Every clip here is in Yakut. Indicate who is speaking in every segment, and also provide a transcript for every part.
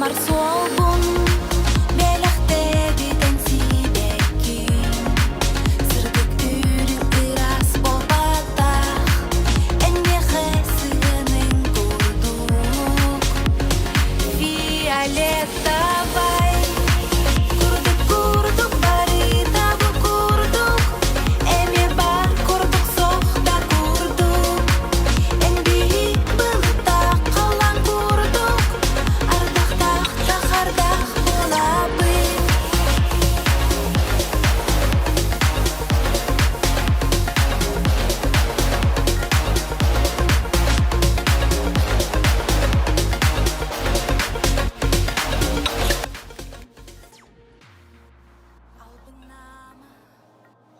Speaker 1: Хаамар суолбун бэлэхтээбитэн сибэкки Сырдык үрүҥ ыраас буолбатах Эн миэхэ сыһыаныҥ курдук Фиолетовай Курдук курдук барыта бу курдук Эмиэ бар курдук сох да курдук Эн биһи былыттаах халлаан курдук Ардахтаах да хардах буолабын.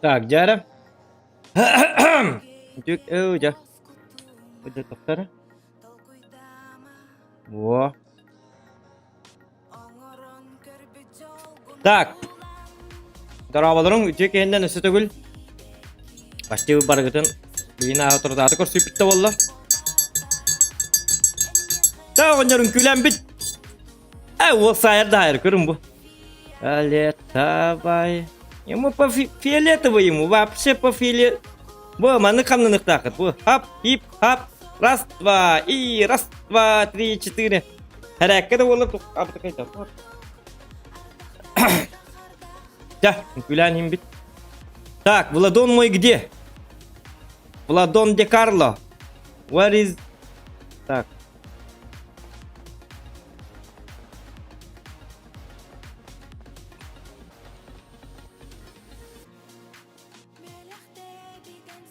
Speaker 2: Так, дьэ Дьүк өө дьэ. Дьэ тохтор. Во. Так. Дорооболоруҥ үтүө киһиннэн өссө төгүл. Почти барыгытын бүгүн ааҕа турдааты көрсүппүт да буолла. Та оҕонньорун күлэн бит. Э, уол саайар да айар көрүн бу. Фиолетовай. Ему по фиолетовый ему вообще по фиолет. Бу маны хамнаныктаахыт. Бу хап, хип, хап. Раз, два, и раз, два, три, четыре. Хэрээккэ да буолар абытыкайда. Дьэ, күлээн иһин бит. Так, Владон мой где? Владон де Карло. Where is... Так.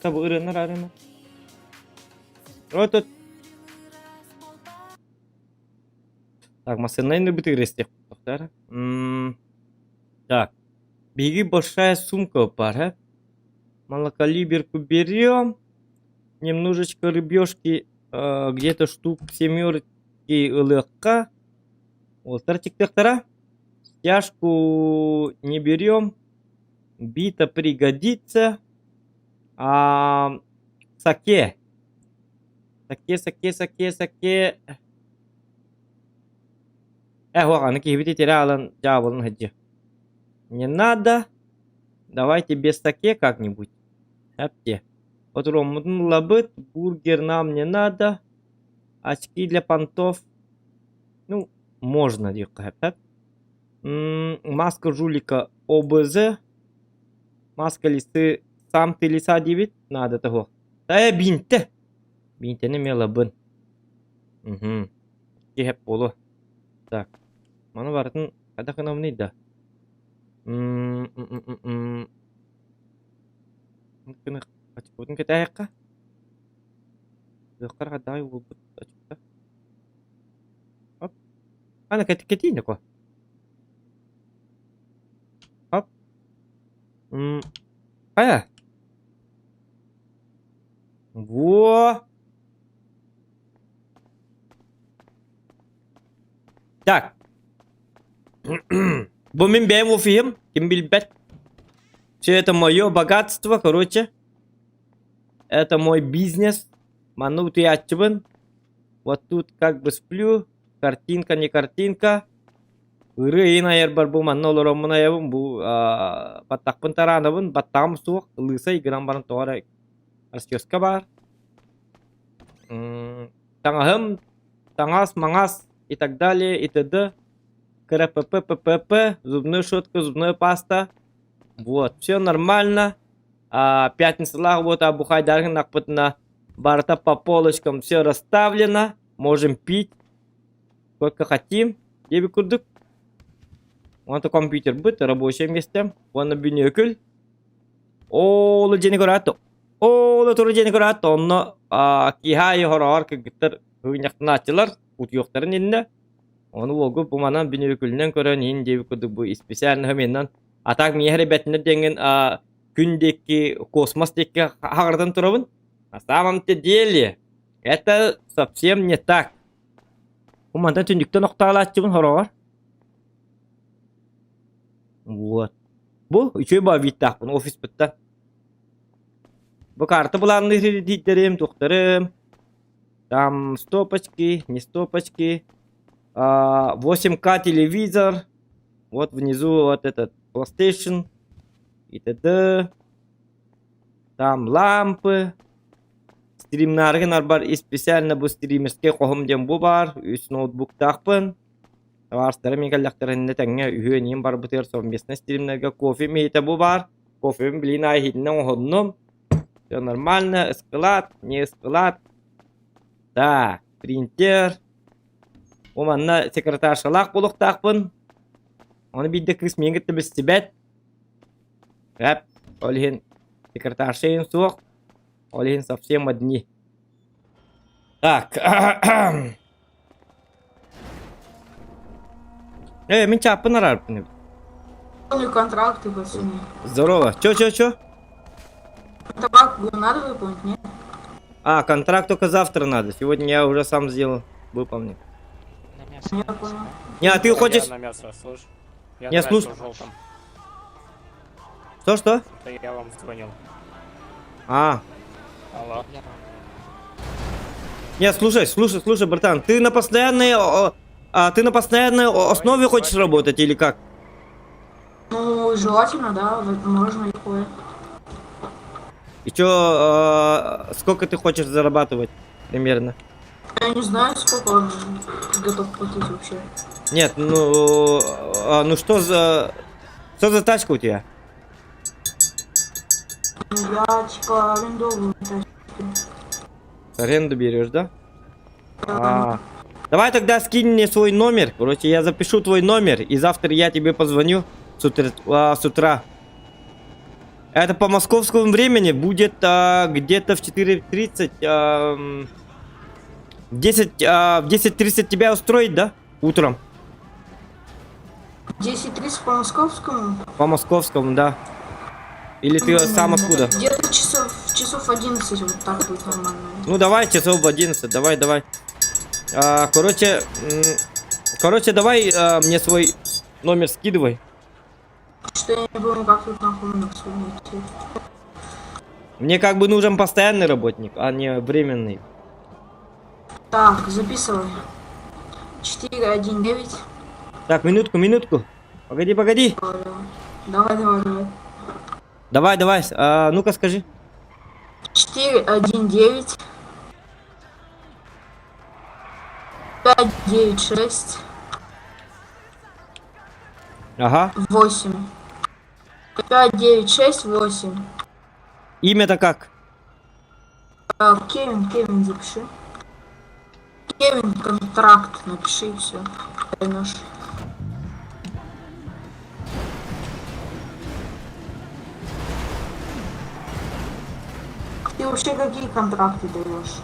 Speaker 2: Табы ырыаннар арыма. Вот Так, массыынайны бытыгырыстых. Так, биһиги большая сумка бар, э? Малокалиберку берем. Немножечко рыбешки, где-то штук семерки ылыахха. Уолтар тиктехтара. Стяжку не берем. Бита пригодится. А, саке. Саке, саке, саке, саке. Э, аны киһибит итирэ алан дьаабылын сылдьыа. Не надо. Давайте без саке как-нибудь. Эпте. Патроммутун ылабыт, бургер нам не надо. Очки для понтов. Ну, можно диэххэ сөп. Маска жулика ОБЗ. Маска лисы сам ты лиса диэбит наада того. Э, биинтэ. Биинтэни эмиэ ылабын. Угу. Киһэп буолуо. Так. Маны барытын хайдах гынабыный да? М-м-м-м. Очкотун кэтээһиэххэ. Лыаххар хайдаҕый уолбут очкота. Оп. Ана кэтии нөкө. Оп. М хайа? Во! Так. Бу мин бэйэм офиһым, ким билбэт. Все это мое богатство, короче. Это мой бизнес. Манна утуйааччыбын. Вот тут как бы сплю. Картинка, не картинка. Ырыа ыйын айарбар бу манна олороммун айабын. Бу баттахпын тараанабын. Баттаҕым суох. Лысай гынан баран тоҕо эрэ расческа баар. Таҥаһым, таҥас, маҥас и так далее, и т.д. КРПП, ППП, зубная щетка, зубная паста. Вот, все нормально. А, пятницалаах вот бухайдаргын акпытына барыта по полочкам все расставлено. Можем пить сколько хотим. Диэби курдук. Онто компьютербыт, рабочее место. Уонна бүнүөкүл. Оолу дьиэни көрөөт, оолу туру дьиэни көрөөт, онно киһи аайы хороҕор кыргыттар ыгынньахтанааччылар, утуйуохтарын иннэ. Ону уолгу бу манан бүнүөкүлүнэн көрөн иһин диэбит курдук бу исписээлинэһи меннан а так миэхэ эрэ бэтинэр диэҥҥин күн диэки космос диэки хаҕырдан турабын. На самом-то деле это совсем не так. Бу мантан түннүктэн охтоолааччыбын хороҕор. Вот. Бу үчүгэй баа виттаахпын офиспыттан. Бу карта былаанныыр диирдэрим, туохтарым. Там стопочки, не стопочки. 8К телевизор, вот внизу вот этот PlayStation и т.д. Там лампы. Стримнааргын арбар и специально бу стримерскэй хоһум диэн бу баар, үс ноутбуктаахпын. Табаарыстарым мин кэллэхтэринэ тэҥҥэ үһүөн иһин барбытыгар совместно стримнэргэ кофе миһитэ бу баар. Кофебин билигин аайы иһитинэн оҥоһуннум. Все нормально, ыскылаат, не ыскылаат. Так, принтер. Бу манна секретаршалаах буолуохтаахпын. Ону биирдэ кыыс миигин кытта билсибэт. Эп, ол иһин секретарша иһин суох. Ол иһин совсем одни. Так. Э, мин чааппын араарбын эбит.
Speaker 3: Контракты, пацаны.
Speaker 2: Здорово. Чё, чё, чё?
Speaker 3: Контракт надо выполнить, нет?
Speaker 2: А, контракт только завтра надо. Сегодня я уже сам сделал, выполнил.
Speaker 4: На мясо.
Speaker 3: Я
Speaker 4: на мясо,
Speaker 3: понял.
Speaker 4: да?
Speaker 2: Не, а ты
Speaker 5: Я
Speaker 2: хочешь...
Speaker 5: на мясо, слышь. Я
Speaker 2: Не,
Speaker 5: на мясо
Speaker 2: слушай.
Speaker 5: в желтом.
Speaker 2: Что, что?
Speaker 5: Это я вам звонил.
Speaker 2: А,
Speaker 5: Алло.
Speaker 4: Я вам.
Speaker 2: не, слушай, слушай, слушай, братан, ты на постоянной, ты на постоянной основе хочешь работать или как?
Speaker 3: Ну, желательно, да, можно легко.
Speaker 2: И чё, сколько ты хочешь зарабатывать примерно?
Speaker 3: Я не знаю, сколько он готов платить вообще.
Speaker 2: Нет, ну, ну что за тачка у тебя?
Speaker 3: Ну, я, типа, арендовую тачку.
Speaker 2: Аренду берешь, да? А, давай тогда скинь мне свой номер. Короче, я запишу твой номер, и завтра я тебе позвоню с утра. Это по московскому времени будет где-то в 4:30. 10, в 10:30 тебя устроит, да? Утром.
Speaker 3: 10:30 по московскому?
Speaker 2: По московскому, да. Или ты сам откуда?
Speaker 3: Где-то часов 11 вот так будет нормально.
Speaker 2: Ну давай, часов в 11, давай, давай. Короче, давай мне свой номер скидывай.
Speaker 3: Что я не помню, как тут нахуй номер свой найти.
Speaker 2: Мне как бы нужен постоянный работник, а не временный.
Speaker 3: Так, записывай. 4, 1, 9.
Speaker 2: Так, минутку, минутку. Погоди, погоди.
Speaker 3: Давай, давай, давай.
Speaker 2: Давай, давай. Ну-ка скажи.
Speaker 3: 4, 1, 9. 5, 9, 6.
Speaker 2: Ага.
Speaker 3: 8. 5, 9, 6, 8.
Speaker 2: Имя-то как?
Speaker 3: Так, Кевин, Кевин запиши. Кевин, контракт напиши и все. Поймешь. Ты вообще какие контракты даешь?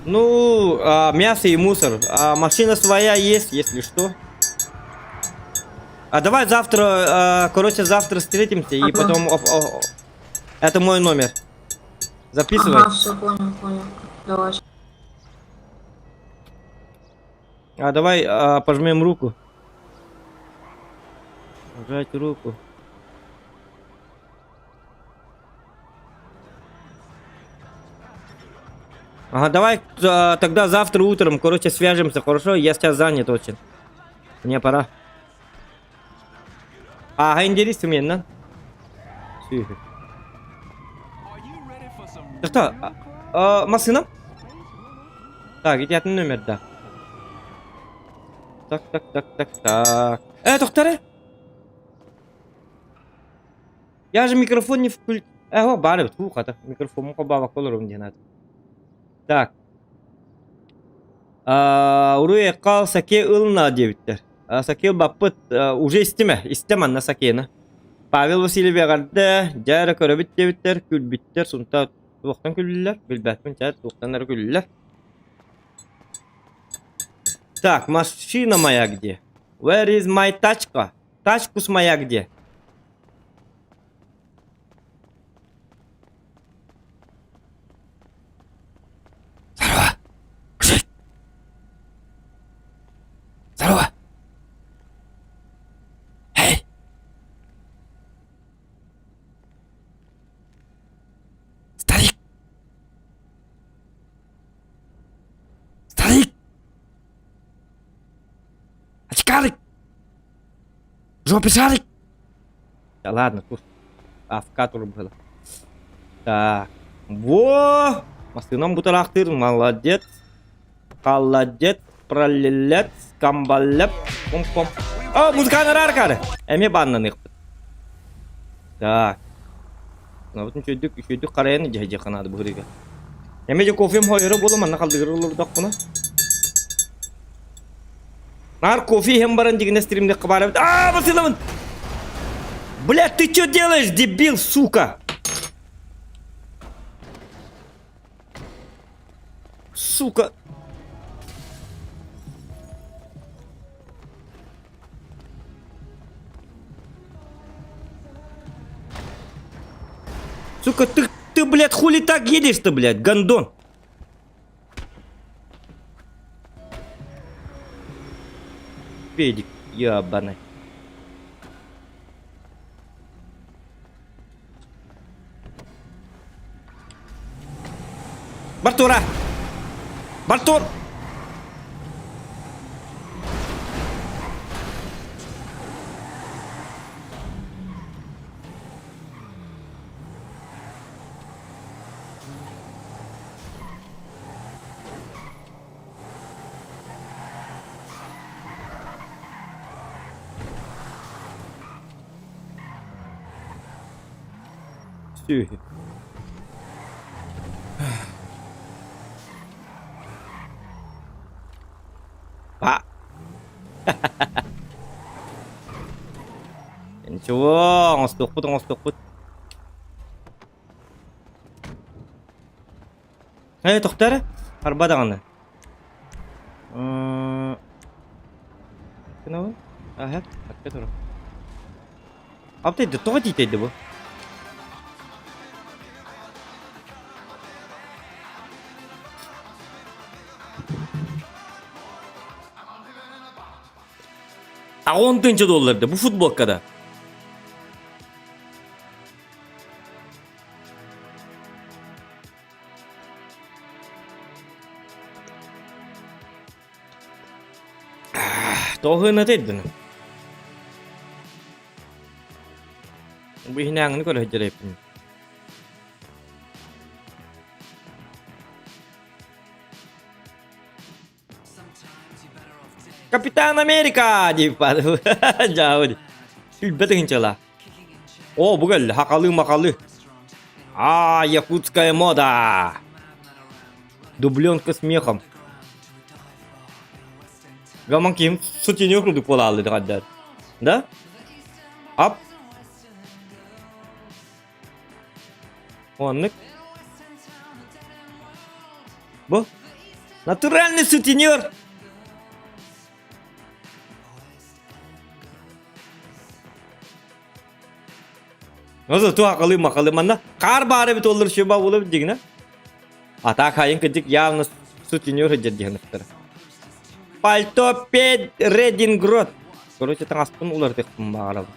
Speaker 2: Ну, мясо и мусор. А машина своя есть, если что. А давай завтра, короче, завтра встретимся и
Speaker 3: Ага.
Speaker 2: потом... Это мой номер. Записывай.
Speaker 3: Ага, все, понял, понял. Давай.
Speaker 2: А давай пожмем руку. Пожать руку. Ага, давай тогда завтра утром, короче, свяжемся, хорошо? Я сейчас занят очень. Мне пора. Ага, интересно мне, на? Сюхи. Что? Машина? Так, иди от номер, да. Так, так, так, так, так. Доктор! Я же микрофон не включил. О, бары, фу, хата. Микрофон баба колорум не надо. Так. Уруй кал саке ылна диэбиттэр. Саке баппыт уже истиме, истем анна сакена. Павел Васильев эҕэрдэ, дьэ көрөбүт диэбиттэр, күлбүттэр, сунта туохтан күллүлэр, билбэппин, чэ туохтан эрэ күллүлэр. Так, машина моя где? Where is my тачка? Тачкус моя где? Здорово! Мужик! Здорово! Эй! Старик! Старик! шарик! Жопе шарик! Да ладно, тут АФК турбула. Так. Во! Массыынам бутараахтыыр, молодец. Холодец, пролилец, камбалеп, пум-пум. О, музыканы араар Эмиэ бааннаныахпыт. Так. Мынабытын үчүгэйдик, үчүгэйдик харайан дьэһдьиэххэ наада быһырыыга. Эмиэ дьэ кофем хойоро буола манна халдыгыр олордохпуна. Наар кофе иһэн баран дигинэ стримдеххэ баар эбит. Аа, басыламын! Блядь, ты что делаешь, дебил, сука? Сука! Сука, ты, ты, блядь, хули так едешь-то, блядь, гондон? Педик, ебаный. Бартура! Бартур! Сүһү. Па. Ничего, оҥостуохпут, оҥостуохпут. Ээ, тохтоо эрэ. Арба даҕаны. Гынабын? Аһа, акка турар. Аптайда, тоҕо тиитэйдэ бу? А 10 тыһыынча долларда бу футболкада. Тоҕо ыһыната Бу иһинээҥҥини көрө сылдьар эбиппин. Капитан Америка диэбит дьаабы Сүлбэ тыһыынчалаах. О, бу кэллэ, хахалы-махалы. А, якутская мода. Дубленка с мехом. Гаман ким сутенер курдук буолааллы дыҕардар. Да? Ап. Оннук. Бу. Натуральный сутенер. Озо туакалы макалы манна хаар баар эбит оллар шуба буолар дигинэ. Атаак хайын кырдьык явно сутенер сылдьар диэн Пальто пед Редингрот. Короче, таҥаспын уларытыахпын баҕарабын.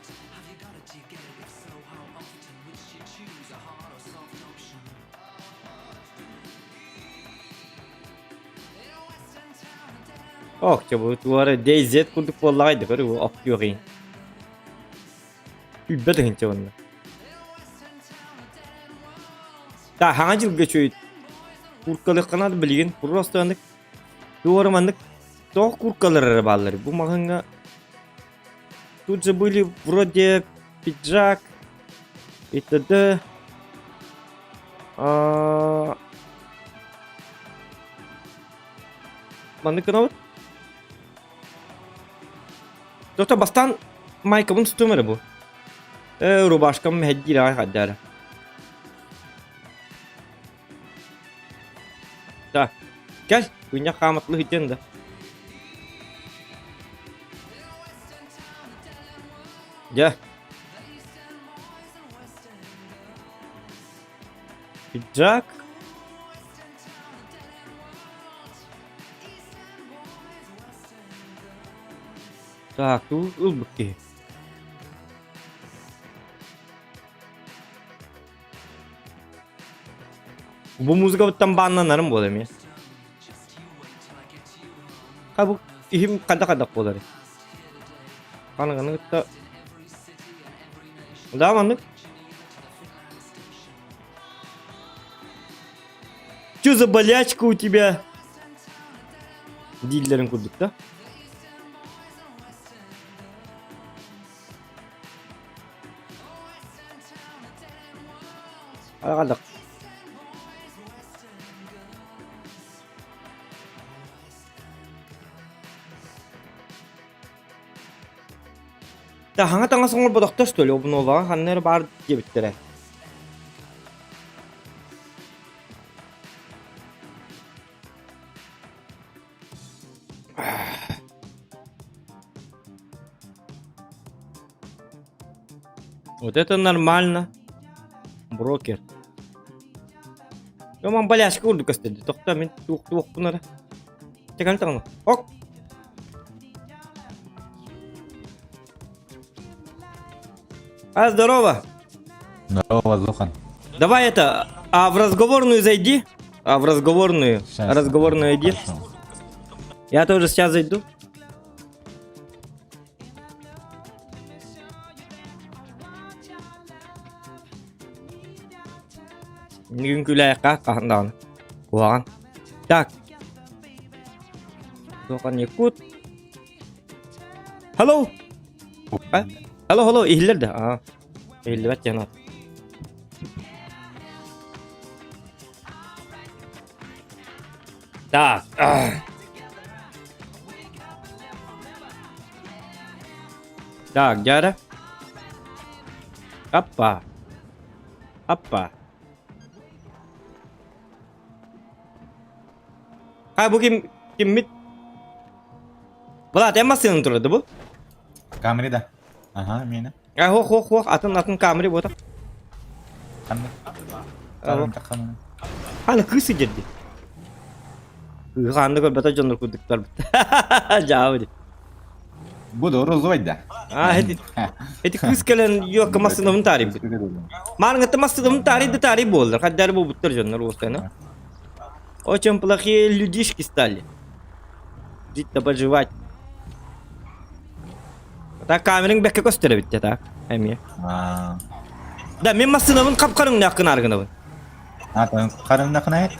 Speaker 2: Ох, чэ бу туора DayZ курдук буоллаҕай да көрү оптуоҕуйун. Үббэ тыһынча уонна. Та хаҥа дьылга үчүгэй куркалыаххына билигин просто анык туора маннык тоҕо куркалар эрэ бааллар бу маҕаҥҥа тут же были вроде пиджак и т.д. А... Маннык гынабыт. Доктор бастаан майкабын тутуом эрэ бу. Э, рубашкам мэһэйдиир аҕай хайда Так, кэл, күннэх хааматлы сылдьан да. Дьэ. Пиджак. Так, ылбыт киһи. Бу музыкабыттан бааннанарым буолар эмиэ. Ха бу иһим хадах-хадах буолар. Ханыганы кытта Да, маннык. Чё за болячка у тебя? Дииллэрин курдук да? Аҕаллах. Таһаҥа таҥас оҥорботохтор что ли, обноваҕа ханна эрэ баар диэбиттэрэ. Вот это нормально. Брокер. Мам баляшка курдук көстөдү. Тохто мин туох туохпун эрэ. Чекан таҥна. Ок. А, здорово.
Speaker 4: Здорово, Зухан.
Speaker 2: Давай это, а в разговорную зайди. А в разговорную.
Speaker 4: Сейчас.
Speaker 2: Разговорную иди.
Speaker 4: Хорошо.
Speaker 2: Я тоже сейчас зайду. Үҥкүүлээххэ хаһан даҕаны. Куһаҕан. Так. Туохан Якут. Hello. А? Hello, hello, иһиллэр да? Аа. Иһиллибэт диэн аат. Так. Так, дядя. Опа. Опа. А бу ким киммит? Влад, эн массыынан турады бу?
Speaker 4: Камри да. Ага, миэнэ.
Speaker 2: А хох хох хох атын атын камри буота.
Speaker 4: Ханна? Ханна?
Speaker 2: Хана кыыс сидерди. Ханна көрбөтө дьоннор курдуктар бит. Жаабы ди.
Speaker 4: Буду розовать да.
Speaker 2: А, эти эти кыыс кэлэн юокка массыынабын таарыйбыт. Маарыҥҥатта массыынабын таарыйды таарый буоллар. Хаддары буолбуттар дьоннор уостайна. Очень плохие людишки стали. Жить да поживать. Так камераң бэккэ көстөр эбит так эмиэ. Да мен массыынабын хап-харыҥнаах гынаар гынабын.
Speaker 4: А, харыҥнахына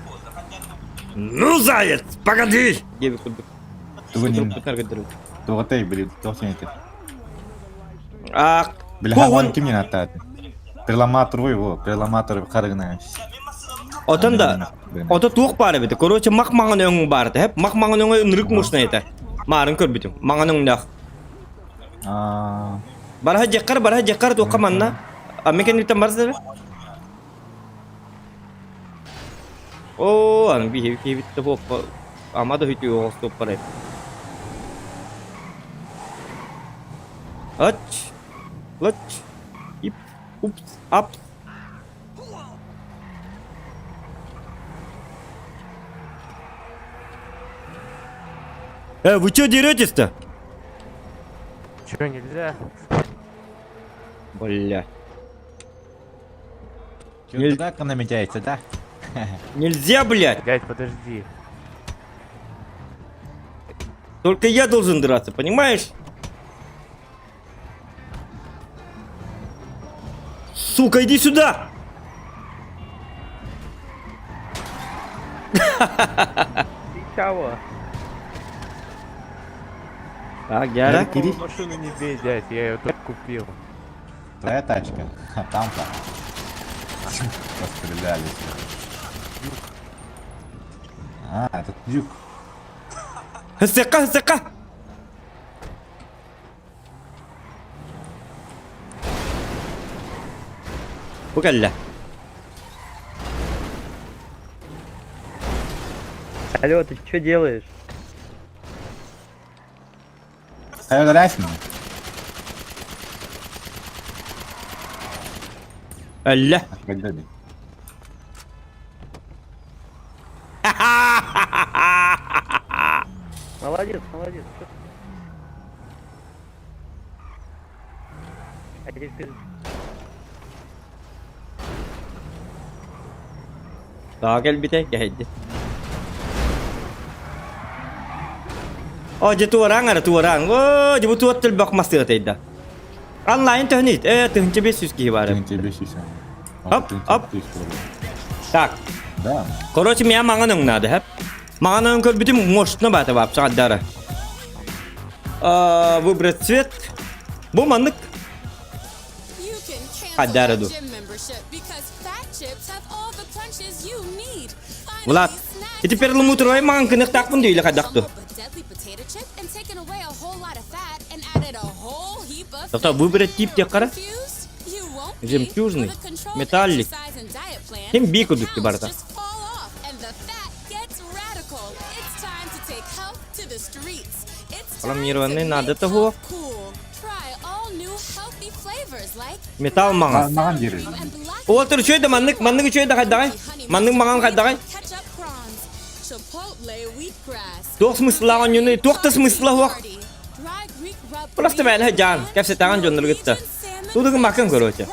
Speaker 2: Ну, заяц, погоди! Диэбит курдук.
Speaker 4: Тугун Тугутай, блин, туох сенете.
Speaker 2: А,
Speaker 4: Бля, он ким не аттааты? Перламатр его, перламатр харыгына.
Speaker 2: Отон да, ото туох баар эбит. Короче, мах маҥан өҥ баар этэ. Мах маҥан өҥө ынырык мощный этэ. Маарын көрбүтүм. Маҥан өҥнөөх. Бараһа дьиэххэр, бараһа дьиэххэр туохха манна. А мен кэнниттэн барса Оо, аны биһиги киһибит да буоппа ама да үтүө оҕостуоппар Ач, лач, ип, упс, апс. Вы чё деретесь-то?
Speaker 5: Чё, нельзя?
Speaker 2: Бля.
Speaker 4: Чё, так намечается, да?
Speaker 2: Нельзя, блядь!
Speaker 5: Дядь, подожди.
Speaker 2: Только я должен драться, понимаешь? Сука, иди сюда!
Speaker 5: Ты чего?
Speaker 2: Так, Гера.
Speaker 5: Машину не бей, дядь, я ее только купил.
Speaker 4: Твоя тачка. А там-то. Пострелялись. А, это дюк.
Speaker 2: Хысыка, хысыка! Бу кэллэ.
Speaker 6: Алло, ты что делаешь?
Speaker 4: Хайа ударяйся
Speaker 2: Әллә.
Speaker 4: Когда
Speaker 6: Молодец, молодец. Чё А теперь
Speaker 2: Таа кэлбитэ кэһэйди. О, дьэ туораҥ эрэ, туораҥ. О, дьэ бу туот төлбөх массыына Онлайн төһөнүй? Э, 1500 киһи баар.
Speaker 4: 1500.
Speaker 2: Оп, оп. Так.
Speaker 4: Да.
Speaker 2: Короче, меня маҥан өҥ надо, хэп. Маҥан өҥ көрбүтүм мощно баата баап саҕаддара. Выбрать цвет. Бу маннык Хаддара ду. Влад, ити перламутровай маҥан кыныктаахпын дии или хайдах ду? Тота выбрать тип диэххэ эрэ. Жемчужный, металлик. Ким бии курдук барыта. Хромированный надо того. Металл маҥан.
Speaker 4: Маҥан диир.
Speaker 2: Уолтар үчүгэй да маннык, маннык үчүгэй да хайдаҕай? Маннык маҥан хайдаҕай? Туох смыслаах оонньууну, туох да смысла суох. Просто мээнэ дьаан, кэпсэтэҕин дьоннору кытта. Тудугун макын короче.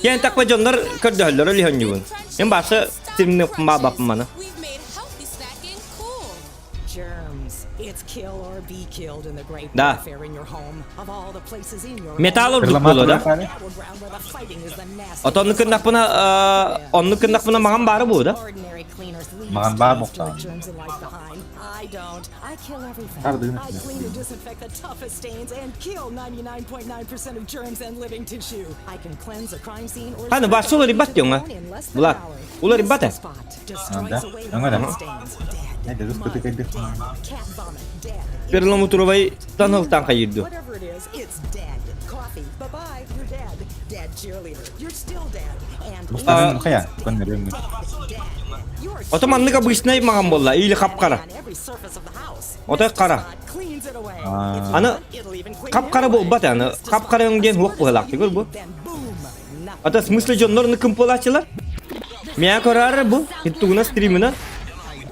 Speaker 2: Киэн такпа дьоннор көрдөһөллөр өлү оонньуубун. Мин башы тимни баппын маны. Да. Металл ордук буолуо да? Отонну кыннахпына онну кыннахпына маҕан баара буолуо да?
Speaker 4: Маҕан баар буолтаҕын.
Speaker 2: Ханы башы уларыйбат диэҥ Влад, уларыйбат ээ.
Speaker 4: Да, өҥөрө.
Speaker 2: Перламутровай танылтан хайырду.
Speaker 4: Хайа, көннөрүөҥ.
Speaker 2: Ото маннык обычнай маҕан буолла, или хап-хара. Ото хара. Аны хап-хара буолбат аны хап-хара өҥ диэн хуох быһалаах көр бу. Ата смысле дьоннор ны кымпылааччылар? Миа көрөр бу тугуна стримина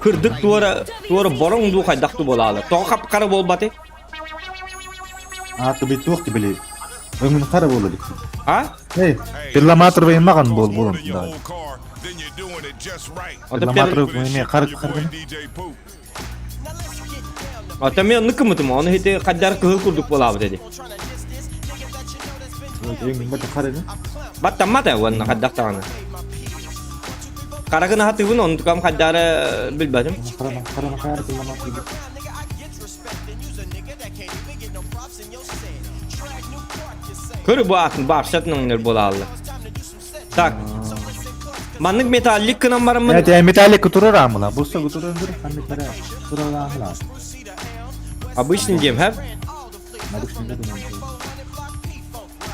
Speaker 2: кырдык туора туора бороҥ дуу хайдах ту буолаалы. Тоҕо хап-хара буолбаты?
Speaker 4: А ты туох били. Өҥүн хара буола бит.
Speaker 2: А?
Speaker 4: Эй, перламутровый маҕан буол буолун. Перламутровый эме хара хара.
Speaker 2: Ата мен оннук кымытым, ону хити хаддар кыһыл курдук буолаабыт эди. Баттаммата уонна хайдах даҕаны. Хара гына хатыыбын, онтукам хайдары билбэтим. Көр бу атын баарсат нөҥнөр буолааллар. Так. Маннык металлик гынан бараммын.
Speaker 4: Это металлик турар амыла. Бу согу турар турар амыла.
Speaker 2: Обычный дем, хэп?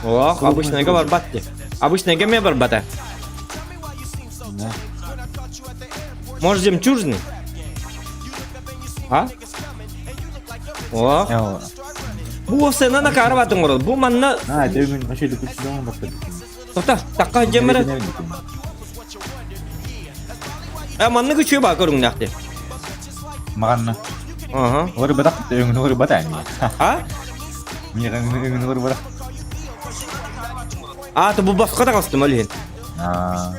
Speaker 2: Ох, обычныйга барбат ди. Обычныйга ме барбата. Может, жемчужный? А? Ох. Бу сена на карабатын город. Бу манна...
Speaker 4: А, дегин, вообще декучдон бакты.
Speaker 2: Тота, такка жемере. Э, маннык үчүгэй баа көрүҥнээх
Speaker 4: Маҕанна.
Speaker 2: Аха.
Speaker 4: Олор бадах, өҥүн олор бата эмиэ.
Speaker 2: А?
Speaker 4: Миэхэ өҥүн олор бадах.
Speaker 2: А, то бу босхо таҕыстым ол иһин.
Speaker 4: Аа.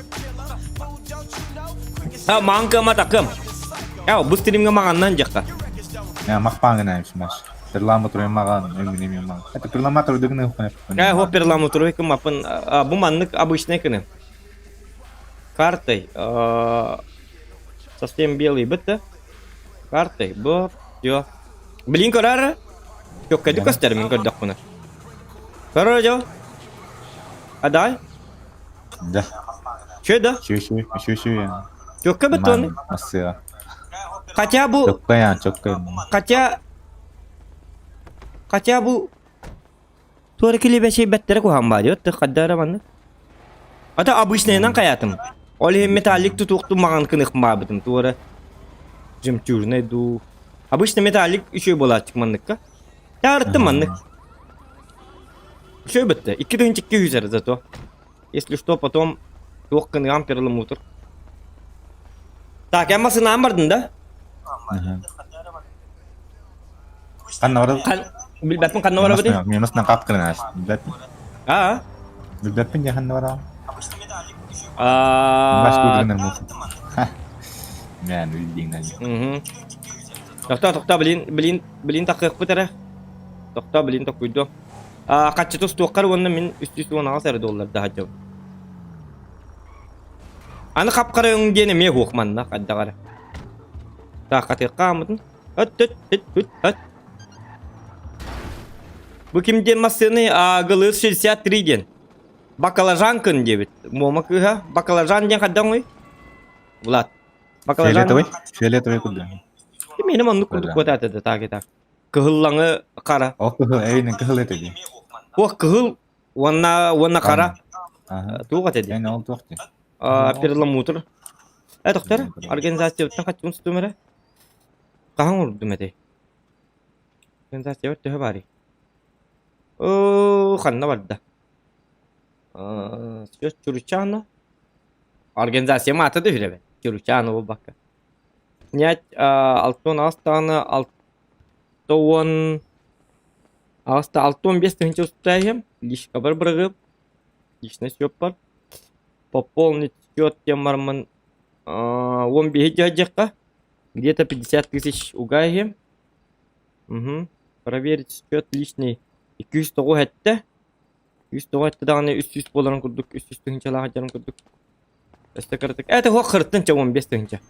Speaker 2: А, маҥан кыама такым. Э, бу стримҥэ маҥаннан дьахха.
Speaker 4: Я махпаҥына смаш. Перламутр маҕан, өҥүн эмиэ маҕан. Это перламутр дыгны
Speaker 2: Э, хо перламутровый кымаппын. Бу маннык обычный кыны. Картой. Совсем белый бытты. Картой. Бу, все. Блин, көрөр. Чөккөдү көстөр мин көрдөхпүнэ. Көрөр дьо. Адай.
Speaker 4: Да.
Speaker 2: Че да?
Speaker 4: Шү шү шү шү.
Speaker 2: Чөккө бытты
Speaker 4: Массыа.
Speaker 2: Хотя бу...
Speaker 4: Чөккөйөн, чөккөйөн.
Speaker 2: Хотя... Хотя бу Туора килибэчэйбэттэрэ куһаҕан баар диэт, хайда эрэ маннык. Ата обычнайынан хайаатым. Ол иһин металлик тутуохтун маҕан кыныхмаабытым туора жемчужный дуу. Обычно металлик үчүгэй буолааччык манныкка. Таарыттым маннык. Үчүгэй бытта. 2200 эрэ зато. Если что, потом туох кыныгам перламутр. Так, я массынаан бардым да?
Speaker 4: Ханна барабыт?
Speaker 2: Билбэппин ханна барабытый?
Speaker 4: Минус на кап кырынаас. Билбэппин.
Speaker 2: Аа?
Speaker 4: Билбэппин дьэ ханна барабын.
Speaker 2: Аа.
Speaker 4: Бас курдугунан муусун. Мэн билдиҥ
Speaker 2: Мгм. Тохтоо, тохтоо, блин, блин, блин тахыахпыт эрэ. Тохтоо, блин, токуйдуом. А, хаччыты устуоххар уонна мин 318 эрэ доллардаах дьон. Аны хап-хара өҥ диэн эмиэ суох манна хайдах эрэ. Тааххатыахха ааммытын. Өт, өт, өт, өт, өт. Бу ким диэн массыынай Агылыр 63 диэн. Баклажанкын диэбит. Муома кыыһа. Баклажан диэн хайдах оҥой? Влад. Баклажан.
Speaker 4: Фиолетовый? Фиолетовый курдук.
Speaker 2: Ким оннук курдук куотаата да так и так. Кыһыллаҥы хара.
Speaker 4: Ол кыһыл, эйнин кыһыл этэ дии.
Speaker 2: Ох, кыһыл уонна уонна хара.
Speaker 4: Ага.
Speaker 2: Туох этэ дии?
Speaker 4: Эйн ол туох дии?
Speaker 2: Перламутр. Э, доктор, организациябыттан хаччыбын сутум эрэ. Хаһан урдум этэй? Организациябар төһө баарый? Оо, ханна барда? Счет Чуручано. Организация маата да үһүрэ Чуручано буолбакка. Снять 68 даҕаны 60 аҕыста 65 тыһыынча устаайым. Личкабар бырагып. Личный счеппар. Пополнить счет диэн бараммын 15 дьаһдьахха где-то 50 тысяч угаайым. Угу. Проверить счет личный 209 этте. 309 этте даҕаны 300 буоларын курдук 300 тыһыынчалаах дьарым курдук. Өстө кыратык. Это хуох кырыттын ча 15 тыһыынча.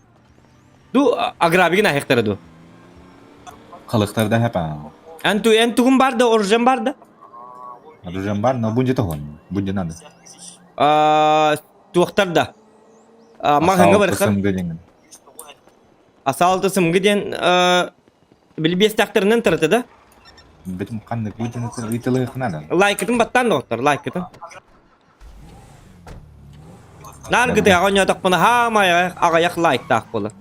Speaker 2: Ду аграбигин аһыктара ду.
Speaker 4: Халыктарда хапа.
Speaker 2: Эн ту эн тугун бар да оружием бар да?
Speaker 4: Оружием бар, но будет огонь. Будет надо.
Speaker 2: А, туохтар да. Маһыҥа барыхар. Асаалты сымгы диэн билбиэстэхтэринэн тарата да?
Speaker 4: Битим ханнык бүтүн ыйтылыахына да.
Speaker 2: Лайкытын баттаан доҕоттор, лайкытын. Наар гытыаҕа оонньоотохпуна хаамай аҕыйах лайктаах буолар.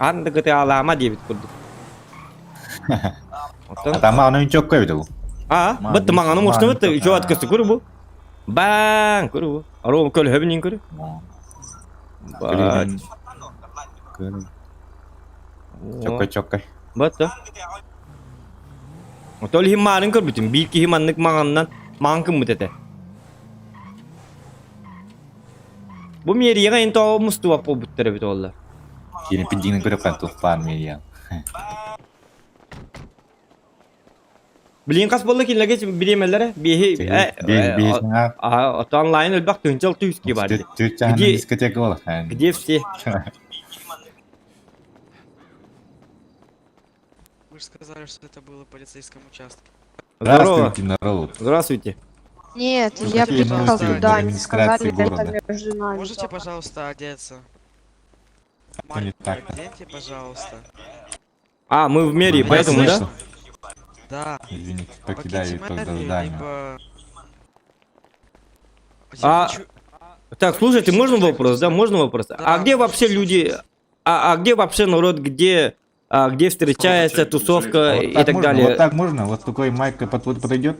Speaker 2: Хаан да гытыалаама диэбит курдук. Оттон
Speaker 4: Атама аны чокко эбит ол.
Speaker 2: А, бытты маҥаны мушту бытты, үчү ат көстү көрү бу. Баң, көрү бу. Ару көлөһөбүн көрү.
Speaker 4: Чоккой чоккой.
Speaker 2: Бытты. Отол иһин маарын көрбүтүм. Биир киһи маннык маҥаннан маҥан кыммыт этэ. Бу миэрийэҕэ эн тоҕо мустубат буолбуттар эбит оллар.
Speaker 4: Киирин пиддиҥин көрөппөн туох миэрийэ.
Speaker 2: Билин хас буолла кинилэргэ бириэмэлэрэ? Биэһи ото онлайн элбэх тыһыынча алты үскэ бар.
Speaker 4: Где дискотека буолар.
Speaker 2: Где все?
Speaker 7: Вы же сказали, что это было в полицейском участке.
Speaker 4: Здравствуйте, народ.
Speaker 2: Здравствуйте.
Speaker 8: Нет,
Speaker 4: Ну,
Speaker 8: я
Speaker 4: какие
Speaker 8: приехал
Speaker 4: новости
Speaker 8: туда, они
Speaker 4: администрации
Speaker 8: сказали, это
Speaker 4: города?
Speaker 8: между нами.
Speaker 7: Можете, пожалуйста, одеться?
Speaker 4: не
Speaker 7: Майку
Speaker 4: так-то.
Speaker 7: оденьте, пожалуйста.
Speaker 2: А, мы в мэрии,
Speaker 7: Меня
Speaker 2: поэтому, да?
Speaker 4: слышно?
Speaker 7: Да.
Speaker 4: Извините,
Speaker 7: Покиньте
Speaker 4: покидаю тогда
Speaker 7: мэрию,
Speaker 4: здание.
Speaker 7: либо... Я
Speaker 2: А,
Speaker 7: хочу-
Speaker 2: Так, слушайте, можно вопрос, да, можно вопрос? А
Speaker 7: Да,
Speaker 2: где вообще
Speaker 7: можно.
Speaker 2: люди, а, а где вообще народ, где, а, где встречается тусовка
Speaker 4: Вот
Speaker 2: и так
Speaker 4: можно,
Speaker 2: далее?
Speaker 4: Вот так можно? Вот такой майкой под, подойдет?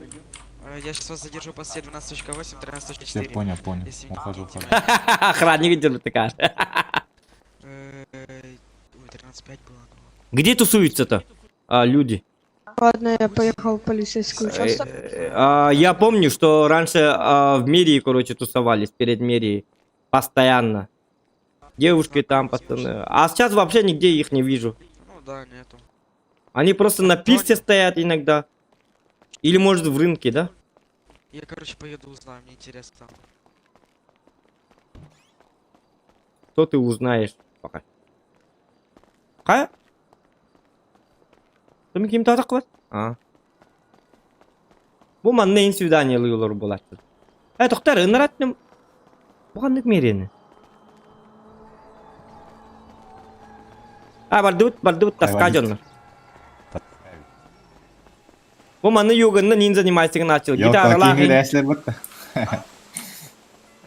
Speaker 7: Э, Я сейчас вас задержу по статье 12.8,
Speaker 4: Все,
Speaker 7: 13.4.
Speaker 4: понял, понял.
Speaker 7: Если-
Speaker 4: Ухожу, ухожу.
Speaker 2: Охранник держит такая.
Speaker 7: Э, Ой, 13.5 было. ну ладно.
Speaker 2: Где тусуются-то а, люди?
Speaker 8: Ладно, я поехал в полицейский участок.
Speaker 2: А, я помню, что раньше а, в мэрии, короче, тусовались перед мэрией. Постоянно. Девушки там, пацаны. А сейчас вообще нигде их не вижу.
Speaker 7: Ну да, нету.
Speaker 2: Они просто на пирсе стоят иногда. Или, может, в рынке, да?
Speaker 7: Я, короче, поеду узнаю, мне интересно.
Speaker 2: Что ты узнаешь пока? Хайа? Ким ким татак А. Бу манна ин свиданиялыылар буолааччы. Э, тохтар, ыныраттым. Бу ханнык мэрияны? А, бардыбыт, бардыбыт, таска дьоннор. Бу манна юганна нин занимайсыгын начал.
Speaker 4: Я
Speaker 2: Гитаралаах.
Speaker 4: такие рәслер бутта.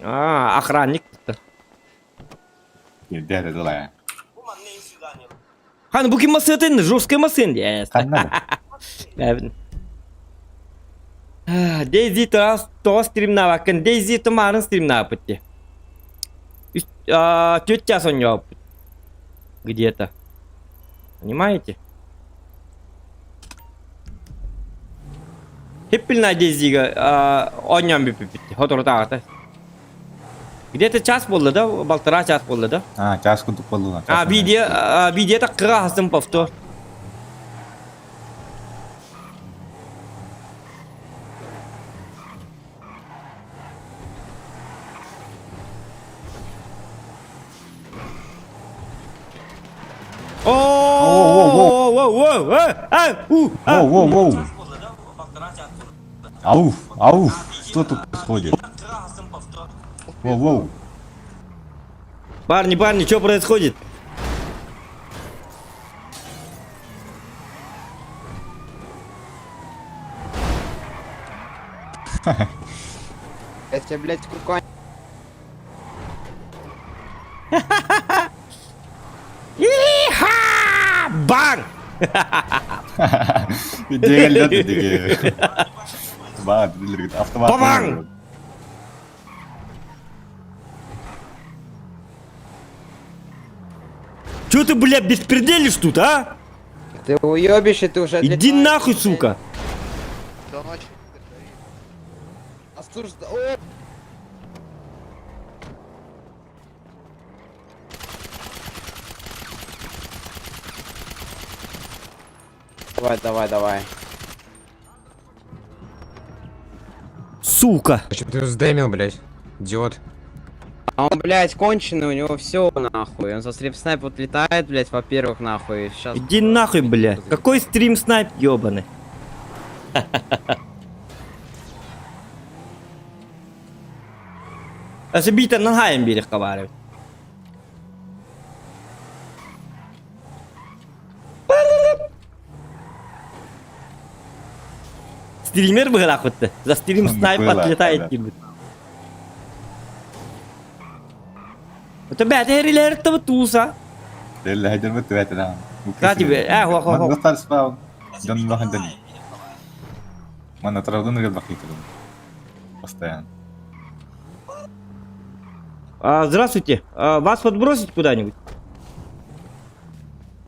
Speaker 2: А, охранник.
Speaker 4: Дәре дылай.
Speaker 2: Хан, бу ким масыатын? Жесткая масын. Yes.
Speaker 4: Ханна.
Speaker 2: Бэбин. Дейзи тоҕо стримнаабаккын, Дейзи тумаарын стримнаабыт дии. Түөрт час оонньообуппут. Где-то. Понимаете? Хиппилна Дейзига оонньоон бүппүппүт. Хоторутааҕыта. Где-то час буолла да, полтора час буолла да?
Speaker 4: А, час курдук буолла.
Speaker 2: А, видео, а, видео таккыга хастым повтор. О,
Speaker 4: Воу, воу, воу. Ауф, ауф, что тут происходит? Воу, воу.
Speaker 2: Парни, парни, что происходит?
Speaker 7: Я тебя, блядь, курка
Speaker 2: Иха! Бан!
Speaker 4: Дегелде деге. Ба, автомат.
Speaker 2: Бабаң! Чё ты, бля, беспределишь тут, а?
Speaker 7: Ты уебище, ты уже
Speaker 2: Иди нахуй, сука!
Speaker 7: До ночи. А слушай, о! Давай, давай, давай.
Speaker 2: Сука!
Speaker 9: Зачем ты сдемил, блядь? Идиот.
Speaker 7: А он, блядь, конченый, у него все нахуй. Он со стрим снайп вот летает, блядь, во-первых, нахуй. Сейчас.
Speaker 2: Иди нахуй, бля. Какой стрим снайп, ёбаный? Асыбита нагаем берег хабары. Стример был охота. За стрим снайп
Speaker 4: Было,
Speaker 2: отлетает
Speaker 4: да.
Speaker 2: килбит. Это бәт эрилер табы туса.
Speaker 4: Деле хәдер бит бәт да.
Speaker 2: Кстати, э, хо, хо, хо.
Speaker 4: Ман спаун. Дон бахан дон. Ман атравдан гел бакыт. Постоянно.
Speaker 2: А, здравствуйте. А, вас подбросить куда-нибудь?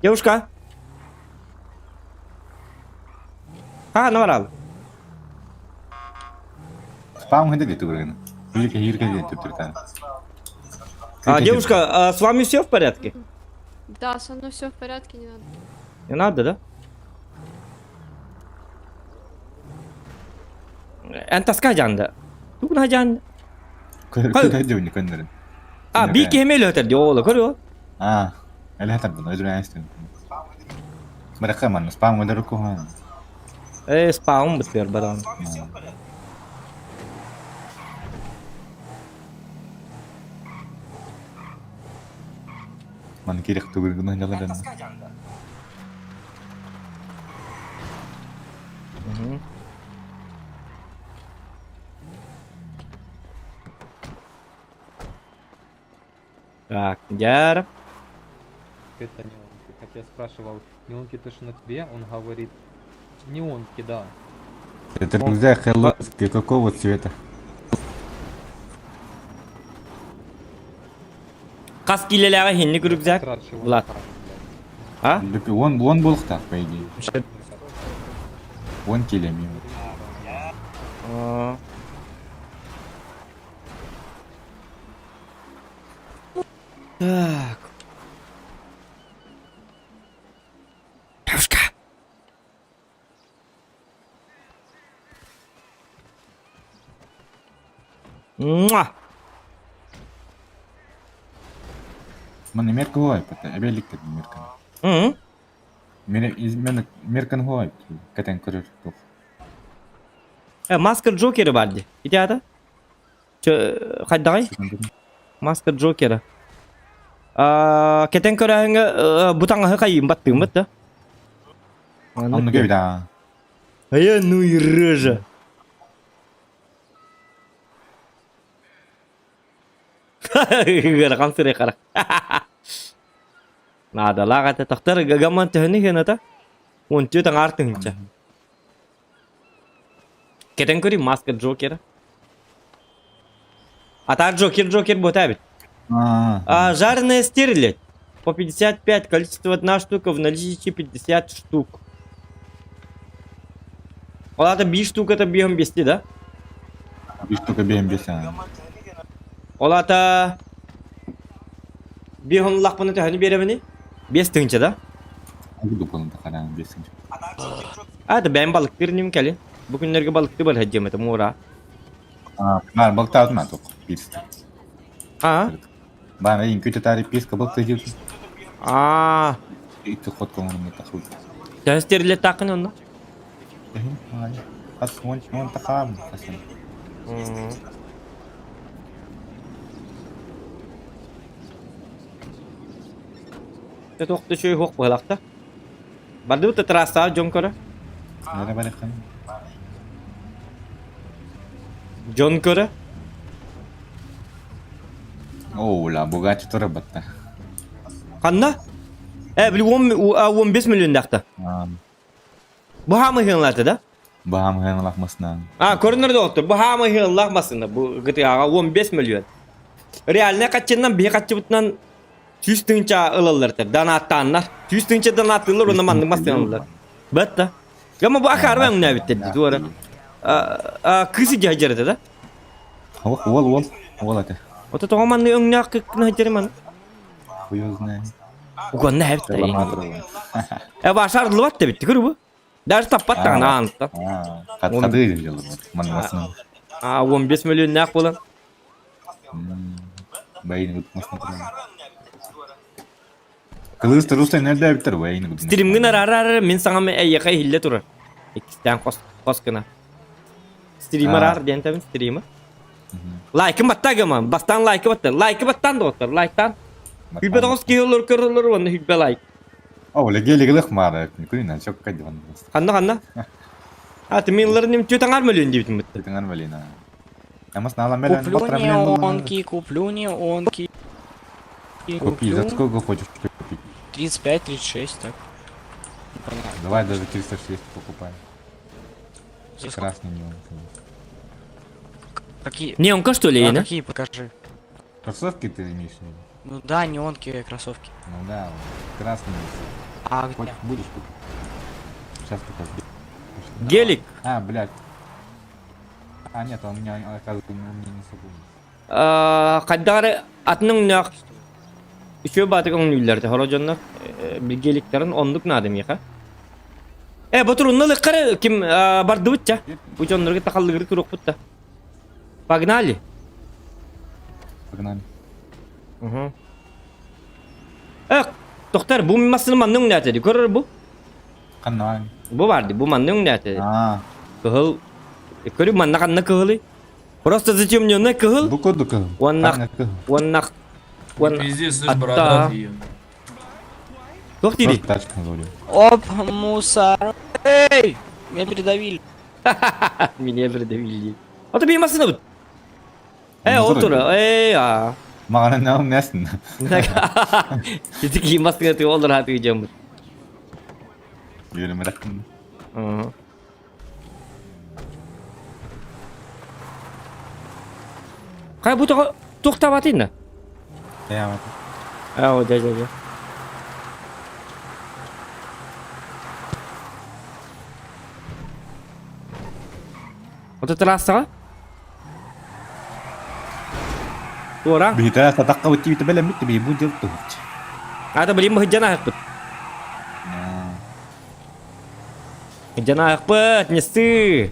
Speaker 2: Девушка? А, наварал.
Speaker 4: Спаун хәдер бит үгерген. Хирке хирке дип төртә.
Speaker 2: А, девушка, а с вами все в порядке?
Speaker 8: Да, со мной все в порядке, не надо.
Speaker 2: Не надо, да? Эн таска жанда. Тугна жанда.
Speaker 4: Кайда дип көннәр.
Speaker 2: А, би кемел өтер диоло, көрү.
Speaker 4: А, әле хәтер бу, өзүм әйстем. Мәрәкә ман спаун хәдер ку.
Speaker 2: Э, спаун бит баран.
Speaker 4: Ман кирәк түгел генә ялган.
Speaker 2: Так, яр.
Speaker 10: Это неонки. Хотя я спрашивал, неонки то, что на тебе, он говорит, неонки, да.
Speaker 4: Это рюкзак Hello какого цвета?
Speaker 2: Кас килеләгә хинник рюкзак.
Speaker 10: Спрашивал,
Speaker 2: Влад. А?
Speaker 4: Он он булыкта, по идее. Он килә мимо.
Speaker 2: А. Так. Девушка. Муа!
Speaker 4: Ман мерка хуай, пата. Әбелик тә мерка.
Speaker 2: М?
Speaker 4: Мен мен меркан хуай. Кәтән күрер тух.
Speaker 2: Э, маска Джокера бар ди. Ити ата? Чө, хайдагай? Маска Джокера. А, кетен көрәһеңе бутаңа кайым баттым бит да.
Speaker 4: Аны гәүдә.
Speaker 2: А я ну и рыжа. Гархан сире кара. Надо лагата тахтар гаман төһөнү хената. Он тө таң артыңча. Кетен көри маска Джокера. А та Джокер Джокер бота бит.
Speaker 4: А,
Speaker 2: А, жареная стерлядь. По 55, количество одна штука, в наличии 50 штук. Ладно, би штук это бьем бести, да?
Speaker 4: биш штука бем бесә.
Speaker 2: Ол аата биир хоннулаахпына төһөнү биэрэбиний? 5000 да? А, да бэйэм балыктыыр иним кэлин. Бу күннэргэ балыктыы барар дьиэм этэ муура.
Speaker 4: А, балыктаабытым аа туох биирсэ.
Speaker 2: А?
Speaker 4: Баана иҥкүтэ таары пиэскэ балыктыы диэбитим.
Speaker 2: А.
Speaker 4: Икки хот көҥүлүм тахыл.
Speaker 2: Төһө стерилеттааххын онно?
Speaker 4: Хас уон уон тахаам хасан.
Speaker 2: Дьэ туох да үчүгэй суох быһыылаах да. Бардыбыт да трассаҕа дьон көрө.
Speaker 4: Нэрэ барыххын.
Speaker 2: Дьон көрө.
Speaker 4: Оо, ла Бугатти турар батта.
Speaker 2: Ханна? Э, били 15 миллиондаахта. Бу хаамыһыанлаата да?
Speaker 4: Бу хаамыһыанлаах масына.
Speaker 2: А, көрүнөр доҕоттор, бу хаамыһыанлаах масына. Бу ГТА-ҕа 15 миллион. Реальнай хаччыннан биһи хаччыбытынан 100 тыһыынча ылаллар этэ, донааттааннар. 100 тыһыынча донааттыыллар уонна маннык масыналар. Бэтта. Гама бу акаарба өҥнөөбүттэр дии, туора. Кыыс идьэ сылдьар этэ да?
Speaker 4: Уол, уол, уол этэ.
Speaker 2: Ото тоҕо маннык өҥнөөх кыккына сылдьар маны?
Speaker 4: Хуй знает.
Speaker 2: Угонна эбит. Э, баша арыллыбат да битти көрү бу. Даже таппат даҕаны аанытта.
Speaker 4: Хатхадыы дьылы маннасына.
Speaker 2: А, 15 миллионнаах буолан.
Speaker 4: Бэйин Кылыс туруста нэрдээбиттэр бэйин
Speaker 2: Стримҥин араар мин саҥам эйиэхэ иһиллэ турар. Иккистээн хос хос гына. Стрим араар диэн тэбин стримы. Лайкын батта гыма. Бастаан лайкы батта. Лайкы баттаан доҕоттор. Лайктаан. Хүлбэ тоҕус киһи олор көрөлөр уонна хүлбэ лайк.
Speaker 4: О, легелигилэх маара күнүнэн чокка диван.
Speaker 2: Ханна ханна? А, ты миллерним ним тютаңар мөлүн диэбитим бытты.
Speaker 4: Тютаңар мөлүн.
Speaker 11: Куплю неонки, куплю неонки.
Speaker 4: Купи, за сколько хочешь купить?
Speaker 11: 35-36, так.
Speaker 4: Непонятно. Давай даже 306 покупай. За Красный неон.
Speaker 11: Какие?
Speaker 2: Неонка что ли,
Speaker 11: А какие, покажи.
Speaker 4: Кроссовки ты имеешь в виду?
Speaker 11: Ну да, неонки, кроссовки.
Speaker 4: Ну да, красный.
Speaker 11: А где?
Speaker 4: Хочешь, будешь купить? Сейчас покажу.
Speaker 2: Гелик.
Speaker 4: А, блядь. А, нет, он у меня, оказывается, у меня не собой.
Speaker 2: Хайдах эрэ атын өҥнөөх үчүгэй баатык өҥнүүллэр хоро дьоннор геликтарын оннук наада миэхэ. Э, бу турунна ылыхха ким бардыбыт ча. Бу дьоннорго тахаллыгыры туруохпут да. Погнали.
Speaker 4: Погнали.
Speaker 2: Угу. Э, тохтар, бу массыны манны өҥнөөтө көрөр бу.
Speaker 4: Ханна
Speaker 2: Бу барды, бу манны өҥнөөтө. Кыһыл. Көрү манна ханна кыһылый? Просто затемненный кыһыл.
Speaker 4: Бу курдук кыһыл.
Speaker 2: Уонна уонна уонна
Speaker 12: Пиздец, слышь, борода
Speaker 2: Туох диирий?
Speaker 4: Тачка на
Speaker 11: Оп, мусор. Эй! Меня передавили.
Speaker 2: Меня передавили. А то бии массыына бут. Э, ол тура. Эй, а.
Speaker 4: Маҕана наум нэсин.
Speaker 2: Ити кии массыына тыы ол раатыы дьоммут.
Speaker 4: Үөрэмэрэххин.
Speaker 2: Хай бу тоҕо туохтаабатый на?
Speaker 4: Э,
Speaker 2: Оо, дьэ дьэ дьэ. Ото трассаҕа? Туора.
Speaker 4: Биһитэ сатахха бит бэлэммит би бу дьыл туһуч.
Speaker 2: Ата билим быһыдьан аһыкпыт. Дьан аахпыт, ньысты.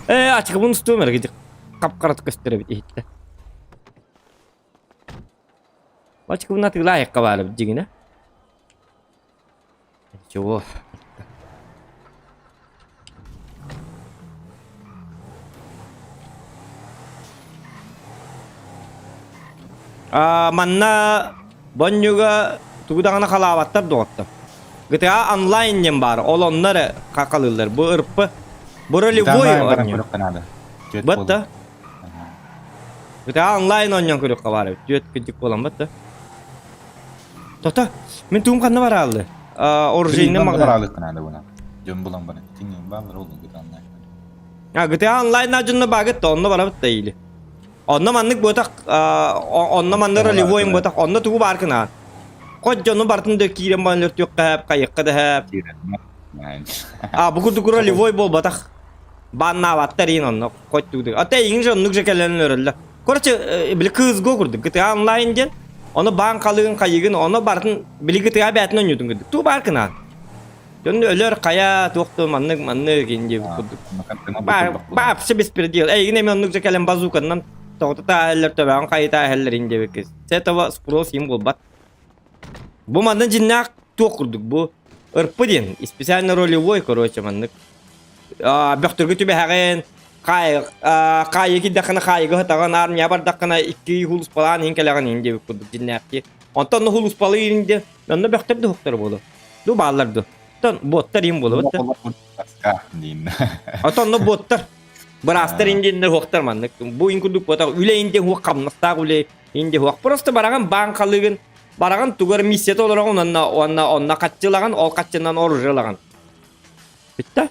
Speaker 2: Э, ачыкыбын устуом эрэ хап-харат көстөр эбит иһиттэ. Ачыкыбын атыылаайыкка баар эбит дьиҥинэ. Чего? А, манна Бонньуга тугу даҕаны халаабаттар доҕоттор. GTA онлайн диэн баар, ол онно эрэ хахалыыллар. Бу ырпы, бу ролевой оонньуу. Бытта. GTA онлайн оонньоон көрүөххэ баар эбит. Түөрт кырдьык буолан бытта. Тота, мин тугум ханна барааллы? Оружейный магазин.
Speaker 4: Бараалык надо буна. Дьон булан баран. Тиңин баалар ол GTA онлайн.
Speaker 2: А GTA онлайн дьонно баагыт, онно барабыт да или. Онно маннык буотах, онно манны ролевой буотах, онно тугу баар гына. Хоть дьону барытын да киирэн баран өлөртүөххэ хэп, хайыахха да хэп. А бу курдук ролевой буолбатах. Баннаабаттар иин онно хоть тугу. Ата иҥин же оннук же кэлэн өлөрөллөр. Короче, били кыызго курдук GTA Online диэн, ону баан халыгын хайыгын, ону барытын били GTA бээтин ойнуутун курдук. Туу баар кынаан. Дьон өлөр хайа туох да маннык маннык ин диэбит курдук. Вообще беспредел. Эйигин эми оннук же кэлэн базуканнан тоҕото тааһэллэр төбөҕүн хайыта аһэллэр ин диэбит С этого спрос им буолбат. Бу манна дьиннээх туох курдук бу ырпы диэн специально ролевой короче маннык бөхтөргө түбэһэҕин хаайы киирдэххинэ хаайыга сытаҕын армия бардаххына икки хулуспалаан иһин кэлэҕин иһин диэбит курдук дьиннээхтии онтон онно хулуспалыы иһин диэн онно бөхтөр да уһуктар буолуо ду бааллар ду оттон боттар иһин буолуо оттон онно боттар быраастар иһин диэннэр уһуктар маннык бу иһин курдук буотах үлэ иһин диэн уһук хамнастаах үлэ иһин диэн уһук просто бараҕын баан халыгын бараҕын тугар миссията олороҕун онно уонна онно хаччылаҕын ол хаччынан оружие ылаҕын Бүттэ.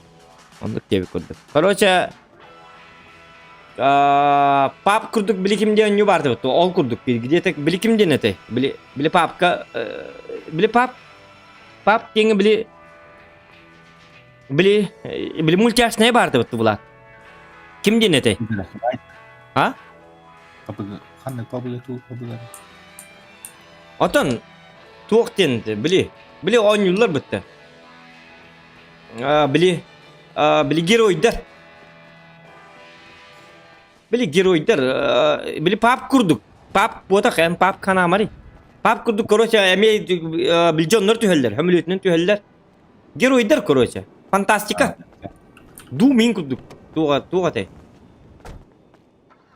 Speaker 2: Оннук диэбит курдук. Короче, пап курдук биликим диэн нью баар дебит. Ол курдук где-то биликим диэн этэй. Били били папка били пап пап диэҥи били били били мультяшная баар дебит булат. Ким диэн этэй? А?
Speaker 4: Ханнык пабыга туу пабыга.
Speaker 2: Отон туох диэн били били оонньууллар бытта. Били, били геройдар. Били геройдар, били пап курдук. Пап буотах, эн пап канаамари. Пап курдук, короче, эмиэ били дьоннор түһэллэр, хөмүлүөтүнэн түһэллэр. Геройдар, короче. Фантастика. Ду мин курдук. Туға, туға тэй.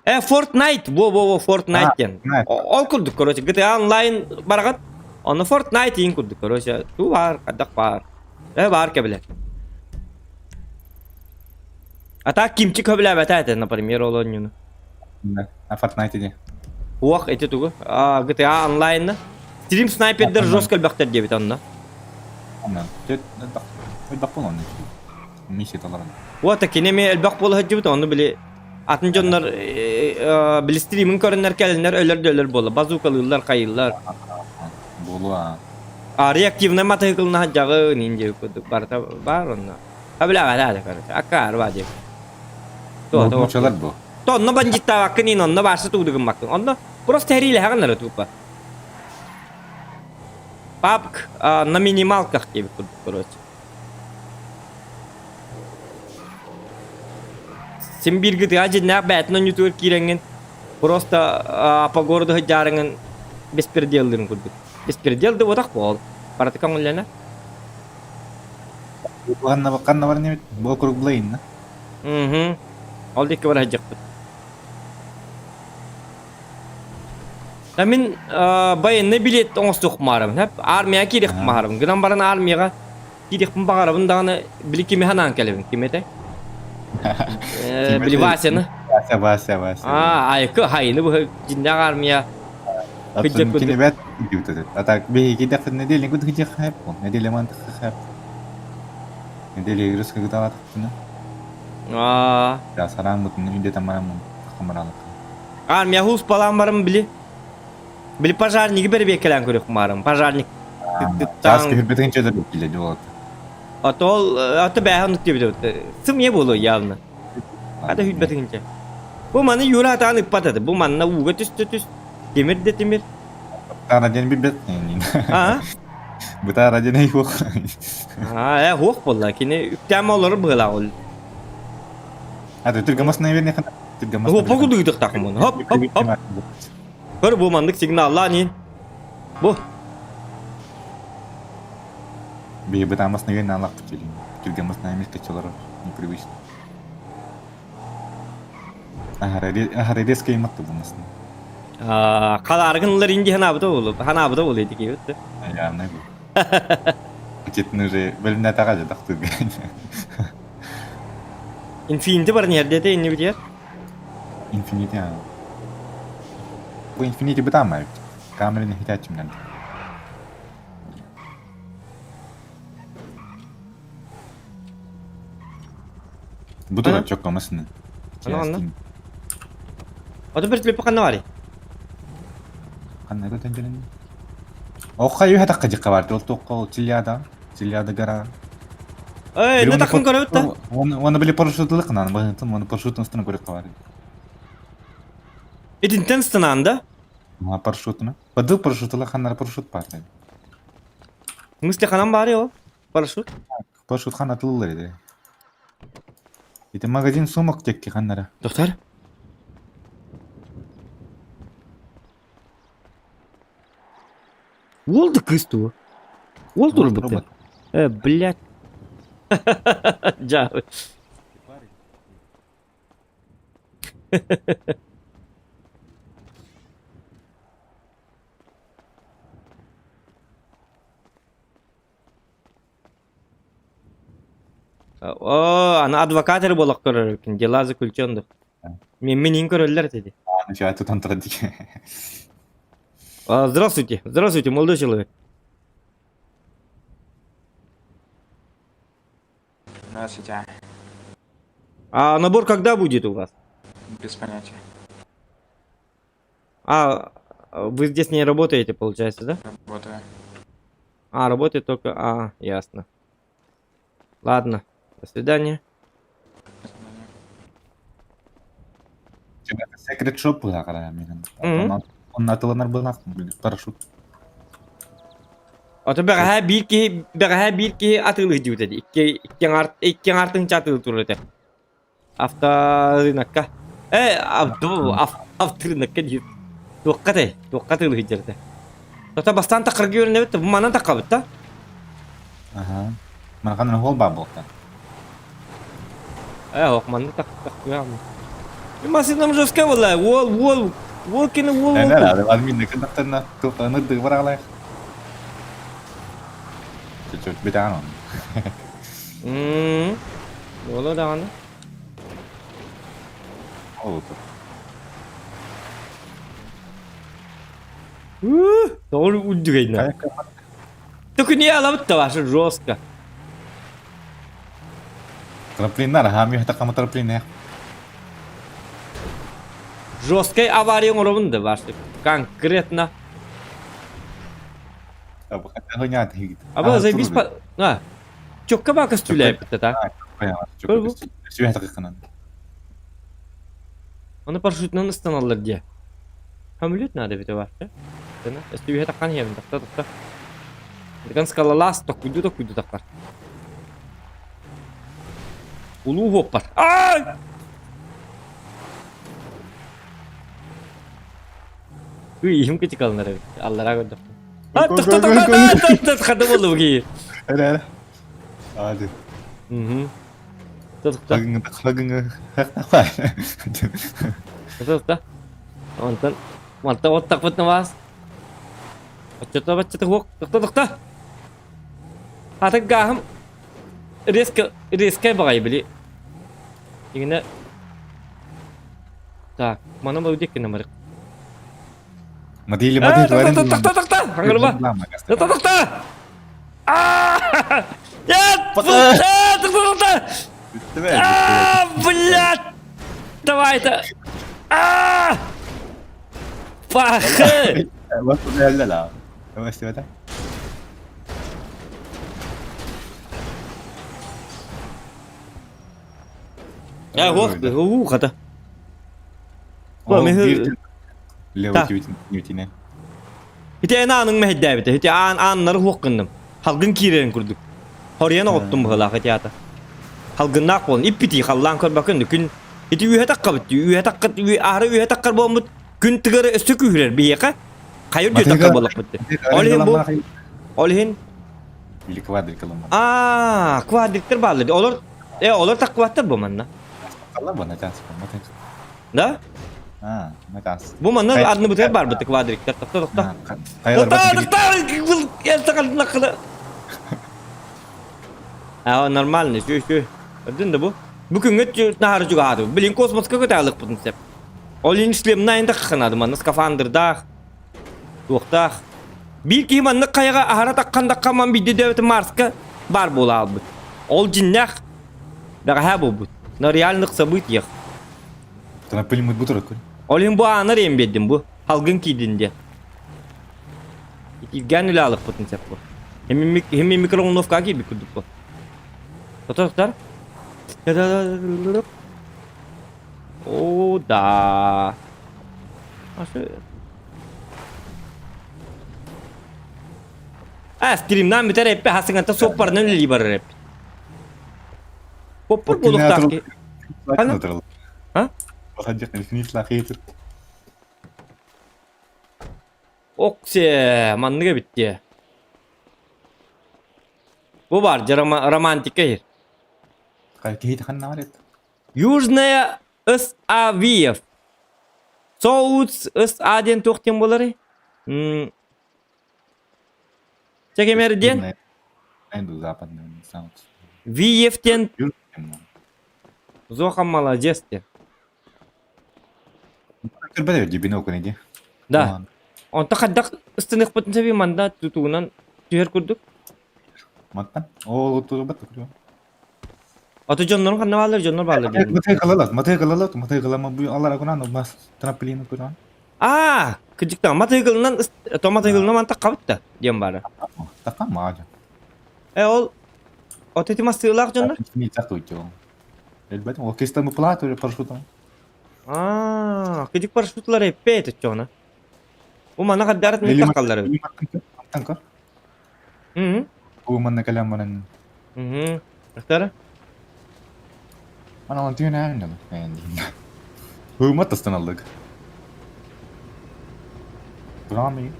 Speaker 2: Э, Fortnite, во-во-во, Fortnite диэн. Ол курдук, короче, GTA Online бараҕыт, ону Fortnite иин курдук, короче, туу баар, хайдах баар. Э, баар кэбилэ. А так кимчик хөбүлээбэтэ этэ, например, ол оонньууну.
Speaker 4: А Fortnite ди.
Speaker 2: Уох, ити тугу? А, GTA Online-на. Стрим снайпердер жестко элбэхтэр диэбит онно.
Speaker 4: Онно. Элбэх онно. Миссия таларан.
Speaker 2: Вот, кини эмиэ элбэх буола сылдьыбыт, ону били Атын дьоннор били стримин көрөннөр кэлэннэр өлөр да өлөр буолла. Базукалыыллар, хайыыллар.
Speaker 4: Буолуо.
Speaker 2: А реактивный матыһыкылына сылдьаҕын иин диэбит курдук барыта баар онно. А бля да короче. Акаар ба диэбит.
Speaker 4: Мучалар бу.
Speaker 2: То онно бандиттаабаккын иин онно баарса тууду гыммаккын. Онно просто хэриилэһэҕин эрэ тупа. Папк на минималках диэбит курдук короче. Син бииргэ тыа дьиннээх бэйэтин онньутугар киирэҥҥин просто по городу сылдьаарыҥын беспределлыырын курдук. Беспредел да буотах буол. Барыта көҥүллэнэ.
Speaker 4: Ханна ханна бар небит? Бу округ Блейн,
Speaker 2: Угу. Ол диэки бара сылдьыахпыт. Да мин военный билет оҥостуохмаарым. Армия киириэхпин Гынан баран армияҕа Киириэхпин баҕарабын даҕаны, били кими санаан кэлэбин, ким этэй? Э, били Васяны.
Speaker 4: Вася, Вася, Вася.
Speaker 2: Аа, айкы, хайыны бу дьиннээх армия.
Speaker 4: Кыдьык кини бэт компьютер. А так биһиги дэхтер неделя куд хиджи хэп. Неделя ман хэп. Неделя игры скагытала тахтына.
Speaker 2: Аа.
Speaker 4: Я саран мутун үйде тамарам хамаралык.
Speaker 2: Армия хус балан барым били. Били пожарниги бэрбиэккэлээн көрүөх Пожарник
Speaker 4: Таас көһүрбэтин чөдөр биле болот.
Speaker 2: А то аты бэһэ оннук диэбит сымыйа буолуо явно. Хата хүлбэтиҥчэ. Бу маны Юра атаан ыппат этэ. Бу манна ууга түстэ түс. Тимир да тимир.
Speaker 4: Бытаара диэн билбэт.
Speaker 2: Аа?
Speaker 4: Бытаара диэн хуох.
Speaker 2: Аа, э хуох буолла. Кини үктэм олорор быһыылаах ол.
Speaker 4: А ты түргэмас наверное түргэмас.
Speaker 2: Хоппа кудуйдуктакмын. Хоп хоп хоп. Көр бу маннык сигналлаан иин. Бу.
Speaker 4: Бии бытаамас наверное аллахпыт дилин. Түргэмас наемис качалар непривычно. Ахара резко иматты булмасын.
Speaker 2: Халааргын ылар инди ханаабыта болу. Ханаабыта болу эти киһи
Speaker 4: Явно бу. Четин уже бөлүнэ таға жатақ түрген.
Speaker 2: Инфинити бар нерде инни битер?
Speaker 4: Инфинити а. Бу Инфинити бытаамай. Камераны хитачымнан. Бу тура чоккомасыны.
Speaker 2: Ана анна. Ото бір телепа ханна барый?
Speaker 4: Ханна көтөн келин. Охха юха такка жыкка бар. Ол тоққа ол Чилияда. Чилияда гора.
Speaker 2: Эй, не такын көрөбүт да.
Speaker 4: Оны, оны били парашютлык нан, быһытын, оны парашютын үстүнө көрөк бар.
Speaker 2: Итинтэн станан да?
Speaker 4: А парашютuna? Подыл парашютла ханнара парашют бар dedi.
Speaker 2: В смысле ханан баары ол? Парашют?
Speaker 4: Парашют хан атылылар edi. Ити магазин сумок текки ханнара.
Speaker 2: Доктор? Уол да кыыс тугу? Уол турбут. Э, блядь. Дьаабы. О, аны адвокат эрэ буолах көрөр эбиккин, дела заключенных. Мен минин көрөллөр dedi.
Speaker 4: А, тутан турар дии.
Speaker 2: Здравствуйте, здравствуйте, молодой человек.
Speaker 12: Здравствуйте.
Speaker 2: А набор когда будет у вас?
Speaker 12: Без понятия.
Speaker 2: А, вы здесь не работаете, получается, да?
Speaker 12: Работаю.
Speaker 2: А, работает только... А, ясно. Ладно, до свидания.
Speaker 4: Secret shop була мен. Онна атыланар былах парашют.
Speaker 2: Ото бэҕэһээ биир киһи бэҕэһээ биир киһи атыылыы дьиэбит этэ. Икки икки аҥаар икки аҥаартыҥ атыылыы турар этэ. Авторынокка. Э, авторынокка диир. Туохха этэй? Туохха атыылыы сылдьар этэ. Тото бастаан таххарга үөрэнэбит да, бу манан таххабыт да?
Speaker 4: Аха. Манахан хол баар буолта.
Speaker 2: Э, ох, манна тах таххыам. Машинам жестко была. Уол, уол, уол кини уол.
Speaker 4: Э, да, админ кындактарына туохтаныр бараалаах. Чуть-чуть битаан он.
Speaker 2: Мм. Уола даҕаны.
Speaker 4: Ол
Speaker 2: Тоҕо үрдүгэйнэ. Төкүнүйэ алабыт да ваше жестко.
Speaker 4: Трамплиннар, хаами хата трамплин
Speaker 2: Жесткай авария оҥоробун да ваше конкретно. Аба заебись по... А, чокка баа көстүүлээбит та. Оны парашютынан ыстаналлар дии. Самолет надо эбитэ баар. Өстүбүһэ таххан иһэбин тахта тахта. Дыган скалалаас токуйду токуйду таххар. Улуу уоппар. Ай! Үй, иһим кычыкалынар эбит. Аллараа көрдөхпүн. А, тохто тохто тохто хата буолла бу киһи.
Speaker 4: Эрэ эрэ. Аады.
Speaker 2: Мгм. Тохто.
Speaker 4: Хагыңы
Speaker 2: Тохто. Онтон мантан оттахпытына баас. Оччото баччата хуох. Тохто тохто. Аты гааһым резко резкэй баҕайы били. Дьиҥинэ Так, маны бу диэки намырык.
Speaker 4: Модели модель
Speaker 2: Тохто тохто тохто! Хаҥырба! Тохто тохто! Нет! Тохто тохто! А, блядь! Давай это! А! Пахы! Э, ох, уу, хата. Ити эн ааныҥ мэһэйдээбитэ. Ити аан ааннары суох гынным. Халгын киирэрин курдук. Хоруйан оҕуттум быһыылаах ити аата. Халгыннаах буолан иппитии халлаан көрбөккүн күн ити үөһэ таххабыт үөһэ таххат аһары үөһэ таххар буолбут күн тыгары өссө күүһүрэр биһиэхэ хайыр дьүө таххар буоллахпыт ол иһин бу ол иһин
Speaker 4: Или квадрик ылыммат.
Speaker 2: Аа, квадриктер бааллар. Олор э олор таккыбаттар бу манна.
Speaker 4: Алла бу натас
Speaker 2: Да?
Speaker 4: А, натас.
Speaker 2: Бу манна арныбытыгар барбыт квадриктар. Тохто тохто. Тохто тохто. А, нормально, все, все. Өдүн да бу. Бу күҥҥэ наһары чугаһааты. Блин, космоска көтөалыкпытын сеп. Ол иһин шлемна айында ханады манна скафандрдаах, туохтаах. Биир киһи маннык хайаҕа аһара таххан ман биирдэ дөбөтө Марска баар буола хаалбыт. Ол дьиннээх бэҕэһээ буолбут. На реальных событиях.
Speaker 4: Трамплин бутурат көр.
Speaker 2: Ол иһин бу аанар иэн биэрдим бу. Халгын киирдин диэн. Итиргээн үлэ алыкпытын сөп бу. Химми микроволновкаға киирбит курдук бу. Тотор О, да. А, стримнан бүтэр эппе хасыҥанта суоппарынан үлэлии барар эппит. Поппур буолуохтаах ки. Хана? А? Оксе, маннык эбит дии. Бу бар, дьэ романтика иһир. Южная САВиев. Соус СА диэн туох диэн буоларый? Чэкэмэр диэн? Виев диэн Зоха молодец диэн. Да. Онто хайдах ыстыныахпытын сөбүй манда тутугунан түһэр курдук.
Speaker 4: Маттан? Ол тутубат курдук.
Speaker 2: Аты дьоннорун ханна бааллар, дьоннор бааллар диэн.
Speaker 4: Матый кылалат, матый кылалат, матый кылама бу алара кунан мас трамплин кунан.
Speaker 2: Аа, кыдьыктан матый кылынан то матый кылынан мантак кабытта диэн баара.
Speaker 4: Така маажа.
Speaker 2: Э ол от эти мастыылаах дьоннор?
Speaker 4: Не так уйдём. Элбет, ол кестен бу плат уже парашютом.
Speaker 2: Аа, кыдьык парашютлар эппе этеччоҕуна. Бу мана хаддарат мин таккаллар.
Speaker 4: Танкар. Бу манна кэлэн баран.
Speaker 2: Ыктара?
Speaker 4: Аналан түүн ään Hurmat тастан алдык. Брами.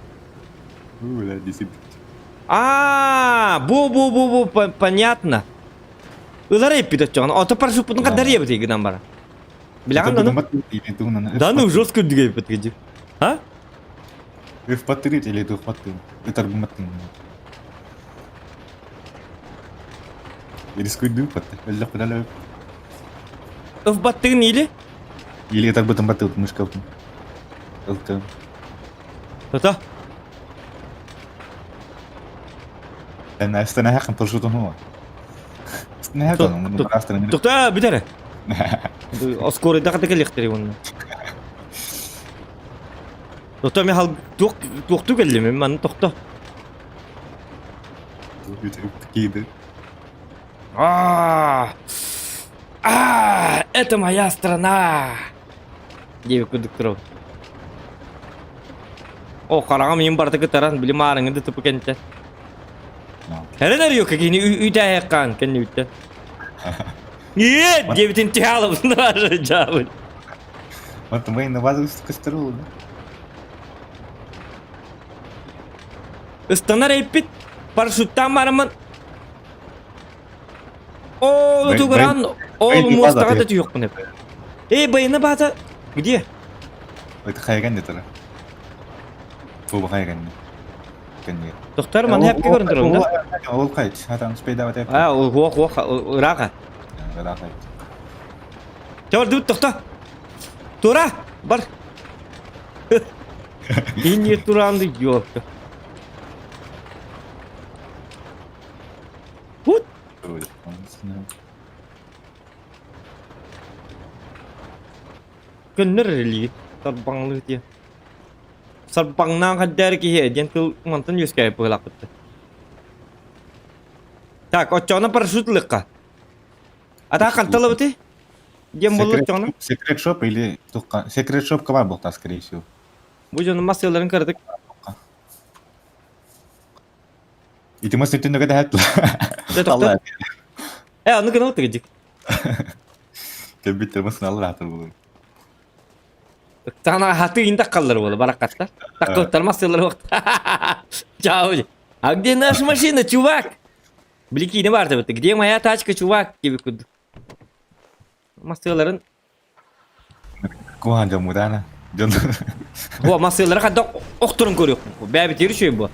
Speaker 2: А, бу бу бу бу понятно. Ылар эппит оччоҕуна. Ото парашютпутун каддар ебит гынан бара. Билэҕин да ну? Да ну жестко үрдүгэ эппит А?
Speaker 4: Ыфпаттырыт или тухпаттын? Ытарбыматтын. Рискуйду патты. Өллөх кудала.
Speaker 2: Ыфбаттыгын или?
Speaker 4: Или ытарбытын баттыбыт мышкабытын. Ылкын.
Speaker 2: Тата.
Speaker 4: Эн астана хакын парашютун хуа. Астана хакын.
Speaker 2: Тукта бүтәре. Оскорыйда ката келехтери онна. Тохто мен хал туох туохтуу кэллим мен манна тохто.
Speaker 4: Кииды.
Speaker 2: А, а, это моя страна. Диэбит курдук турабын. О, хараҕым иин барыта кытаран, били маарыҥы да тупу кэнтэ. Эрэн эрийокка кини үйтээһэккаан кэннибиттэн. Нет, диэбитин тиһаалабын дьаабын.
Speaker 4: Вот мы на базу костеру.
Speaker 2: Ыстанар эппит парашюттаан бараммын Ол тугуран ол муостаҕа да түһүөхпүн эп. Эй, байына баата где?
Speaker 4: Это хайган де Бу хайган.
Speaker 2: Доктор, маны хәпке көрін тұрын да?
Speaker 4: Ол қайт, атан спейда бат.
Speaker 2: А, ол хуа хуа ыраға.
Speaker 4: Ыраға.
Speaker 2: Төр дут тохто. Тура, бар. Инне туранды yok. Hut. Көннөр рели сарбаңлы диye. Сарбаңнаан хаддары киһи диэн тыл мантан үөскээбит быһыылаахпыт. Так, оччоҕуна парашют ылыахха. Атаа ханталабыты? Диэн буолла оччоҕуна?
Speaker 4: Секрет шоп или секрет шоп кабар буолта, скорее всего.
Speaker 2: Бу дьону массыаларын кыратык.
Speaker 4: Ити мас түннүгэ дэһэт.
Speaker 2: Э, аны гына тыгыдьык.
Speaker 4: Кэлбиттер мас аллаатыр булur.
Speaker 2: Сана хаты инда қаллар буола бараккаттар. Таккыттар массыалар вакыт. Чао. А где наша машина, чувак? Били не бар деп Где моя тачка, чувак? Деп курдук. Массыаларын
Speaker 4: Куһаан дьоммутаана. Дьон
Speaker 2: Бу массыалары хадда охторун көрүөх. Бэбитир үчүгэй бу.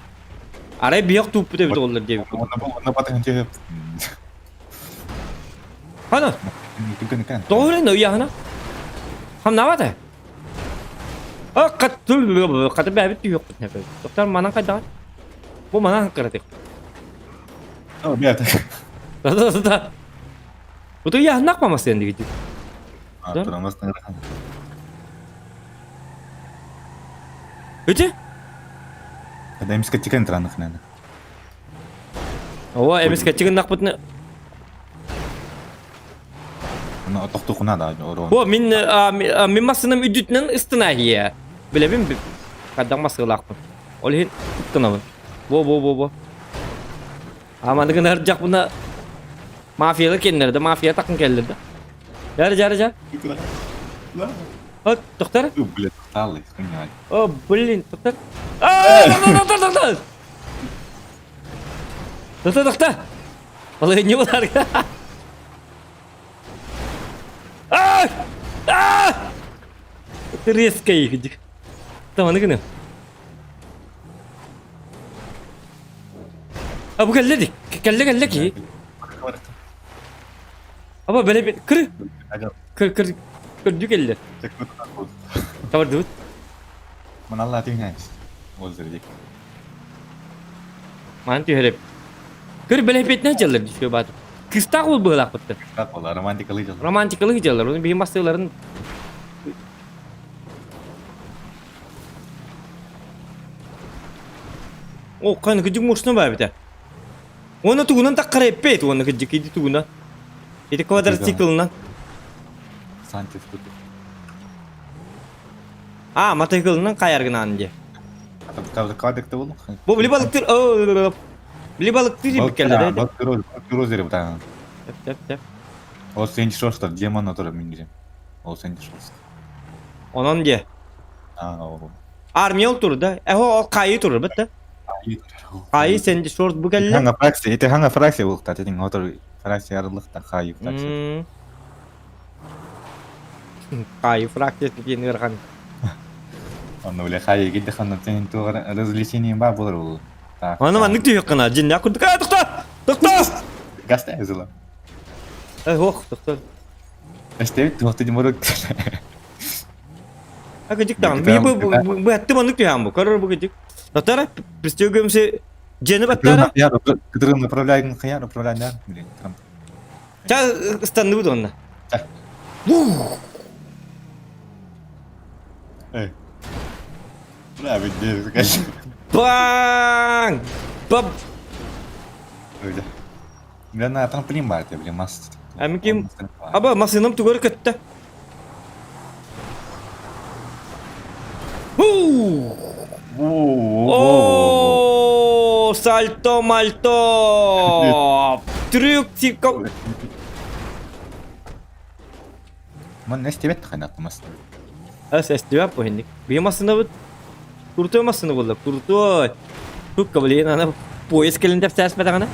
Speaker 2: Арай биһэх тууппут эбит оллар диэбит.
Speaker 4: Онно батыгын чөһөп.
Speaker 2: Хана. Тоҕо ыйаһына? Хамнаабата. А каттыл каты бэбит түһүөхпүт нэпэ. Доктор манан хайдаҕын? Бу манан кыратык.
Speaker 4: О, бэт.
Speaker 2: Да да да. Бу ыйаһыннах мамасыан дигити. Эти?
Speaker 4: Когда эмискэтчикен транах наверное.
Speaker 2: Ооба, эмискэтчиген нахпытны.
Speaker 4: Тохтухуна да
Speaker 2: Бу мин мин массынам үдүтүнэн ыстына хия. Билэбин хайдах массыылаахпын. Ол иһин туттунабын. Во-во-во-во. Аманы гынар дьахпына мафиялар кэллэр да, мафия такын кэллэр да. Жар, жар, жар. От, тоқтар.
Speaker 4: Блин, талы, хуйня.
Speaker 2: О, блин, тоқтар. А, тоқтар, тоқтар. Тоқтар, тоқтар. Балай не болар? А! А! Ты резко их. Там аны гына. А бу кэллэ ди. Кэллэ кэллэ ки. Аба бэлэ кыр. Кыр кыр көрдү кэллэ. Табардыбыт.
Speaker 4: Маналла түһүнэс. Ол зердик.
Speaker 2: Ман түһэреп. Көр бэлэпиэтинэн дьаллар дьүсүө баат. Кыстаах ол быһылаахпыттар.
Speaker 4: Кыстаах буолла, романтикалыы дьаллар.
Speaker 2: Романтикалыы дьаллар. Оны биһи массыыларын О, каны кыдьык мушна баа бите. Оны тугунан таккара эппейт, оны кыдьык иди тугунан. Ити квадроциклынан.
Speaker 4: Санчес куту.
Speaker 2: А, мотоциклынан каяргынан де.
Speaker 4: Квадрикте болдук.
Speaker 2: Бу били балыктыр. Били балыктыр деп келді.
Speaker 4: Балыктыр озере бутаган.
Speaker 2: Теп теп теп.
Speaker 4: Ол сен шорстар, демон отырып мен кирем. Ол сен шорстар.
Speaker 2: Онон де.
Speaker 4: А, ол.
Speaker 2: Армия ол тур да. Эхо ол кайы тур бит да. Кайы сен шорт бу келді.
Speaker 4: Ханга фракция, это ханга фракция болуқта, тетин отыр фракция арылықта, кайы фракция.
Speaker 2: Кайы фракция деген ырған.
Speaker 4: Онно бile хайы кидде ханна сен тугар развлечение бар болар ол.
Speaker 2: Аны маннык түйек кына, жинна курдук. А, тохто! Тохто!
Speaker 4: Гаста языла.
Speaker 2: Эй, ох, тохто.
Speaker 4: Эштебит туохты диморок.
Speaker 2: А кыжык тагын. Би бу бу хатты маннык түйәм бу. Көрөр бу кыжык. Татара, пристегиваемся. Жени баттара.
Speaker 4: Я кыдырым направляйын хаяр управляйын да. Блин, там.
Speaker 2: Ча ыстанды бу онна.
Speaker 4: Эй. Бля, ведь конечно.
Speaker 2: Бang! Баб!
Speaker 4: Бля, на трамплин бар, блин, мас.
Speaker 2: Әмиким. Аба, масыным түгөр көттө. О, сальто мальто! Трюк типа.
Speaker 4: Ман не стебет хайнаттымас.
Speaker 2: Эс эстибеп бу хинник. Бии масына бут. Крутой масына булла, крутой. Тукка блин, ана поезд келин деп сәспәтәгәнә.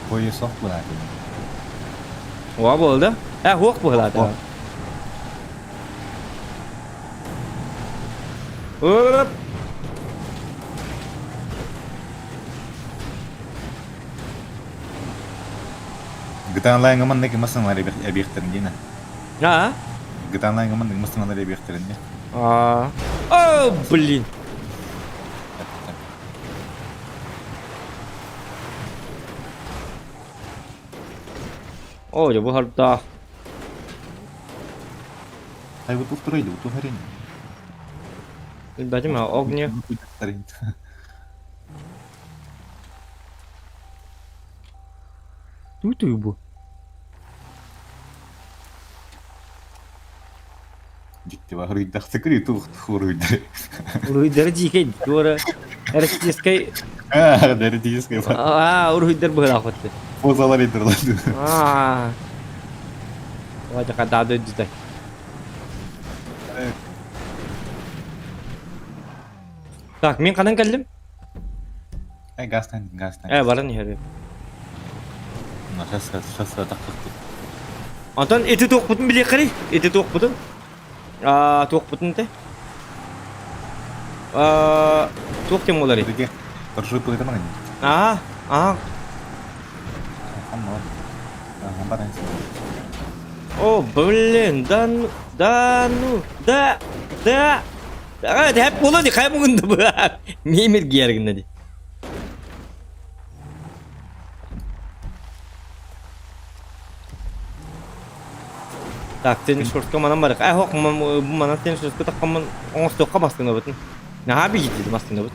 Speaker 4: Поезд сох була.
Speaker 2: Уа болды. Ә, хуак була. Оп!
Speaker 4: GTA Online маннык масыналар эбиэхтерин диэн.
Speaker 2: А?
Speaker 4: GTA Online маннык масыналар эбиэхтерин диэн.
Speaker 2: А. О, блин. О, я бу харда.
Speaker 4: Ай вот устроили, вот угорение.
Speaker 2: Бәдим огни. Ту-ту бу.
Speaker 4: Дикти бар, хуйдах сыкри тух хуруйдер.
Speaker 2: Уруйдер дикей, дура. Российской.
Speaker 4: А, да, российской.
Speaker 2: А, уруйдер был охоты.
Speaker 4: Позалар идерлар.
Speaker 2: А. Вот когда дойдет. Так, мен қанан келдім?
Speaker 4: Э, гастан, гастан.
Speaker 2: Э, баран ехер.
Speaker 4: Ну, сейчас, сейчас, так,
Speaker 2: Антон, эти тоқпутын біле қарай. Эти тоқпутын. А, тоқпутын те. А, тоқ тем олар еді.
Speaker 4: Торжуй пылытаман.
Speaker 2: А, а. О, блин, да ну, да ну, да, да. А, хәп болы ди, қай бүгінді бұл. Мемер гергінде ди. Так, сен шортка манан барык. Ә, хоқ, манан сен шортка таққанмын, оңыз тоққа бастың бұтын. Наға би кетеді бастың бұт.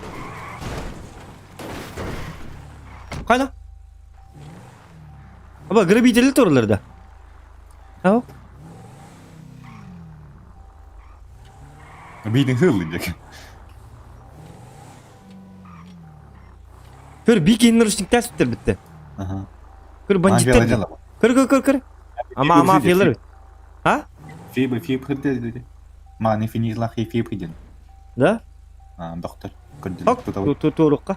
Speaker 2: Қайда? Аба, грабители турлар да. Ау.
Speaker 4: Биитин хыллын дьэ.
Speaker 2: Көр, бии киһини наручниктаах сүттэрбиттэр.
Speaker 4: Аха.
Speaker 2: Көр, бандиттар. Көр, көр, көр, көр. Ама, ама, филер. А?
Speaker 4: Фиба, фиба хырдэ. Маны финизлах и фиба хиден.
Speaker 2: Да?
Speaker 4: А, доктор.
Speaker 2: Ок, туурукка.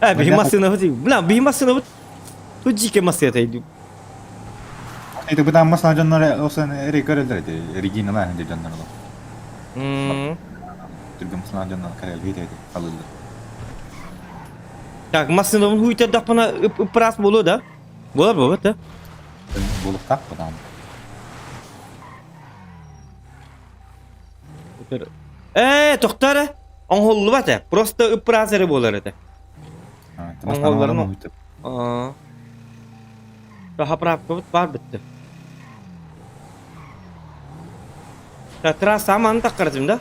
Speaker 2: Э, биһи массыынабыт, бля, биһи массыынабыт. Тут дьиикэ массыына иди.
Speaker 4: Это бытан масла дьоннор осан эри көрөлдөр эти Регина ди дьоннор олох. Түргөн масла дьоннор карел хит эти халыллар.
Speaker 2: Так, массыынабын хуйтардахпына ыппыраас буолуо да? Буолар буолбат да?
Speaker 4: Буолуктаах бытан.
Speaker 2: Ээ, тохтоо эрэ. Оҥоһуллубат ээ. Просто ыппыраас эрэ буолар этэ. Оҥоһулларын Заправкабыт баар бүттэ. Трасса маны таккаратым да?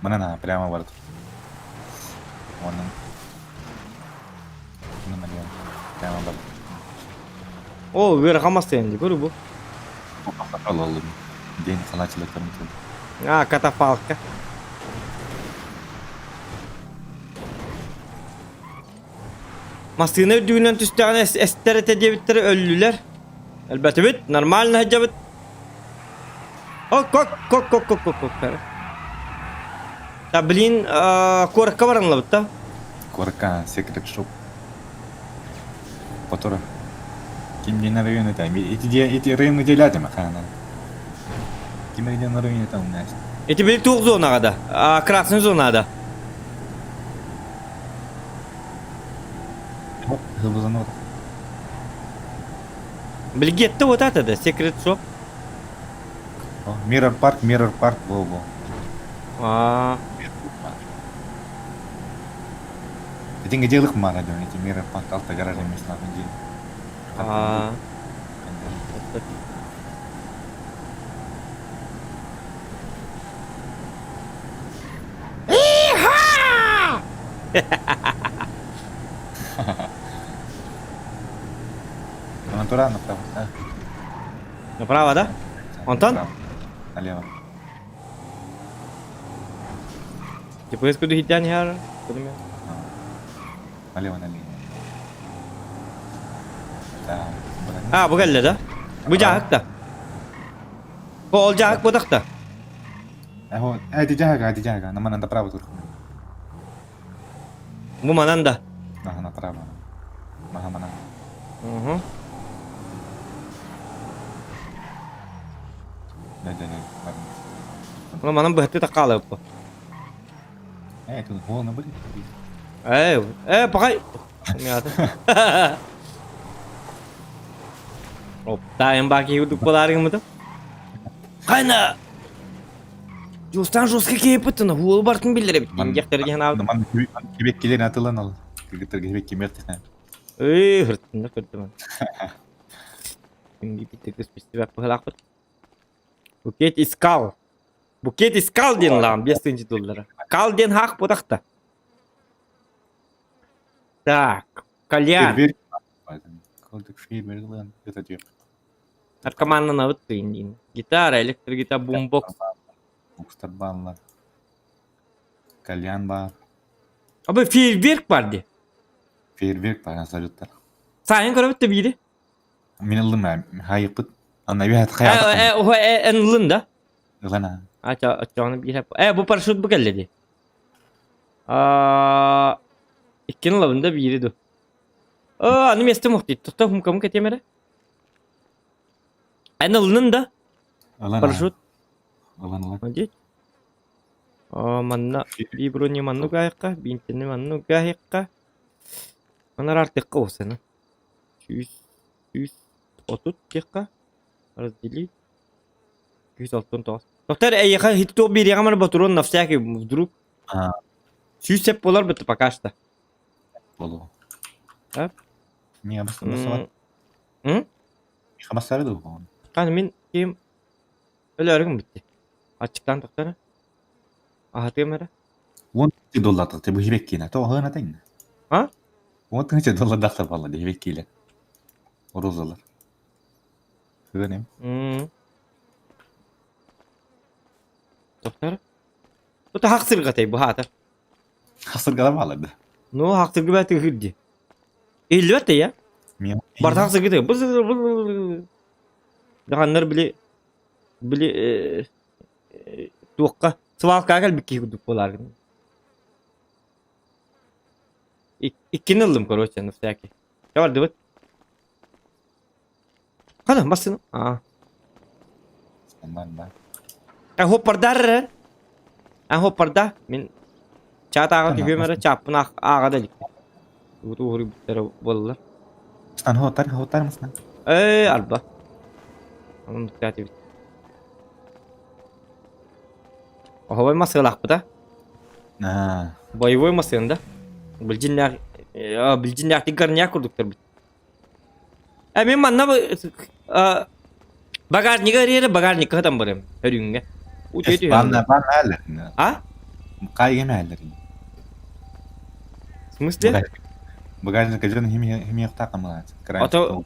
Speaker 4: Мына прямо барат. Онон. Мына прямо барат.
Speaker 2: О, ыарахан массыына дии, көрү бу.
Speaker 4: Алалым. День халачылыктарын
Speaker 2: А, катафалка. Массыына үрдүгүнэн түстэҕинэ эстэр этэ диэбиттэрэ өллүлэр. Элбэтибит, нормально сылдьабыт. О, кок, кок, кок, кок, кок, кок. Да, блин, куоракка баран ылабыт да?
Speaker 4: Куоракка секрет шоп. Которых ким ден район это? Эти эти районы делятым, хана. Ким ден район это у нас?
Speaker 2: Эти били туох зонаға да? А, красный зона да. Билгетте вот это да, секрет шоп.
Speaker 4: Mirror Park, Mirror Park, во-во.
Speaker 2: А.
Speaker 4: Этин где мара дьон, эти Mirror Park алта гаража местна день.
Speaker 2: А.
Speaker 4: Натура направо, да?
Speaker 2: Направо, да? Онтон?
Speaker 4: Налево.
Speaker 2: Типа куду хитян хар.
Speaker 4: Налево, налево. Да.
Speaker 2: А, бу кэллэ да? Бу дьааһык да? Бу ол дьааһык буотах да?
Speaker 4: Эһо, эти дьааһык, эти дьааһык, наман направо турх.
Speaker 2: Бу манан да?
Speaker 4: Аха, направо. Маха манан.
Speaker 2: Угу.
Speaker 4: Да, да, да.
Speaker 2: Ну, манан быһатыы такаалыппа.
Speaker 4: Э, тут холодно будет?
Speaker 2: Э, э, пахай. Умята. Оп, тайым баки удук боларыгымыты. Кайна! Жустан жестко кейпіттіні, уол бартын билдире бит. Индияқтар деген алды.
Speaker 4: Ман кебек келер атылан ал. Кыргыттар кебек кемер тихна.
Speaker 2: Эй, хыртында көрдім. Инги битте көз пистебек бухалақпыт. Букет искал. Букет искал ден лам, 5000 доллара. Кал ден хақ бұдақта. Так, кальян. Наркоманнан абыт дейін. Гитара, электрогитара, бумбокс.
Speaker 4: Бокстар баалар. Кальян бар.
Speaker 2: Абы фейерверк бар де.
Speaker 4: Фейерверк бар, салюттар.
Speaker 2: Сайын көрөбүт да биири.
Speaker 4: Мин ыллым хайыппыт. Анна бихат хайат.
Speaker 2: Э, э, эн ылын да.
Speaker 4: Ылана.
Speaker 2: Ача, ачаны биир. Э, бу парашют бу келли ди. А, иккини ылабын да биири ду. Э, аны месте мухти. Тохто хумкамы кетемере. Эн ылынын да. Парашют.
Speaker 4: Ылан ылан.
Speaker 2: Молодец. О, манна биброни манну гаайыкка, бинтини манну гаайыкка. Манар артыкка осаны. 130 текка. Разделить. 169. Доктор, эйха хитто бир ягамар батурон на всякий вдруг. Сүүс сеп болар бит пока что.
Speaker 4: Болу.
Speaker 2: А?
Speaker 4: Не, бассабат.
Speaker 2: М?
Speaker 4: Хамасары ду.
Speaker 2: Каны мин ким өлөрүм битти. Ачыктан токтор. Аһатыым эрэ.
Speaker 4: 10 доллар ты бу хибек кина. То хына тайна.
Speaker 2: А?
Speaker 4: 10 доллар дахтар балла хибек киле. Розалар. Хыгынем.
Speaker 2: М. Тохтор. Бу таһах сырҕатай бу хаата.
Speaker 4: Хасыргалар баалар да.
Speaker 2: Ну, хахсыргы баа тыһыр ди. Иһиллибэт да я. Барта хахсыргы тыһыр. Даҕаннар били били туохха свалкаҕа кэлбит киһи курдук буолааргын. Иккини ыллым, короче, на всякий. Чэ бардыбыт. Хана, массыына. Аа.
Speaker 4: Нормально.
Speaker 2: А хоппардар эрэ. А хоппарда. Мин чаат ааҕа түһүөм эрэ, чааппын ааҕа да илик. Уһуруйбуттара буоллар.
Speaker 4: Ан хоттар, хоттар мısın?
Speaker 2: Ээ, арба. Onun dikkat Оһобой массыылаахпыта.
Speaker 4: Аа.
Speaker 2: Боевой массыына да. Билдьиннээх билдьиннээхтик горняк курдуктар бит. Э мин манна багажнига эрийэрэ багажникка сытан барыам өрүүҥҥэ. Утуйа түһэн.
Speaker 4: Банна банна әлләрин.
Speaker 2: А?
Speaker 4: Кайгы мәлләрин.
Speaker 2: В смысле?
Speaker 4: Багажникка дьон химиякта камылаат.
Speaker 2: Ото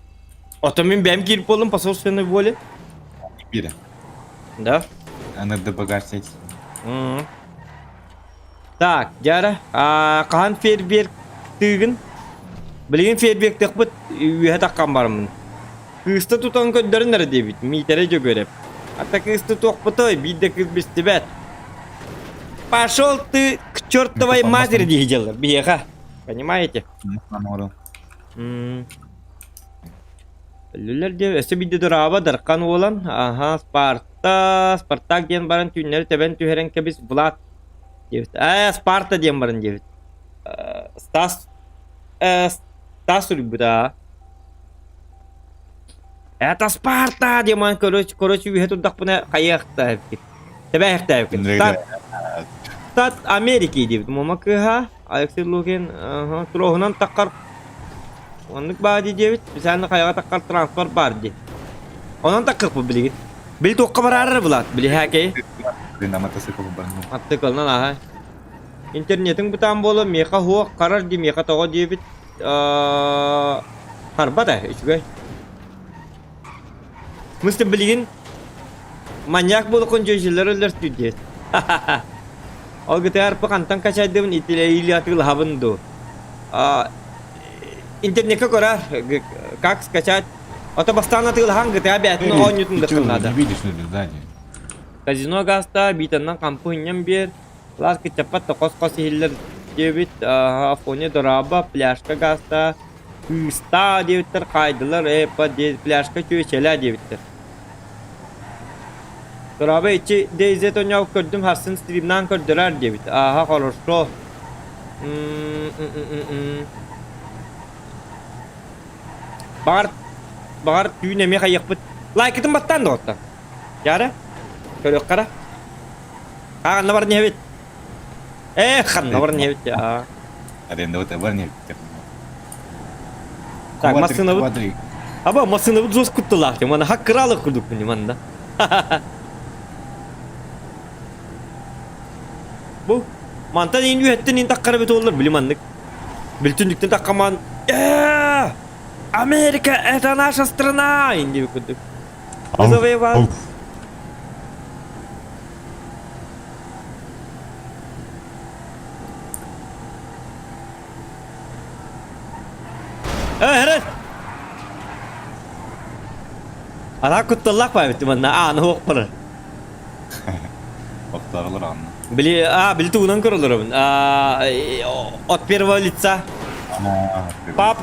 Speaker 2: Ото мин бэйэм киирip буоллум по собственной воле.
Speaker 4: Бире.
Speaker 2: Да?
Speaker 4: Анырды багаж сеть.
Speaker 2: Так, дьара, хаһан фейерверк тыыгын? Билигин фейерверктехпит үөһэ таххан бараммын. Кыыста тутан көрдөрүн эрэ диэбит, Миитэрэ Дьөгүөрэп. Ата кыыс тутуохпутой, биир да кыыс бистибэт. Пошел ты к чертовой матери дии дьаллар, биһиэхэ. Понимаете? Өллүлэр диэн өссө биирдэ дораба Дархан уолан, аха, Спарта, Спартак диэн баран түүннэри тэбэн түһэрэн кэбис Влад диэбит. Ээ, Спарта диэн баран диэбит. Стас Стас суруйбута. Это Спарта диэн баран короче, короче үһэ турдахпына хайыахта эбиккит. Тэбээхтээбиккит. Штат, штат Америки диэбит. Муома кыыһа Алексей Лукин туроһунан таххар Оннук баар дии диэбит, специально хайаҕа таххар транспорт баар дии. Онон таккыппыт билигин. Били туохха бараарар Влад, били хээкэй.
Speaker 4: На мотоцикл барну.
Speaker 2: Мотоциклынан аха. Интернетиҥ бытаан буолан миэхэ суох, харар дии миэхэ тоҕо диэбит. Харбат ээ, үчүгэй. Мысты билигин маньяк буолукун дьүөжүлэр өлөртүү диэт. Ол гытыар хантан качайдыбын итилэйили атыылаһабын дуу. Интернеккэ көрөр, как скачать. Ото бастаан атыылаһан GTA бэйэтин оонньуутун
Speaker 4: Ты чё,
Speaker 2: надо.
Speaker 4: не видишь, что ли, сзади?
Speaker 2: Казино гаста биитэннэн хампы ынньан биэр, лаас кыччаппат да хос-хос иһиллэр диэбит, Афоня дораба, пляжка гаста, кыыстаа диэбиттэр, хаайдылар, эпа диэбит, пляжка чүөчэлээ диэбиттэр. Дораба ичи DayZ оонньообут көрдүм, харсын стримнаан көрдөрөр диэбит. Ааха, хорошо. Баҕар, баҕар түүн эмиэ хайыахпыт. Лайкытын баттаан доҕоттор. Яра, көрүөххэ эрэ. Аа, ханна баран иһэбит? Ээ, ханна баран иһэбит аа.
Speaker 4: Аренда вот баран иһэбит.
Speaker 2: Так, массыынабыт. Аба, массыынабыт зос кутталаах манна хаккыраалык курдукпун манна. Бу мантан иин үһэттэн иин таххара бит оллар били маннык. Бүлтүндүктэн таххамаан ээ Америка это наша страна ин диэбит курдук. Мы завоевали. Э, Ана кутталлаах баайбыт манна ааны суох барар.
Speaker 4: Охтооролор анна.
Speaker 2: Били, а, били тугунан көрөлөрөбүн. А, от первого лица. Пап,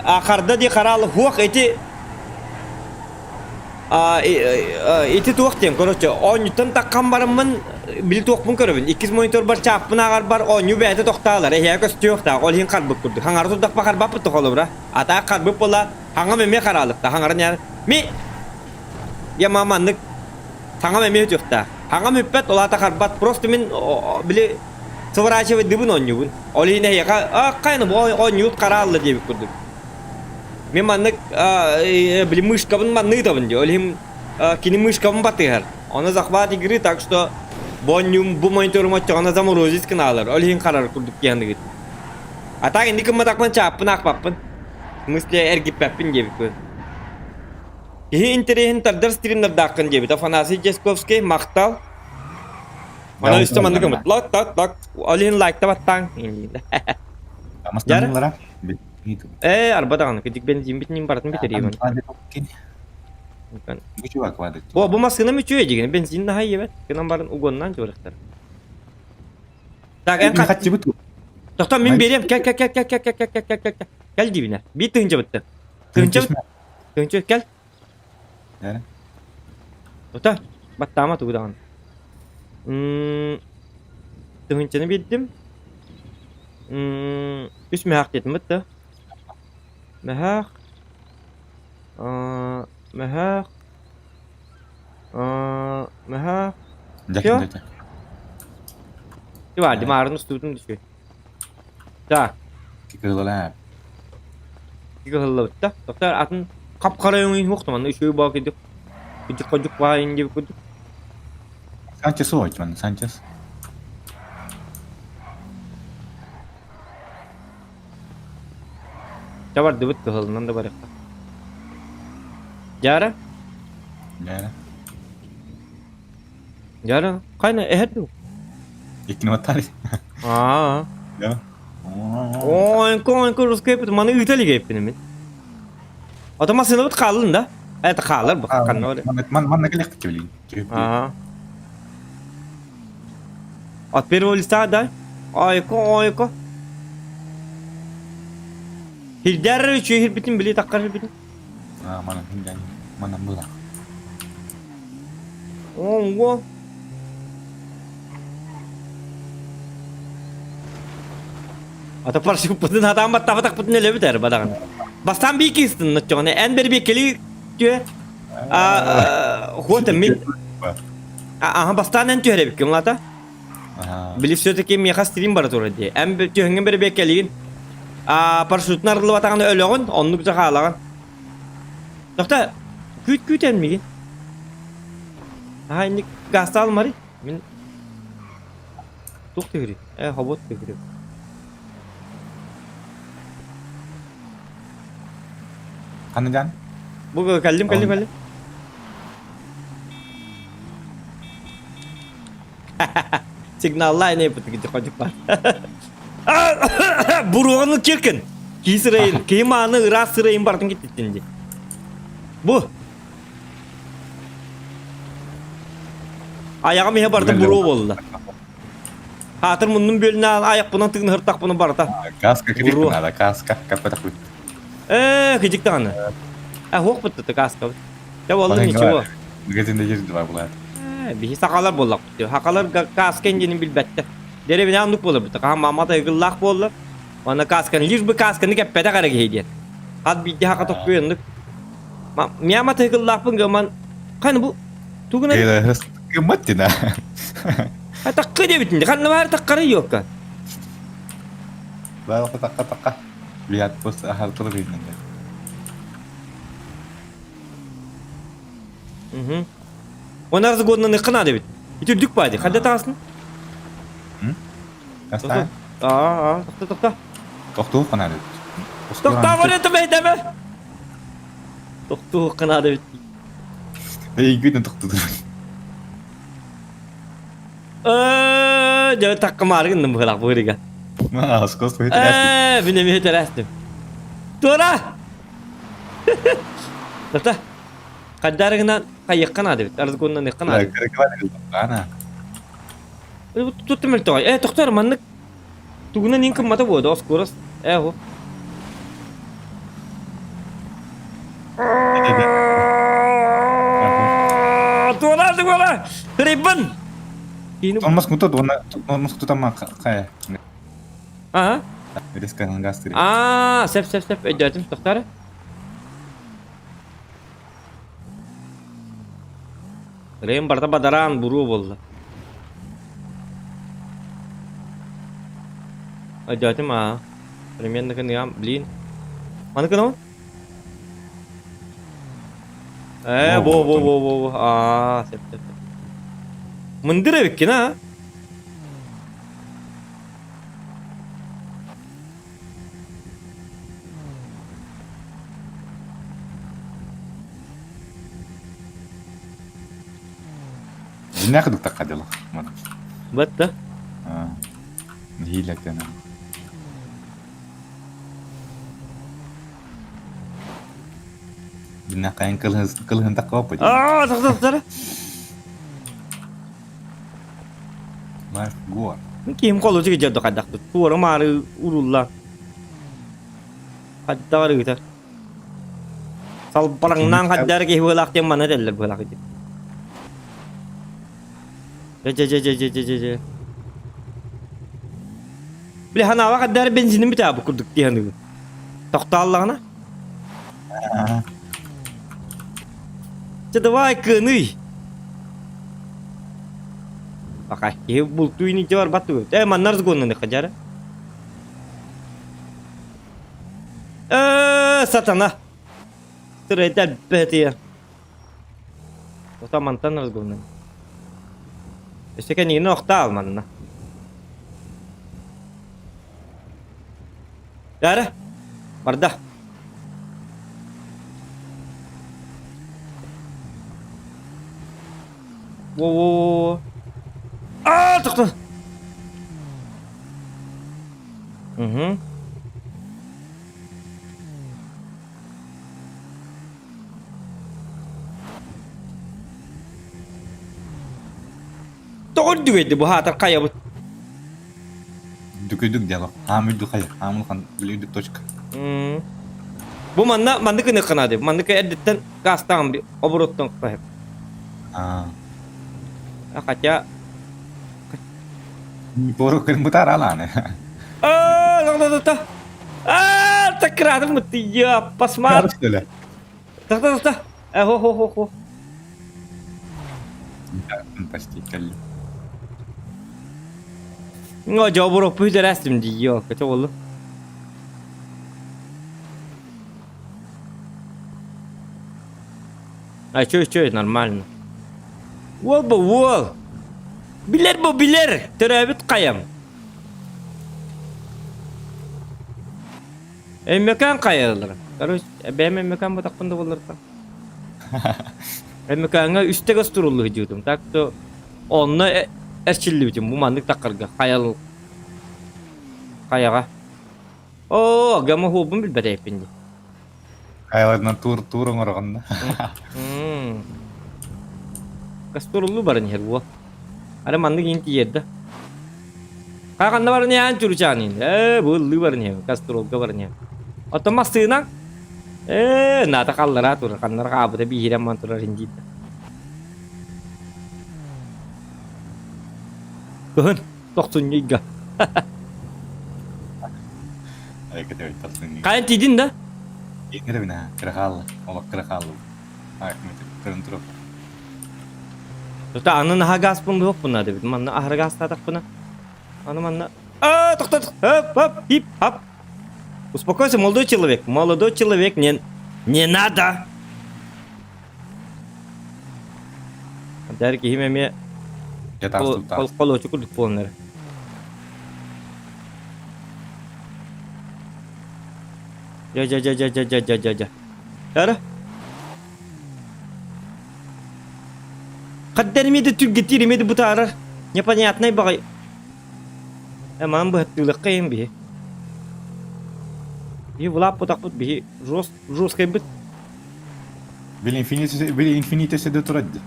Speaker 2: а харда ди харалы хуох эти а, ити туох диэн, короче, оонньуттан таккан бараммын били туохпун көрөбүн. Иккис монитор бар чааппын ааҕар бар оонньуу бэйэтэ тохтаалар. Эһиэ көстүөхтээх, ол иһин харбыт курдук. Хаҥара турдахпа харбаппыт тохолобура. Атаак харбыт буолла, хаҥам эмиэ хараалыкта. Хаҥарын яр. Ми Я маннык хаҥам эмиэ өтүөхтээх. Хаҥам үппэт, ол аата харбат. Просто мин били сворачивайдыбын оонньуубун. Ол иһин эһиэхэ а хайны бу оонньуут хараалла диэбит курдук. Мин маннык били мышкабын манныытабын дии. Ол иһин кини мышкабын батыһар. Ону захват игры, так что бу оонньуум бу мониторум оччоҕуна заморозить гынаалар. Ол иһин харар курдук диэхныгыт. А так инник гымматахпын чааппын аахпаппын. В смысле эргиппэппин диэбит Киһи интэриэһин тардар стримнардааххын диэбит Афанасий Дьясковский, махтал. Ана үстэ маннык гыммыт. Лак так так. Ол иһин лайкта баттаң.
Speaker 4: Амастанылара.
Speaker 2: Ээ, арба даҕаны кыдьык бензин битинин барытын битэриибин.
Speaker 4: Бу чувак вадит.
Speaker 2: Бу бу массыына мүчүө дигин бензин наһаа иэбэт. Гынан баран угоннаан дьуорахтар. Так, эн
Speaker 4: Хатчыбыт.
Speaker 2: Тохто мин берем. Кел кел кел кел кел кел кел кел кел кел. Кел дибине. Бир тыһынча бытты. Тыһынча тыһынча кел.
Speaker 4: Э?
Speaker 2: Тута, баттаама тугу даҕаны. Тыһыынчаны биэрдим. Үс мөһөөх диэтим бытта. Мөһөөх. Мөһөөх. Мөһөөх. Всё. Бар, димарын устуутун түсү. Так.
Speaker 4: Кыылалаа.
Speaker 2: Кыһыллыбытта. Токтор атын хап-хара өҥүн суох манна үчүгэй баа кидик. Кидик кодук баа инди кудук.
Speaker 4: Санчес ой, манна Санчес.
Speaker 2: Ча бардыбыт кыһылынан да барыахха. Дьара?
Speaker 4: Дьара.
Speaker 2: Дьара, хайна эһэр дуу?
Speaker 4: Иккини баттаары.
Speaker 2: Аа.
Speaker 4: Да.
Speaker 2: Ойнко, ойнко русский эпит, маны ыыта илик эппин мин. Ото массыынабыт хааллын да? Это хаалар бу ханна бар.
Speaker 4: Ман манна келехтик билин.
Speaker 2: Аа. От первого лица, да? Ойко, ойко. Хирдэр үчү хирбитин били таккар хирбитин.
Speaker 4: Аа, манан хиндэн. Манан була.
Speaker 2: Ого. Ата парашюппутун хатаан баттаабатахпытын өлө бүтэр бадаҕын. Бастаан бии киистин ноччоҕуна эн бэрбиэккэлии түө хуота мин аха бастаан эн түһэр эбиккин лата. Били все-таки миэхэ стрим бара турар дии. Эн түһэҥҥин бэрбиэккэлиигин парашютун арыллыбатаҕына өлөҕүн, оннук дьэ хаалаҕын. Тохта, күүт күүтэн мигин. Аха инник гаастаал алмары. Мин туох тыгырый? Э, хобот тыгырый.
Speaker 4: Ханныган?
Speaker 2: Бу кэллим, кэллим, кэллим. Сигналлаа ine бутук ходук бар. Буруону киркин. Кии сырайын, кии мааны ыраас сырайын бартын киттиттин ди. Бу. Аяҕым иһэ барда буруо буолла. Хаатыр муннум бөлүнэ аяқпынан тыгын хыртахпына барта.
Speaker 4: Каска кирик надо, каска, каппатах бит.
Speaker 2: Э, кыдьык даҕаны. Э, хуох бытты каска. Дьэ буолла ничего.
Speaker 4: Магазинде жерди бар булар.
Speaker 2: Биһи сахалар буоллахпыт. Сахалар каска диэнин билбэттэр. Деревня оннук буолар бит. Хаһан мама тайгыллаах буолла. Аны касканы лишь бы касканы кэппэтэх эрэ киһи диэн. Хат биирдэ хака тохпуй оннук. Миама тайгыллаахпын гыман ханы бу тугуна
Speaker 4: Кыммат дина.
Speaker 2: Такка диэбитин ханна баар таккары юокка.
Speaker 4: Баар такка такка. Лият просто ахар турар
Speaker 2: Угу. Он арзы годынан ыккына дебит. Ити үрдүк баа ди. Ханда таҕасын?
Speaker 4: Кастаа?
Speaker 2: Аа, тохто, тохто.
Speaker 4: Тохтуу хана дебит.
Speaker 2: Тохтоо барыта бэйдэбэ. Тохтуу хана дебит.
Speaker 4: Эй, күтэн тохтуу.
Speaker 2: Э, дьэ таккамааргын быһылах быырыга.
Speaker 4: Маа, скос
Speaker 2: Э, мин эмиэ тэрэстим. Туора! Тата. Хаддарыгынан хайыахха наада эбит. Арзгоннан ыахха наада. Тут мөлтөҕөй. Э, тохтор маннык тугунан иин кыммата буода оскуорас. Э, ху. Туора, туора! Тырыйбын!
Speaker 4: Тонмас кута, тонмас кута ма кая.
Speaker 2: Ага.
Speaker 4: Резко газ
Speaker 2: Аа, сеп, сеп, сеп, өйдөөтүм, тохтор. Рейм барда бадараан буруо буолла. Өйдөөтүм аа. Примерно кыныгам, блин. Маны кынабын? Э, бо бо бо бо бо. Аа, сеп сеп. Мындыр эбиккин аа.
Speaker 4: Дьиҥнээх ытыктахха дылы.
Speaker 2: Бат да?
Speaker 4: Нэһиилэ кэнэ. Бинна хайын кылыһын таккабаппыт.
Speaker 2: Аа, тахтар.
Speaker 4: Life go.
Speaker 2: Ким колу тиги жадды хайдахты. Туора маары урулла. Хайдагар ыытар. Салбараңнаан хайдар киһи быылаах диэн манна этэллэр быылаах диэн. Дьэ дьэ дьэ дьэ дьэ дьэ дьэ. Били ханаава хайдар бензинин бүтээ бу курдук дии саныыбын. Тохтооллоҕуна. Чэ давай кыаный. Пока киһи бултуу иниче барбат тугу. Э манна разгоннаны хадьара. Э сатана. Сырайдар бэтия. Ота мантан разгоннан. Өссө кэнигини охтаал манна. Дара. Барда. Во-во-во. Аа, тоқта. Угу. Тоҕо үрдүгэйди бу хаатар хайабыт?
Speaker 4: Үрдүк үрдүк диалог. Хаам үрдүк хайа. Хаам улахан били үрдүк точка.
Speaker 2: Бу манна маннык ыныххана деп. Маннык эрдиттэн гаастаан обороттон кыһып.
Speaker 4: Аа.
Speaker 2: Хотя
Speaker 4: Пору кырын бутар алааны.
Speaker 2: Аа, да да Аа, такрадым ты я посмотри. Так, так, так. Э, хо, хо, хо, хо.
Speaker 4: Почти кэлли.
Speaker 2: Ну, дьобурук бүтэрээстим дии, ёлка, болду. А чё, чё, нормально. Уол бу уол. Билэр бу билэр. Төрөөбүт хайам. Өймөкөөн хайалара. Короче, бэйэм Өймөкөөн ботахпын да буоллар Өймөкөөҥҥө үстэ гастроллуу сылдьыбытым. Так что онно эрчиллибитим бу маннык таккарга хайал хайаҕа. Оо, гомофобун билбэтэйпин дии.
Speaker 4: Хайаларынан тур тур оҥороҕун да.
Speaker 2: Гастроллуу баран иһэр уол. Ары маннык иин тиийэр да. Ханна баран иһэн чуручаан иин. Ээ, бу ыллыы баран иһэн, гастролга баран иһэн. Оттон массыына ээ, наата халлараа турар, ханнара хаабыта биһирэн ман турар индиит. Кыһын тохсунньуйга. Хайан тиийдин да?
Speaker 4: Иҥэрэбин аа, кыра хаалла, олох кыра хаалла. Көрөн туруп.
Speaker 2: Тута аны наһаа гааспын буһуохпун наада эбит. Манна аһара гаастаатахпына. Аны манна А, тоқтат! Хоп, хоп, хип, хоп. Успокойся, молодой человек. Молодой человек, не, не надо. Дәр киһим эмиэ холуочу курдук буолан эрэ. Дьэ, дьэ, дьэ, дьэ, дьэ, дьэ, дьэ, дьэ, дьэ. Ара. Хаддар эмиэ түргэтиир, эмиэ бытаарар. Непонятный баҕай. Э, маан быһаттыылахха иһин биһи. Биһи вылааппытахпыт биһи жесткайбыт.
Speaker 4: Били инфинити били инфинити седе турар ди.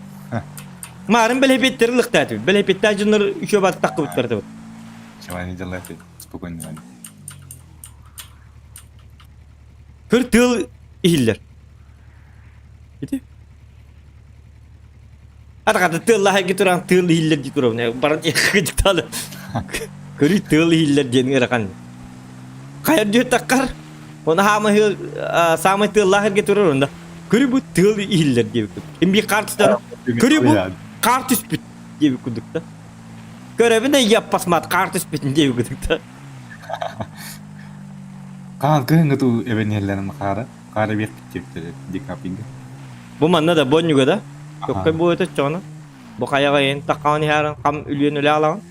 Speaker 2: Марын бэлэпиэттери лыхтаатыбыт. Бэлэпиэттээх дьоннор үчүө бар таххыбыттар этибит.
Speaker 4: Чего не делайте, спокойно.
Speaker 2: Кыр тыал иһиллэр. Ити. Атаҕата тыаллаһайга туран тыал иһиллэр дии турабын. Баран дьикталы. Көрүй тыал иһиллэр диэн ыарахан. Хайар диэтэххэр, оны хаамай саамай тыаллаах эргэ турар онда. Көрүй бу тыал иһиллэр диэбит. Ким биир хаар түстэн көрүй бу хаар түспүт диэбит курдук да. Көрөбүн да яппасмат хаар түспүтүн диэбит курдук да.
Speaker 4: Хаан кыһыҥҥы туу эбэниэллэрин хаара хаара биэрбит диэбиттэрэ декапинга.
Speaker 2: Бу манна да бонньуга да. Көккөй бу өтө чоҕуна. Бу хайаҕа иһин таххаҕын иһээрин хам үлүөн үлэ алаҕын.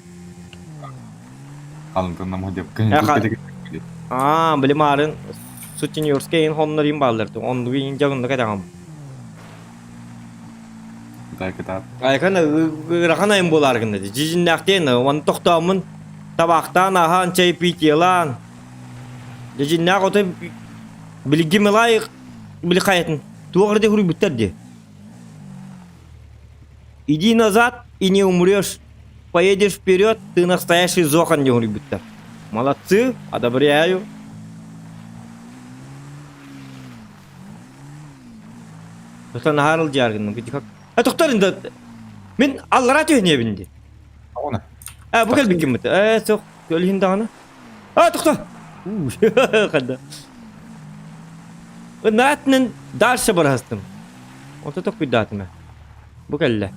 Speaker 4: Халыҥтан намыһа деп кыһын
Speaker 2: Аа, били маарын сутенерскай иһин хоннор иһин бааллар. Оннугу иһин дьагыннык этэҕим.
Speaker 4: Так, кытаат.
Speaker 2: Айхан ыарахан айан буолаар гынна дии. Дьиҥнээхтиэн уонна тохтооммун табаахтаан аһаан чай питиелаан. Дьиҥнээх отой билигин милай били хайатын туох эрэ хуруйбуттар дии. Иди назад и не умрешь. Поедешь вперед, ты настоящий зохан диэн хуруйбуттар. Молодцы, одобряю. Тохтор наһаар ылдьаар гынным. Э, тохтор инде. Мин аллара түһүнүөбүн дии.
Speaker 4: Оҕуна.
Speaker 2: Э, бу кэлбиккин Э, суох, өлүһүн даҕаны. А, тохтор. Хадда. Наатынан дальше барастым. Онто тохпуйдаатым. Бу кэллэ.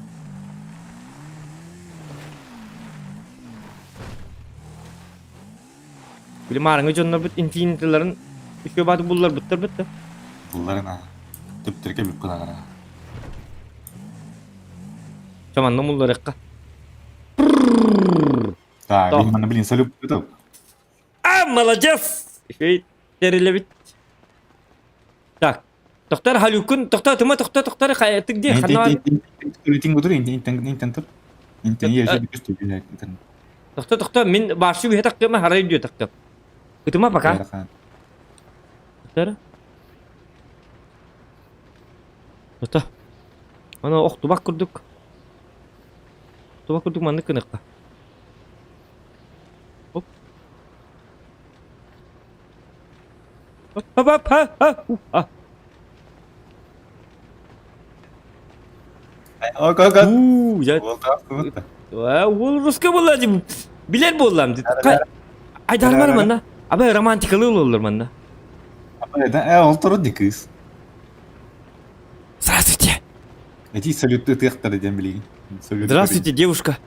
Speaker 2: Били маарыҥҥы дьоннорбут инфинитиларын үчүгэй бааты булларбыттар бытта.
Speaker 4: Булларын аа. Төптөргө бүк кылаҕара.
Speaker 2: Чаманна мулларыахха.
Speaker 4: Так, блин, манна, блин, салют готов.
Speaker 2: А, молодец! Үчүгэй тэрилэбит. Так, тохтор халюкун, тохтор, тыма, тохтор, тохтор, ты где? Ханна Тохто, тохто, мин башы үһэ тахтыма, харай дүйэ тахтым. Ытыма пока. Тохтор. Тохто. Аны охтубак курдук. Охтубак курдук маннык гыныахха. Оп. Оп, оп, оп, оп, Уу, я Уол русский буолла дии. Билэр буоллам дии. Айдармар манна. Абы романтикалы ололлор манна.
Speaker 4: Э, ол туру ди кыыс.
Speaker 2: Здравствуйте.
Speaker 4: Эти салют ытыахтара диэн билигин.
Speaker 2: Здравствуйте, девушка.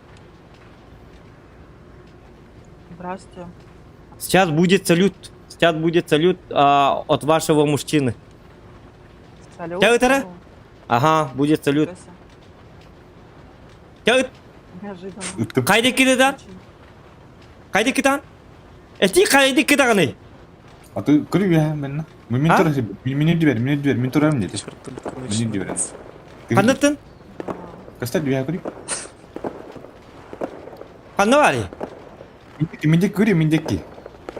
Speaker 3: Здравствуйте.
Speaker 2: Сейчас будет салют. Сейчас будет салют а, от вашего мужчины.
Speaker 3: Салют.
Speaker 2: Тя Ага, будет салют. Тя
Speaker 3: Неожиданно.
Speaker 2: Хайда кидан? Хайда кидан? Эти хайда кидаҕыный?
Speaker 4: А ты көрү мен Мен турар мен дибер, мен дибер, мен турарым деди. Мен дибер.
Speaker 2: Ханнаттын?
Speaker 4: Каста дибер көрү.
Speaker 2: Ханна барый?
Speaker 4: Миндек көрү, миндекки.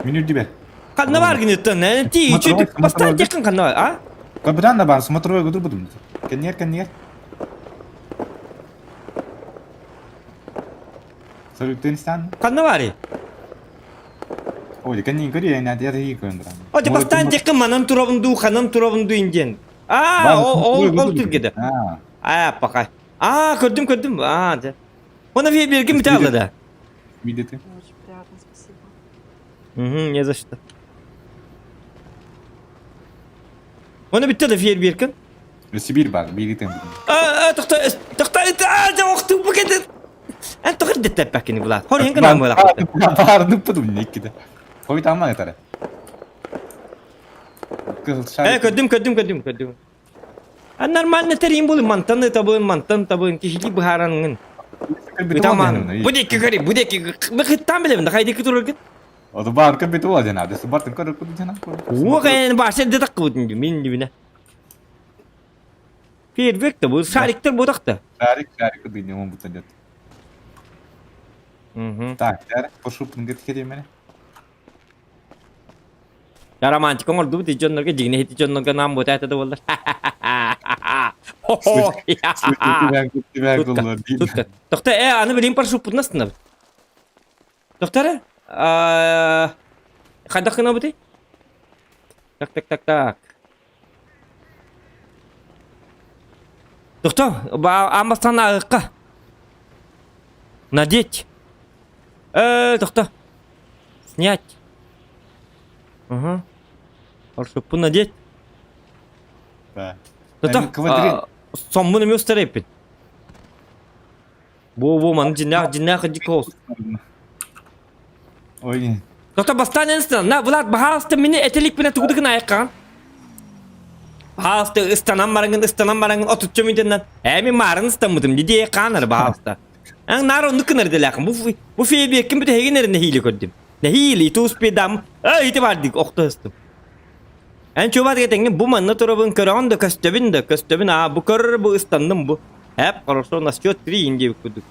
Speaker 4: Мен дибер.
Speaker 2: Ханна бар гинеттен, ти үчү бастан текин ханна бар, а?
Speaker 4: Капитан да бар, смотровой көтөр будум. Кеннер, кеннер. Салютенстан.
Speaker 2: Ханна барый?
Speaker 4: Ой, кеннин көрү, я не я көрүндүрам.
Speaker 2: О, бастан текин манан турабын дуу, ханан турабын дуу инден. А, ол ол түргеде. А, пока. А, көрдүм, көрдүм. А, да. Оны бергим бите алды да.
Speaker 4: Видите?
Speaker 3: Очень приятно, спасибо.
Speaker 2: Угу, не за что. Оны битте да фейер беркин.
Speaker 4: Сибирь бар, бигитен.
Speaker 2: А, тохта, тохта, а, жа оқту бу кетет. Эн тоқыр деттеппәкини булат. Хор хин гына була.
Speaker 4: Бар, нуппадым неккиде. Хой тамма этаре.
Speaker 2: Э, көрдүм, көрдүм, көрдүм, көрдүм. А нормально терим бул мантан табын, мантан табын, кишили бухаранын. Таман. Бу деки көрі, бу деки. Бу билем, да хайдеки турur гит.
Speaker 4: Оду бар кем бит була жана, десе бартын көрөр күдү жана.
Speaker 2: Уга эн башы де таккы бутун мин дибине. Фейерверк да бу шариктер бу такты.
Speaker 4: Шарик, шарик күдү не он бутан дет. Так, яр, пошупын гит хере мене.
Speaker 2: Я романтика оңордубут дьоннорго дьиҥнэ ити дьоннорго наам буота этэ да буоллар. Тохто э аны билин парашютпутун астынабыт. Тохто эрэ хайдах гынабытый? Так так так так. Тохто аан ааҕыкка. Надеть. Э тохто. Снять. Ага. Парашютпун надеть.
Speaker 4: Да.
Speaker 2: Тохто. Соммун эмиэ устар эппит. Бу бу маны дьиннээх дьиннээх дикоос.
Speaker 4: Ой.
Speaker 2: Тохто бастаан ыстан. На Влад баһаалыста мини этиликпинэ тугудыгын айыккаҕын. Баһаалыста ыстанан бараҥын ыстанан бараҥын отучча мүнтэннэн ээ мин маарын ыстаммытым дии хаанар баһаалыста. Аҥ наар оннук гынар идэлээхин. Бу бу фейбиэккин бүтэһигин эрэ нэһиилэ көрдүм. Нэһиилэ ити успейдам эй ити бардык охто ыстым. Эн чуобаат тэҥҥин бу манна турабын көрөҕүн да көстөбүн да көстөбүн аа бу көр бу ыстанным бу. Эп, хорошо, на счет 3 индия кудук.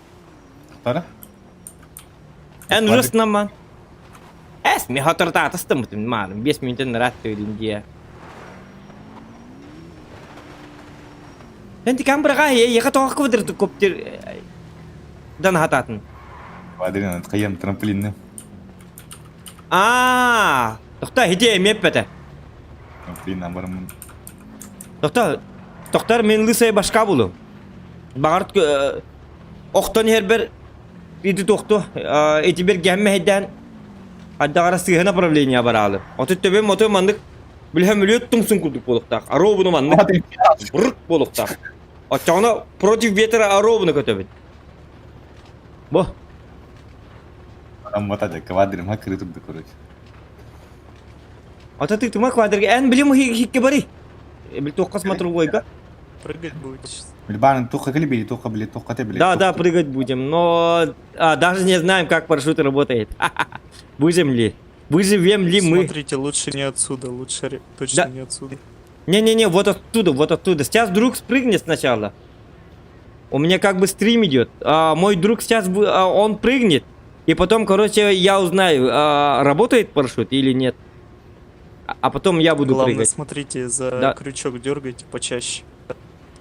Speaker 4: Тара?
Speaker 2: Эн ырыснаман. Эс, ми хатыртаатыстым маарым. 5 минутен рад индия. Эн тикан быраға, еға тоғақ квадрат коптер дан хататын.
Speaker 4: Квадрин, кыйым трамплинны.
Speaker 2: Аа, тохта хите эмиэппэтэ.
Speaker 4: Трамплин амарымын.
Speaker 2: Тохта, тохтар мен лысая башка булу. Бағар охтон хербер ити тохту, эти бер гәмме хейдән аддагара сыһы направление бараалы. Оту төбе мото маннык билһәм үлөт тумсун курдук болуктаах. Аробуну маннык бұрык болуктаах. Оччоҕуна против ветра аробуну көтөбүт. Бу.
Speaker 4: Аммата квадрим хакыры турду, короче.
Speaker 2: Ата тыктыма квадрге эн билим хикке бары. Бил тоққа смотрю бойга.
Speaker 5: Прыгать будете сейчас.
Speaker 4: Билбанын туха кили туха били туха те били.
Speaker 2: Да, да, прыгать будем, но а, даже не знаем, как парашют работает. Будем ли? Выживем ли мы?
Speaker 5: Смотрите, лучше не отсюда, лучше точно
Speaker 2: Да.
Speaker 5: не отсюда.
Speaker 2: Не-не-не, вот оттуда, вот оттуда. Сейчас друг спрыгнет сначала. У меня как бы стрим идет. А, мой друг сейчас, а, он прыгнет. И потом, короче, я узнаю, а, работает парашют или нет. А потом я буду
Speaker 5: Главное,
Speaker 2: прыгать.
Speaker 5: смотрите, за
Speaker 2: Да.
Speaker 5: крючок дергайте почаще.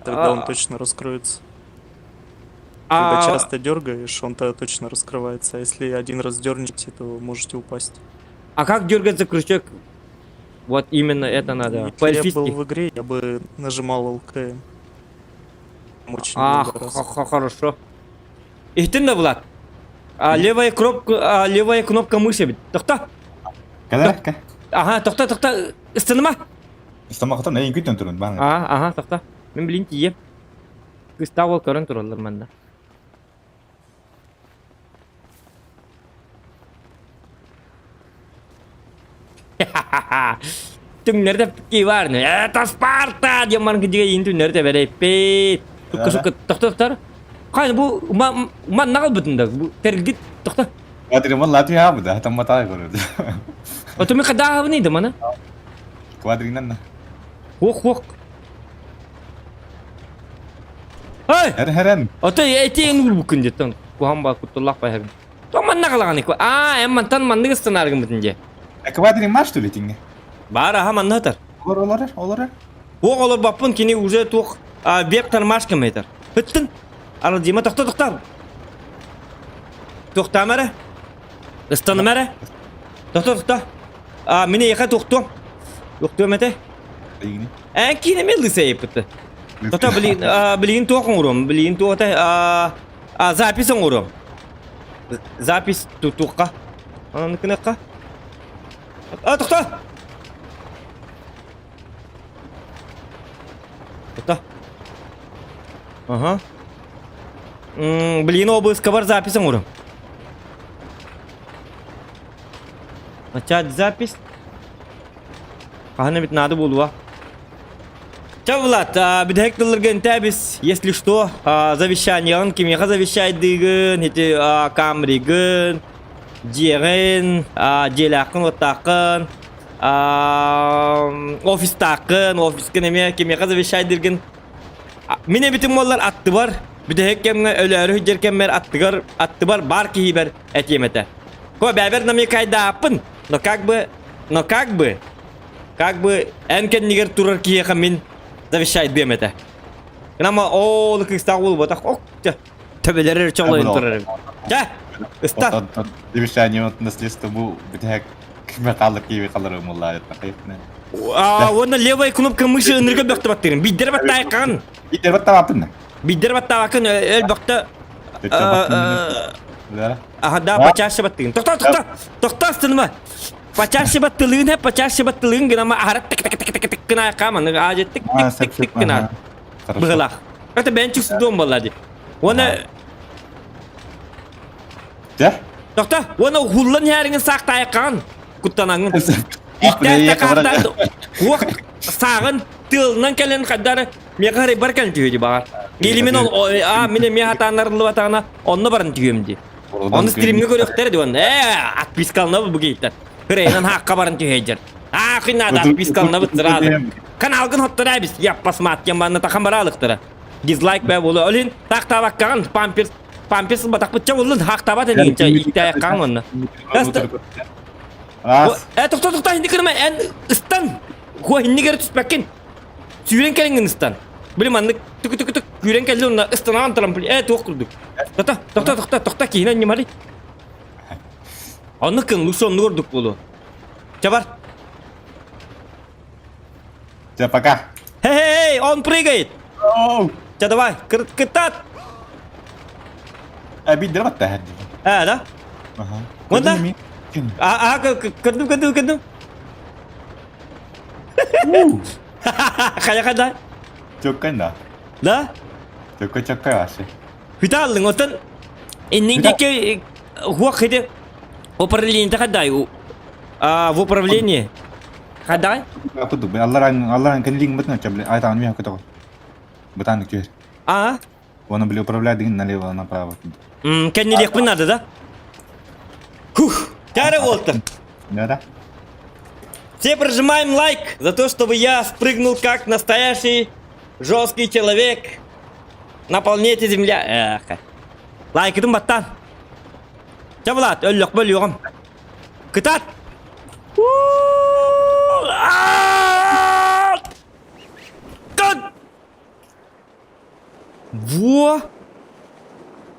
Speaker 5: Тогда он
Speaker 2: А.
Speaker 5: точно раскроется. Когда
Speaker 2: А,
Speaker 5: часто дергаешь, он тогда точно раскрывается. А если один раз дернете, то можете упасть.
Speaker 2: а как дергать за крючок? Вот именно это надо.
Speaker 5: Если я был в игре, я бы нажимал ЛКМ. Очень
Speaker 2: А,
Speaker 5: много раз.
Speaker 2: хорошо. Ихтин да, Влад? А, левая кнопка, а, левая кнопка мыши. Тохта.
Speaker 4: Калар,
Speaker 2: Ага, тохта, тохта. Ыстаныма.
Speaker 4: Истамактан эйин күтөн турун баны.
Speaker 2: А, ага, тохта. Мен билин тиийем. Кыстаах ол көрөн тураллар манна. Түҥнэрдэ бар. Это Спарта! Диэн баран кидигэ иин түҥнэрдэ бэрэйппит. Сукка сукка тохто тохтор. Кай бу ман нагал бутында. Бу тергит тохто.
Speaker 4: Квадрин Латвия буда, там матай көрөдү.
Speaker 2: Ото ми кадаабыны да мана.
Speaker 4: Квадринан.
Speaker 2: Ох ох. Эй!
Speaker 4: Хэр хэрэн.
Speaker 2: Ото этиэн урбукун деттен. Кухан ба куттуллах байхагын. То манна калаганы ку. А, эм мантан манныгы станаргын бутын же.
Speaker 4: Квадрин маш что ли тинге?
Speaker 2: Бар аха манна тар.
Speaker 4: Олор олор олор.
Speaker 2: Ох олор баппын кини уже туох веб тармашка метр. Ыттын. Ара Дима тохто тохто. Тохтамара. Ыстанымара. Тохто тохто. А мине яха тохто. Тохто мете. Э кине мен лысайыпты. Тохто блин, блин туох оҥором, блин туота а запись оҥором. Запись тутуққа. Ананы кынаққа. А, тохто! Тохто. Ага. Блин, обыск бар запись оҥором. Начать запись. Хаһан эбит надо буолуо. Чэ, Влад, бүтэһик тылларга интэбис, если что, завещаниеҕын кимиэхэ завещайдыгын, ити Камригын, дьиэҕин, дьиэлээххин уоттааххын, офистааххын, офискын эмиэ кимиэхэ завещайдыргын. Мин эбитим буоллар аттыбар, бүтэһик кэмҥэ өлөөрү сылдьар кэммэр аттыгар, аттыбар баар киһибэр этиэм этэ. Ко бэбэр намекайдааппын, но как бы, но как бы, как бы эн кэннигэр турар киһиэхэ мин завещайдыам этэ. Гынама ол кыыстаах буолбатах, ок, төбөлөрөр чолойун турар эбит. Чэ, ыстан.
Speaker 4: Завещание вот наследство бу бүтэһик кимэ хаалар киви халар умуллаа
Speaker 2: А, уонна левая кнопка мыши ынырга бөхтө баттырын. Биддер баттайкан.
Speaker 4: Биддер баттабаппын.
Speaker 2: Биддер баттабакын өлбөхтө. Ага, да, почаще баттыгын. Тохто, тохто, тохто астыныма. Почаще баттылыгын, почаще баттылыгын гынама ахара тик тик тик тик тик гына каман. Ажы тик тик тик тик гына. Быгылах. Это бенчик судом баллади. Оны
Speaker 4: Дә?
Speaker 2: Тохто, оны хуллан хәриңин сақтайкан. Куттанаңын. Иттә картан Ух, сағын тылынан кэлэн хаддары миэхэ харай бар кэлэн түһүө дии баҕар. Или мин ол а мин эмиэ хатааннарыллыбатаҕына атаҕына онно баран түһүөм дии. Ону стримҥэ көрүөхтэрэ дии онно. Ээ, отпискалына бу гейтер. Хырайынан хаакка баран түһэйдэр. Аа, хын надо отпискалына быт сразу. Каналгын хоттора бис, я посмотрим, банна тахан баралыктара. Дизлайк бэ болу. Олин тахтабаккаҕын памперс памперс ылбатахпытча буллун хаахтаабат энигин чэ иттээххаҥ онно.
Speaker 4: Аас.
Speaker 2: Э тохто тохто инни кырма эн ыстан. Хуа иннигэр түспэккин. Сүүрэн кэлиҥҥин ыстан. Били маннык түк түк түк күүрэн кэлли онно ыстанаҕын трамплин. Э туох курдук. Тохто тохто тохто тохто киһини анньымары. Оннук кын лучше оннук ордук буолуо. Чэ бар.
Speaker 4: Чэ, пока.
Speaker 2: Хей, он прыгает. Чэ, давай, кытат.
Speaker 4: А бидер батта
Speaker 2: А, да?
Speaker 4: Ага.
Speaker 2: Онда? А, а, көрдүм, көрдүм, көрдүм. Хайа хайда?
Speaker 4: Чөккөн да.
Speaker 2: Да?
Speaker 4: Чөккө чөккө вообще.
Speaker 2: Хүтэ аллың, оттон иннин диэки хуох хити управление хадай а в управлении хадай?
Speaker 4: Кудук, алларан алларан кэнилиҥ бытын ча били айтаан миха көтөҕө. Бытаан түһэр.
Speaker 2: А?
Speaker 4: Оны били управлять деген налево направо.
Speaker 2: М, кэннилиэхпин надо, да? Хух, тяра Волтер.
Speaker 4: Да, да.
Speaker 2: Все прожимаем лайк за то, чтобы я спрыгнул как настоящий жесткий человек на планете Земля. Эх. Лайкытын баттан. Чэ, Влад, өллөх бөлүөҕүм. Кытат! Кыт! Во!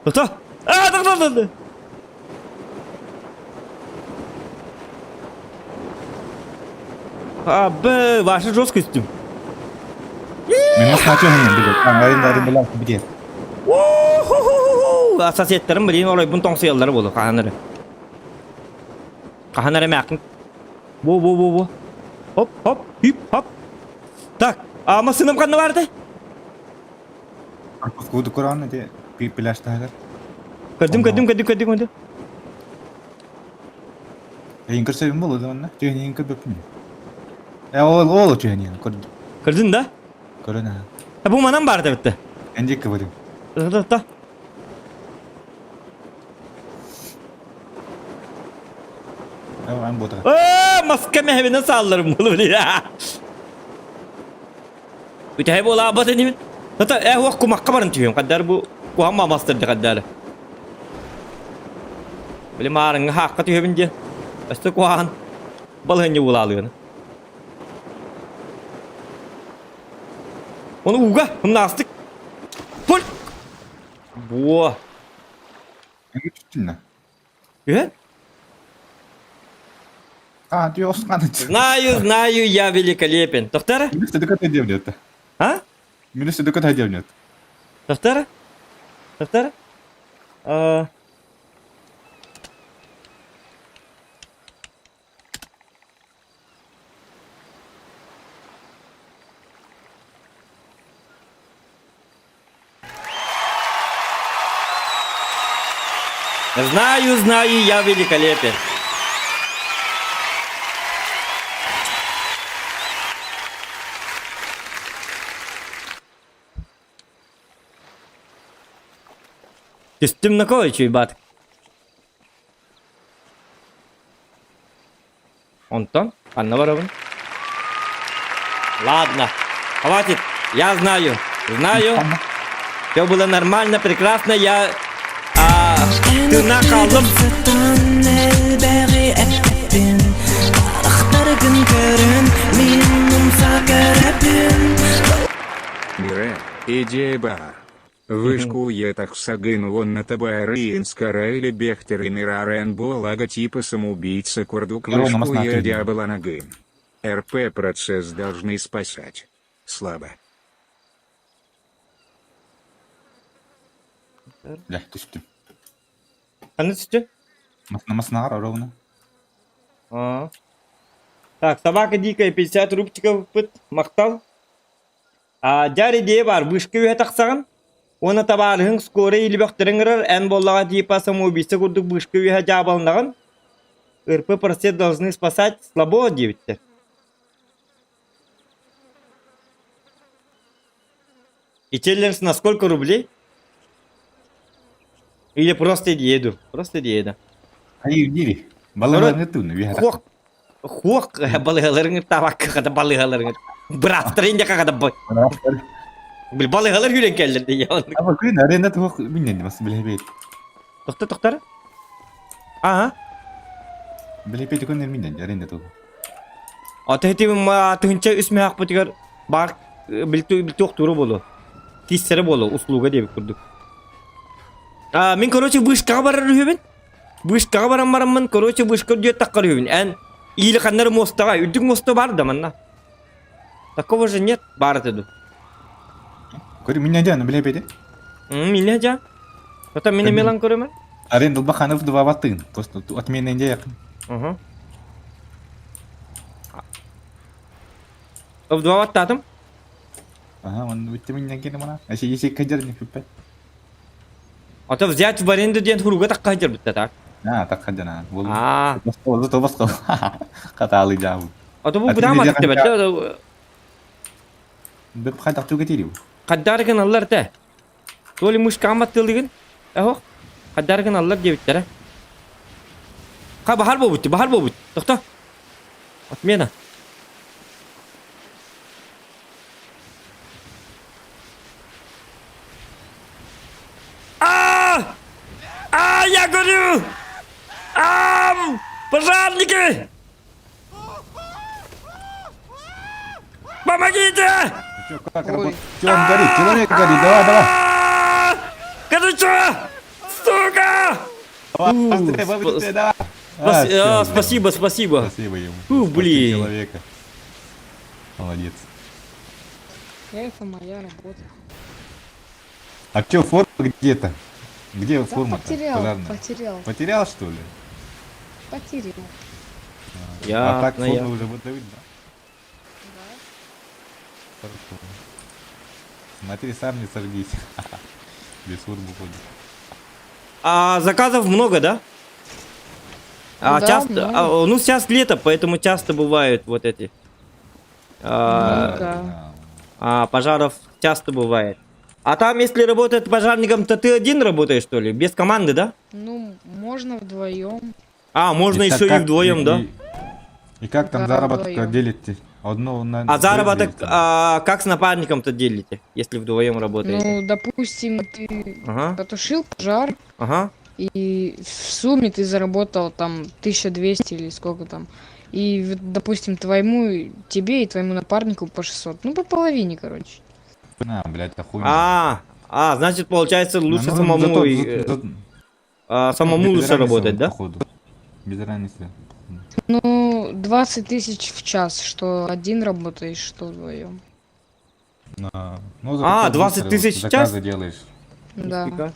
Speaker 2: Тоқта! А, тоқта, тоқта! А, б, ваша жесткость.
Speaker 4: Мен масна чөһүн биле. Аңгайын дарын биле битер.
Speaker 2: Соседтарым билин оройбун тоҥсуйаллара буолуо хаһан эрэ. Хаһан эрэ мээххин. Во во во во. Хоп хоп хип хоп. Так, а массыынам ханна баардай?
Speaker 4: Куду Коран эти пляж таһыгар.
Speaker 2: Көрдүм көрдүм көрдүм көрдүм көрдүм.
Speaker 4: Эйин көрсөбүн болу да онна. Түһэн иһин көрбөппүн. Э ол ол түһэн иһин көрдүм.
Speaker 2: Көрдүн да?
Speaker 4: Көрөн аха.
Speaker 2: Э бу манан баар эбитте.
Speaker 4: Эндик кыбырым.
Speaker 2: Та та.
Speaker 4: Ан бота.
Speaker 2: Э маска мехебинен саалларым болу били. Үтэһэ буолаабат инибин. Тата э хуах кумакка баран түһүм. Каддар бу куһам мамастырды каддары. Били маарыҥҥа хаахха түһэбин диэн. Өстө куһаҕан балыһынньа буолаалыгын. Оны уга ымнаастык. Пуль! Буо.
Speaker 4: Түттүннэ.
Speaker 2: Үһэ?
Speaker 4: А, ты осман.
Speaker 2: Знаю, знаю, я великолепен. Тохтара?
Speaker 4: Минус ты доката
Speaker 2: А?
Speaker 4: Минус ты доката девнет.
Speaker 2: Тохтара? Тохтара? А... Знаю, знаю, я великолепен. Түстүм накой чуйбат. Онтон ханна барабын? Ладно, хватит, я знаю, знаю. Все было нормально, прекрасно, я а, тына қалдым.
Speaker 12: Мире, идея бар. Вышку етах сагын на табайринскара или бехтерин логотипа самоубийца курдук вышку е дьявола нагын. РП процесс должны спасать. Слабо.
Speaker 4: Дьэ, түстүм.
Speaker 2: Ханна түстү?
Speaker 4: Маснаҕар ровно.
Speaker 2: А. Так, собака дикая 50 рубчиков ыппыт. Махтал. А, дьар идея бар, вышка үһэ тахсаҕын. Уонна табаарыһыҥ скорый илбэхтэрин ырар, эн буоллаҕа типа самоубийца курдук вышка үһэ дьаабаланаҕын. РП процесс должны спасать слабо диэбиттэр. И челлендж на сколько рублей? Или просто еду? Просто еду.
Speaker 4: Айыы дири. Балыгаларыҥ тугуна үһэ
Speaker 2: Хуох хуох балыгаларыҥ табакка хата балыгаларыҥ. Бырастарын дьака хата бой. Бил балыгалар хүрен келлер дии.
Speaker 4: Аба күн аренда туох миннен бас билебет.
Speaker 2: Тохта тохтар. Ага.
Speaker 4: Билебет күн миннен аренда туох.
Speaker 2: Ата хити ма тыһынча үс мөһәк бар билту билтуох туру болу. Тиссere болу услуга диэбит курдук. А, мин короче вышкаҕа барар үһүбүн. Вышкаҕа баран бараммын, короче вышка үрдүө таххар үһүбүн. Эн или ханнары мостаҕа, үрдүк моста бар да манна. Такого же нет, бар это ду.
Speaker 4: Көрү минне жан билебет.
Speaker 2: Минне жан. Ата мине мелан көрөмө?
Speaker 4: Аренда Баханов два ватын. Просто отмена идея.
Speaker 2: Угу. В два ваттатым?
Speaker 4: Ага, он өтті миннен келе мана. Әше есек кәдер не хүппет.
Speaker 2: Ата взять в аренду диэн хуруга такка хадьар бутта так.
Speaker 4: А, так хадьана.
Speaker 2: А.
Speaker 4: Ол тобасқа. Қаталы жабы.
Speaker 2: Ата бу бутама тикте бәтте.
Speaker 4: Біп қайтақ түге тири.
Speaker 2: Қаддарыгын аллар та. Толи мышка аматтылыгын. Эхох. Қаддарыгын аллар дебиттер. Ха бахар бобут, бахар бобут. Тохто. Отмена. А! А, я горю! А! Пожарники! Помогите!
Speaker 4: Чё, как работает? Чё он горит? Человек горит, давай, давай!
Speaker 2: Короче! Сука!
Speaker 4: Давай, быстрее, быстрее, давай! А,
Speaker 2: Спасибо, спасибо.
Speaker 4: Спасибо ему.
Speaker 2: Фу, блин.
Speaker 4: Человека. Молодец.
Speaker 8: Это моя работа.
Speaker 4: А чё, форма где-то? Где
Speaker 8: Да
Speaker 4: форма?
Speaker 8: потерял, потерял.
Speaker 4: Потерял, что ли?
Speaker 8: Потерял.
Speaker 4: А так
Speaker 2: Ясно,
Speaker 4: форму
Speaker 2: я.
Speaker 4: уже выдают, да? Хорошо. Смотри, сам не сожгись. Без формы ходит.
Speaker 2: А заказов много, да? А
Speaker 8: Да,
Speaker 2: часто,
Speaker 8: много.
Speaker 2: а, ну сейчас лето, поэтому часто бывают вот эти. А,
Speaker 8: Ну да.
Speaker 2: а, пожаров часто бывает. А там, если работает пожарником, то ты один работаешь, что ли? Без команды, да?
Speaker 8: Ну, можно вдвоем.
Speaker 2: А, можно
Speaker 4: И
Speaker 2: еще и
Speaker 4: как-
Speaker 2: вдвоем,
Speaker 4: и-
Speaker 2: да?
Speaker 4: И, и как там
Speaker 8: Да,
Speaker 4: заработок
Speaker 8: вдвоем.
Speaker 4: делите? Одно на
Speaker 2: А
Speaker 4: двоих
Speaker 2: заработок,
Speaker 4: делите?
Speaker 2: а, как с напарником-то делите, если вдвоем работаете?
Speaker 8: Ну, допустим, ты
Speaker 2: Ага,
Speaker 8: потушил пожар,
Speaker 2: ага.
Speaker 8: и в сумме ты заработал там 1200 или сколько там. И, вот, допустим, твоему, тебе и твоему напарнику по 600. Ну, по половине, короче.
Speaker 4: На, блядь, это хуйня.
Speaker 2: А, а, значит, получается, лучше
Speaker 4: Ну,
Speaker 2: самому,
Speaker 4: зато-
Speaker 2: и,
Speaker 4: зато-
Speaker 2: э, а, самому
Speaker 4: без
Speaker 2: лучше
Speaker 4: разницы,
Speaker 2: работать, да?
Speaker 4: Походу. Без разницы.
Speaker 8: Ну, 20 тысяч в час, что один работаешь, что вдвоем.
Speaker 4: На- Ну, зато
Speaker 2: А,
Speaker 4: ты
Speaker 2: 20
Speaker 4: быстро
Speaker 2: тысяч в час?
Speaker 4: Заказы делаешь.
Speaker 8: Да.
Speaker 2: Нифига.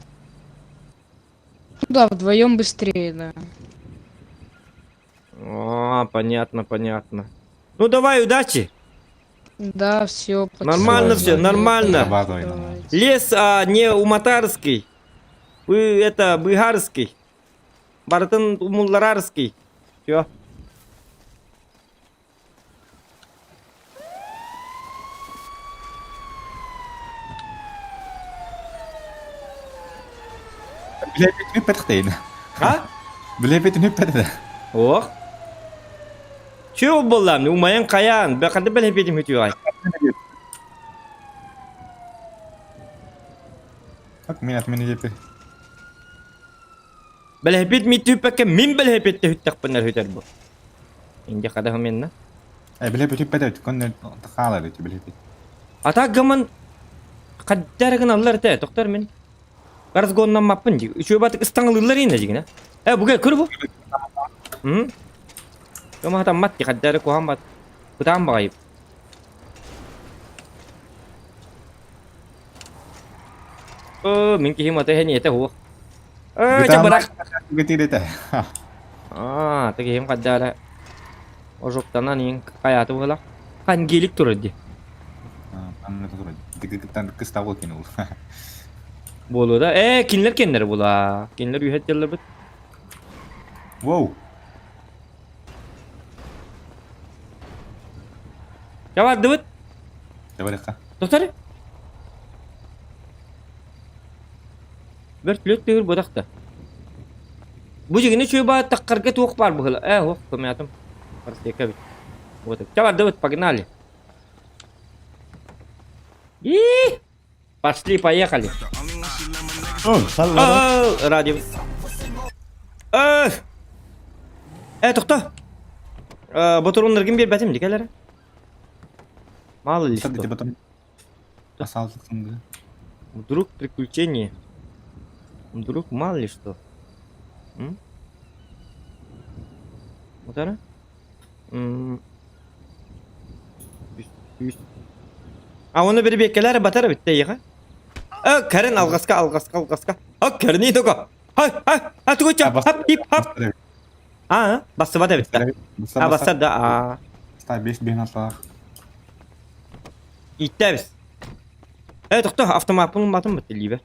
Speaker 8: Ну да, вдвоем быстрее, да.
Speaker 2: А, понятно, понятно. Ну давай, удачи.
Speaker 8: Да, все.
Speaker 2: Нормально
Speaker 4: Давай,
Speaker 2: все,
Speaker 4: давай.
Speaker 2: нормально.
Speaker 4: Зарабатывай, нормально.
Speaker 2: Лес а, не уматарский. Вы это, быгарский. Бартын умулларарский. Все.
Speaker 4: Блядь, нүппэтхтейн.
Speaker 2: А?
Speaker 4: Блядь, нүппэтэ.
Speaker 2: Ох. Че боллам? Умаян каян. Бакады бәле бедим хүтү
Speaker 4: Как меня отмени теперь?
Speaker 2: Бәле бед ми түпәккә мин бәле бедте хүттәк пынар хүтәр бу. Инде када менна.
Speaker 4: Эй, блядь, нүппэтэ, конне тахала ведь, блядь.
Speaker 2: Ата гаман каддарыгын аллар те, токтор мен. Гарзгоннан маппын ди. Үчөө батык ыстаңылылар инде дигин. Э, буга көр бу. М? Кама хата мат ди каддары кухан бат. Кутан багайып. Э, мин кихим ата хени эте хуа. Э, ча барак.
Speaker 4: Гытырете.
Speaker 2: А, тагиһим каддара. Ожоктанан иң каяты була. Кангелик туры ди.
Speaker 4: Кыстабыл кинул.
Speaker 2: Болу да. Э, кинлер кеннер була. Кинлер үйәттелер бит.
Speaker 4: Воу.
Speaker 2: Жабарды бит.
Speaker 4: Давай легко.
Speaker 2: Тоқтар. Вертолет тегір бодақта. Бу жигини чуйба таққарга туох бар быһыла. Э, ох, көмәтим. Парстека бит. Вот. Жабарды бит, погнали. И! Пошли, поехали. Радио. Э, тохто. Ботуруннаргын биэрбэтим дикэлэр. Мало ли что. Вдруг приключение. Вдруг мало ли что. М? Вот она. А оны бирбиэккэлэр батар эбит эйиэхэ. Э, Кэрин алҕаска, алҕаска, алҕаска. А, Кэрини только. Хай, хай, а тугуча, хап, хип, хап. А, бассыбат эбит да. А, бассар да, а.
Speaker 4: Ста 5 бен аталах.
Speaker 2: Ииттэбис. Э, тохто, автомаппын умматым бит либе.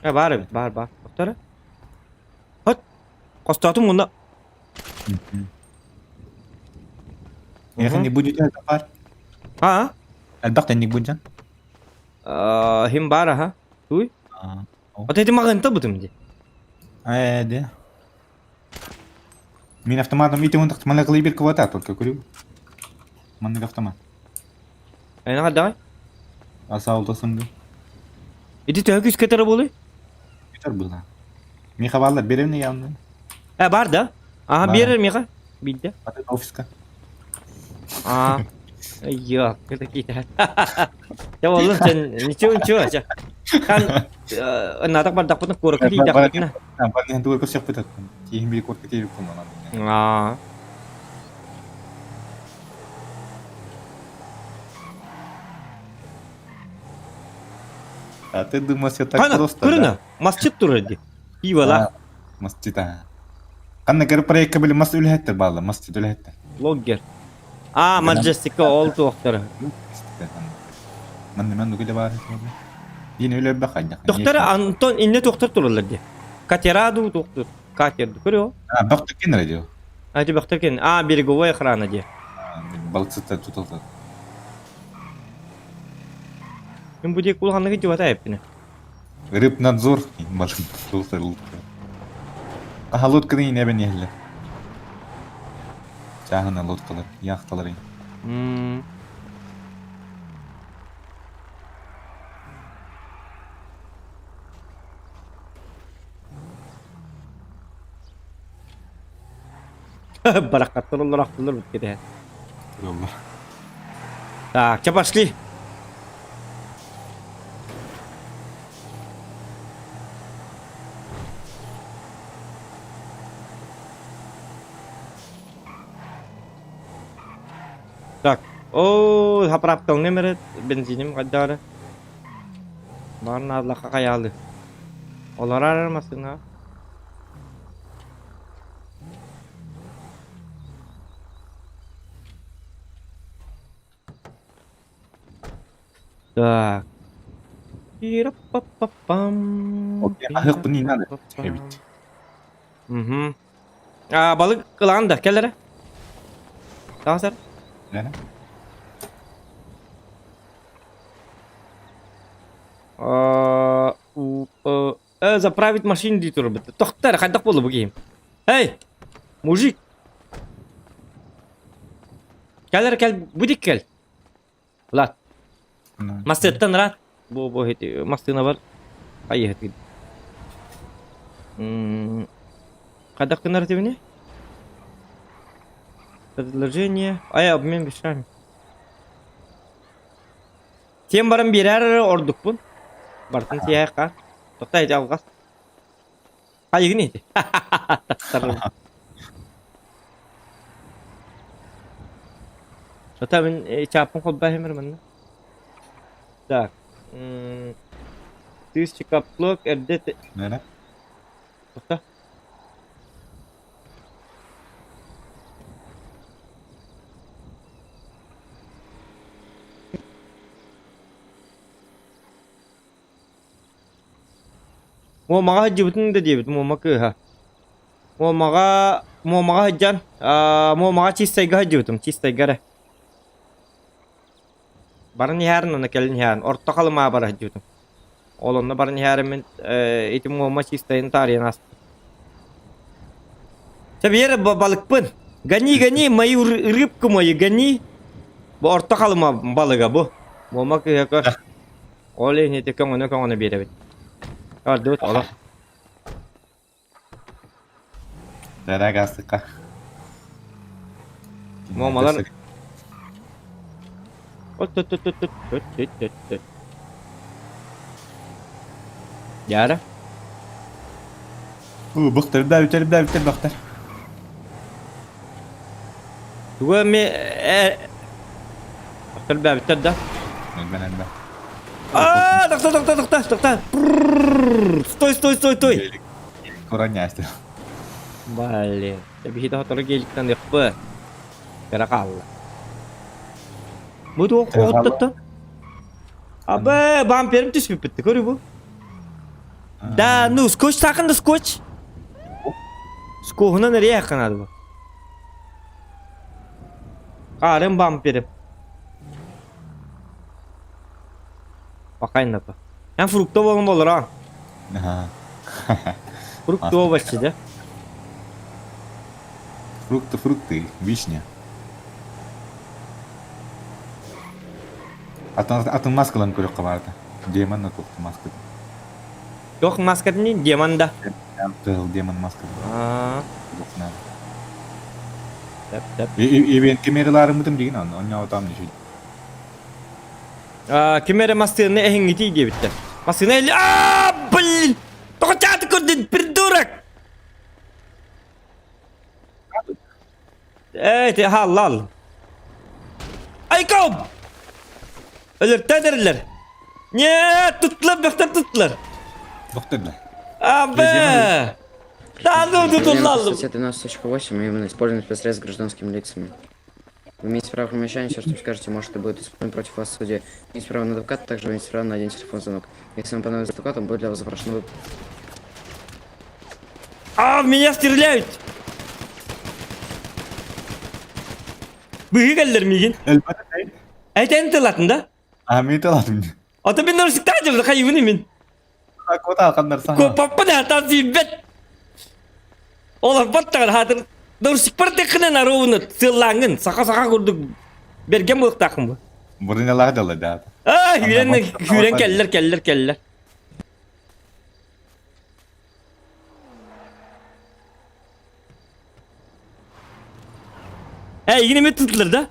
Speaker 2: Э, баар эбит, баар, баар. Тохтор. Хот. Хостоотум мунна.
Speaker 4: Ехе не будет это бар.
Speaker 2: А?
Speaker 4: Элбэх тэнник будьан.
Speaker 2: Хим бар аха. Туй. Вот эти магазин бутым ди.
Speaker 4: Э, де. Мин автоматом ити он тахт мана кылый бир квата только курю. Маннык автомат.
Speaker 2: Айна давай.
Speaker 4: Аса алтасыңды.
Speaker 2: Ити төһө күүс кетер болуй?
Speaker 4: Кетер была. Миха балла беремне явно.
Speaker 2: Э, бар да? Ага, берер миха. Бидде.
Speaker 4: Офиска.
Speaker 2: А. Йо, какие-то. Я волын сен ничего ничего. Хан натак бардакпытын куоракка тиийдэхпитинэ.
Speaker 4: Барнихан тугар көрсөхпүт тииһин били куоракка тиийбит
Speaker 2: Аа.
Speaker 4: А ты думал, все так
Speaker 2: Хана,
Speaker 4: просто,
Speaker 2: көрүнэ,
Speaker 4: да?
Speaker 2: масчыт турар дии. Ивала.
Speaker 4: Масчыт, а. Ханна көр проекка били мас үлэһэттэр бааллар, масчыт үлэһэттэр.
Speaker 2: Блогер. А, Маджестика ол туохтара.
Speaker 4: Манна мен үлэ баар Дин үлэ бахайда.
Speaker 2: Тохтара Антон инне тохтар тураллар дии. Катера ду тохтур. Катер ду көрүө.
Speaker 4: А, бахтар кен радио.
Speaker 2: А, ти бахтар кен. А, береговая охрана дии.
Speaker 4: Балыксыттар туталар.
Speaker 2: Мин бу диэки улаханнык идиота эппинэ.
Speaker 4: Рыбнадзор башын туталар лодка. Аха лодканы ине бен ехлер. Чахына лодкалар, яхталар.
Speaker 2: Барахаттар олар ахтылар бүткеде. Так, че пошли. Так, о, заправкал немере бензиним кайдары. Барын адлаха каялы. Олар армасына. Так. Пам.
Speaker 4: Аһык не надо. Эбит.
Speaker 2: Угу. А, балык кылаан да, кел эрэ. Таҕыс эрэ.
Speaker 4: Лена.
Speaker 2: А, у, э, э, заправить машину дии турбут. Тохтар, хайдах буолла бу киһим. Эй, мужик. Кэл эрэ кэл, будик кэл. Влад. Мастыттан рад. Бу бу ити мастына бар. Хайыһыт. Хайдах гынар этибини? Предложение. Ай, обмен вещами. Тем баран биэрэр ордукпун. Бартын тиэхэ. Тохтой ити алҕас. Хайыгын ити. Тахсарым. Ата мин чааппын холбоһумар манна. Так. Тысяча каплок эрдэ
Speaker 4: Нэрэ.
Speaker 2: Тохто. Муомаҕа сылдьыбытын да диэбит Муома кыыһа. Муомаҕа Муомаҕа сылдьан Муомаҕа Чистайга сылдьыбытым Чистайга эрэ. Баран иһээрин уонна кэлин иһээрин Орто Халымаа бара сылдьыбытым. Ол онно баран иһээриммин ити Муома Чистайын таарыйан ааспытым. Чэ биэр балыкпын. Гони, гони, мою рыбку мою гони. Бу Орто Халыма балыга бу. Муома кыыһа көр. Ол иһин ити көҥөнө-көҥөнө биэрэбит. Бардыбыт олох.
Speaker 4: Дара гастыкка.
Speaker 2: Муомалар Яра.
Speaker 4: Бөхтөр да бүтэр да бүтэр бөхтөр.
Speaker 2: Тугу эми бөхтөр да бүтэр да.
Speaker 4: Элбэн элбэн.
Speaker 2: Аа, тохто тохто тохто тохто. Стой стой стой стой.
Speaker 4: Куранясты.
Speaker 2: Блин. Биһи тоһотору геликтан ыппы. Кыра хаалла. Бу туох оттоттон? Абы, бамперим түспүппүт, көрү бу. Да, ну, скотч саакын да скотч. Скоһунан эрэ ханады бу. Карым бамперим. Бакайын да. Эн фрукта болон болор а. Фрукты овощи, да?
Speaker 4: Фрукты, фрукты, вишня. Атын, атын маскаларын көрүөххэ баарда. Демон да туох маската.
Speaker 2: Туох маскатын демон да.
Speaker 4: Кыһыл демон маската.
Speaker 2: Аа. Тэп тэп.
Speaker 4: Ивент кемераларыммытым дигин онно онньоотоом диши.
Speaker 2: Ким эрэ массыына эһиҥҥитий диэбиттэр. Массыына или аа блин! Тоҕо чааты көрдүн, придурок! Эй, ты халлал. Айком! Өлөртөн эрэллэр. Нет, туттулар, бөхтөр туттулар.
Speaker 4: Бөхтөр да.
Speaker 2: Абы! Да ну тутуллаллым.
Speaker 7: Статья 12.8 именно использование спецсредств с гражданскими лицами. Вы имеете право помещания, все, что вы скажете, может и будет использовано против вас в суде. Имеете право на адвоката, также вы имеете право на один телефон звонок. Если вам понадобится адвокат, он будет для вас запрошен.
Speaker 2: А, в меня стреляют! Быһыы кэллэр миигин. Этэн тылатын да?
Speaker 4: А, мен тылатым.
Speaker 2: Ото мен нұрсықтадым, хайыбын мен.
Speaker 4: Кота алқандар саңа.
Speaker 2: Коппаппын атан сүйбет. Олар баттағыр хатыр. Нұрсықпар текінен аруыны сыллаңын, сақа-сақа көрдік. Берген болықтақын бұл.
Speaker 4: Бұрын дала да.
Speaker 2: А, хүрен, хүрен кэллэр, кэллэр, кэллэр. Э, yine mi tuttular да?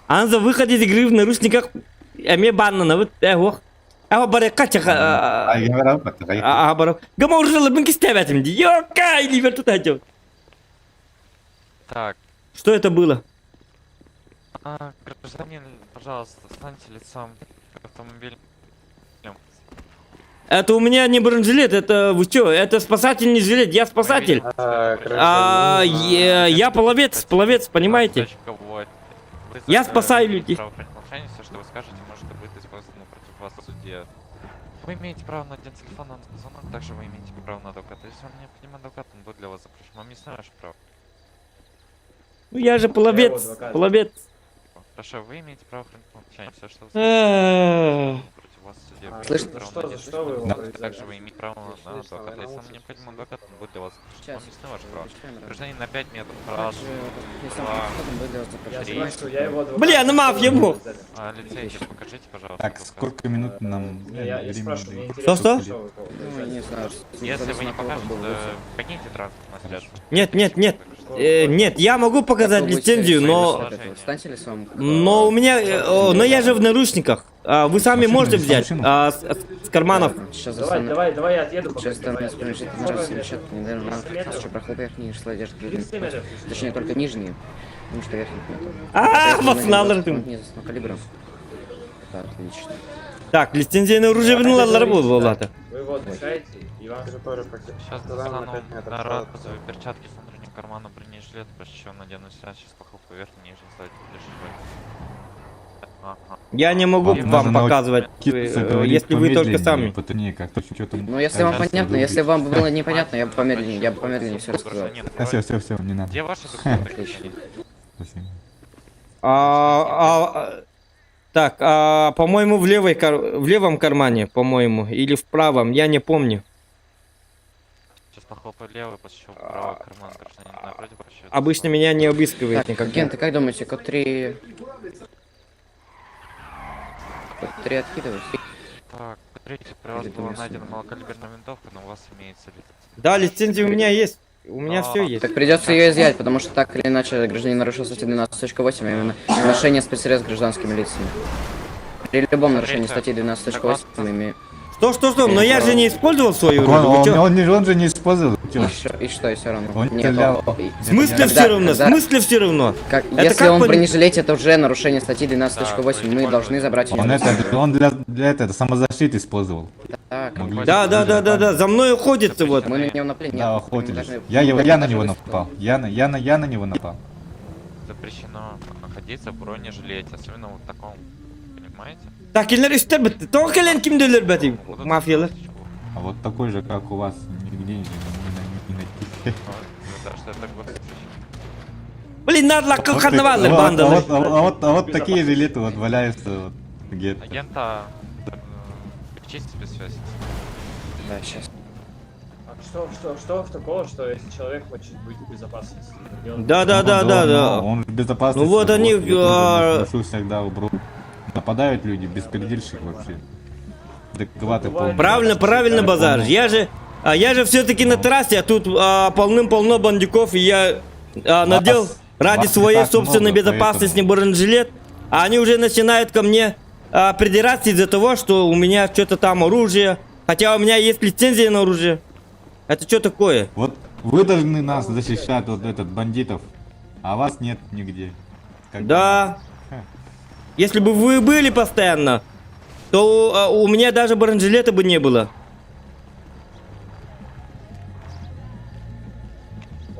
Speaker 2: Ан за выход из игры в наручниках эме баннана вот э ох. Э барыкка чаха. А барак. Гама уржалы бин кистебетим ди. Йока, или верту тачу.
Speaker 13: Так.
Speaker 2: Что это было?
Speaker 13: А, гражданин, пожалуйста, встаньте лицом к автомобилю.
Speaker 2: Это у меня не бронежилет, это вы что? Это спасательный жилет, я спасатель. А, я половец, половец, понимаете? Я спасаю людей.
Speaker 13: Все, что вы скажете, может быть использовано против вас в суде. Вы имеете право на один телефон на звонок, также вы имеете право на адвоката. Если вам необходим адвокат, он будет для вас запрошен. Вам не ваше право.
Speaker 2: Ну я же половец, половец.
Speaker 13: Хорошо, вы имеете право хранить молчание. Все, что вы скажете, против вас в суде.
Speaker 7: Слышно?
Speaker 13: Что, за что вы его Также вы имеете право на адвоката. Если вам необходим адвокат, он будет для вас запрошен. Вам не ваше право. Гражданин на 5 метров. Раз, два, три.
Speaker 2: Бля, ну мафия мог.
Speaker 13: А, лицензию покажите, пожалуйста.
Speaker 4: Так, сколько минут нам времени?
Speaker 2: Что-что?
Speaker 7: Ну, не знаю.
Speaker 13: Если вы не покажете, покиньте транспортное средство.
Speaker 2: Нет, нет, нет. Нет, я могу показать лицензию, но...
Speaker 7: Встаньте лицом.
Speaker 2: Но у меня... Но я же в наручниках. Вы сами можете взять с карманов.
Speaker 7: Сейчас
Speaker 6: давай, давай, давай я отъеду.
Speaker 7: Сейчас там нас принадлежит проход верхний шла одежды. Точнее, только нижние. Потому что верхних нету.
Speaker 2: А, вас надо.
Speaker 7: Отлично.
Speaker 2: Так, лицензия на оружие вынула был,
Speaker 6: Вы его отдыхаете, и вам же тоже
Speaker 13: Сейчас достану одноразовые перчатки с внутреннего кармана бронежилет, после чего надену себя, сейчас похлопаю верхний, нижний слой Ага.
Speaker 2: Я не могу вам показывать, если вы только сами.
Speaker 7: Ну, если вам понятно, если вам было непонятно, я бы помедленнее, я бы помедленнее все рассказал.
Speaker 4: Все, все, все, не надо.
Speaker 13: Где ваши документы?
Speaker 4: Спасибо.
Speaker 2: Так, по-моему, в левом кармане, по-моему, или в правом, я не помню.
Speaker 13: Сейчас похлопаю левый, после чего правый карман, гражданин напротив.
Speaker 2: Обычно меня не обыскивают
Speaker 7: так,
Speaker 2: никогда.
Speaker 7: Ген, ты как думаете, код 3... Три откидывайся.
Speaker 13: Так, третий, при вас
Speaker 7: Или
Speaker 13: была
Speaker 7: думаешь,
Speaker 13: найдена малокалиберная винтовка, но у вас имеется лицензия.
Speaker 2: Да, лицензия у меня есть. У меня все есть.
Speaker 7: Так придется ее изъять, потому что так или иначе гражданин нарушил статью 12.8, а именно ношение спецсредств гражданскими лицами. При любом нарушении статьи 12.8 имею.
Speaker 2: Что, что, что? Но я же не использовал свою
Speaker 4: Он,
Speaker 2: оружие. Вы
Speaker 4: он,
Speaker 2: чё?
Speaker 4: он, не- он же не использовал. Чё?
Speaker 7: И что, и что, и все равно.
Speaker 4: Он
Speaker 7: Нет,
Speaker 4: стрелял.
Speaker 7: он-
Speaker 2: В смысле
Speaker 7: Когда-
Speaker 2: все равно? В
Speaker 7: когда-
Speaker 2: смысле все равно?
Speaker 7: Как,
Speaker 2: Это
Speaker 7: если
Speaker 2: как
Speaker 7: он в
Speaker 2: пон-
Speaker 7: бронежилете, это уже нарушение статьи 12.8. Мы должны забрать у него
Speaker 4: Он это,
Speaker 7: лицензию.
Speaker 4: он для этого самозащиты использовал.
Speaker 7: Так,
Speaker 4: Могли-
Speaker 2: Да, да, да, да, да. За мной охотятся вот.
Speaker 7: Мы на него напали? Нет,
Speaker 4: Да,
Speaker 7: мы
Speaker 4: охотились.
Speaker 7: должны-
Speaker 4: Я, его,
Speaker 7: мы
Speaker 4: я на
Speaker 7: должны
Speaker 4: него
Speaker 7: выстрелить.
Speaker 4: напал. Я на него напал.
Speaker 13: Запрещено находиться в бронежилете, особенно вот в таком, понимаете?
Speaker 2: Так кинилэр үстэр бит. Тоҕо кэлэн ким да өлөрбөтүй? Мафиялар.
Speaker 4: А вот такой же, как у вас, нигде не найти.
Speaker 13: Да, что это такое?
Speaker 2: Блин, надо лаккы
Speaker 4: Вот
Speaker 2: карнаваллар
Speaker 4: так- а
Speaker 2: бандалар.
Speaker 4: вот, а вот такие жилеты вот валяются вот где-то.
Speaker 13: Агента, включите себе связь.
Speaker 7: Да, сейчас.
Speaker 6: А что в такого, что если человек хочет быть в безопасности? и он-
Speaker 2: Да, да,
Speaker 4: Он-
Speaker 2: да, да,
Speaker 4: он-
Speaker 2: да.
Speaker 4: Он в безопасности.
Speaker 2: Ну вот они,
Speaker 4: я тоже ношу всегда убру. Нападают люди, беспредельщик вообще. Адекваты полные.
Speaker 2: Правильно, правильно, базар. Я же все-таки на трассе, а тут полным-полно бандюков, и я надел ради
Speaker 4: вас не
Speaker 2: своей
Speaker 4: так
Speaker 2: собственной
Speaker 4: много,
Speaker 2: безопасности
Speaker 4: поэтому.
Speaker 2: бронежилет, а они уже начинают ко мне придираться из-за того, что у меня что-то там оружие, хотя у меня есть лицензия на оружие. Это что такое?
Speaker 4: Вот вы должны нас защищать от этот бандитов, а вас нет нигде. Как
Speaker 2: Да. Если бы вы были постоянно, то у меня даже бронежилета бы не было.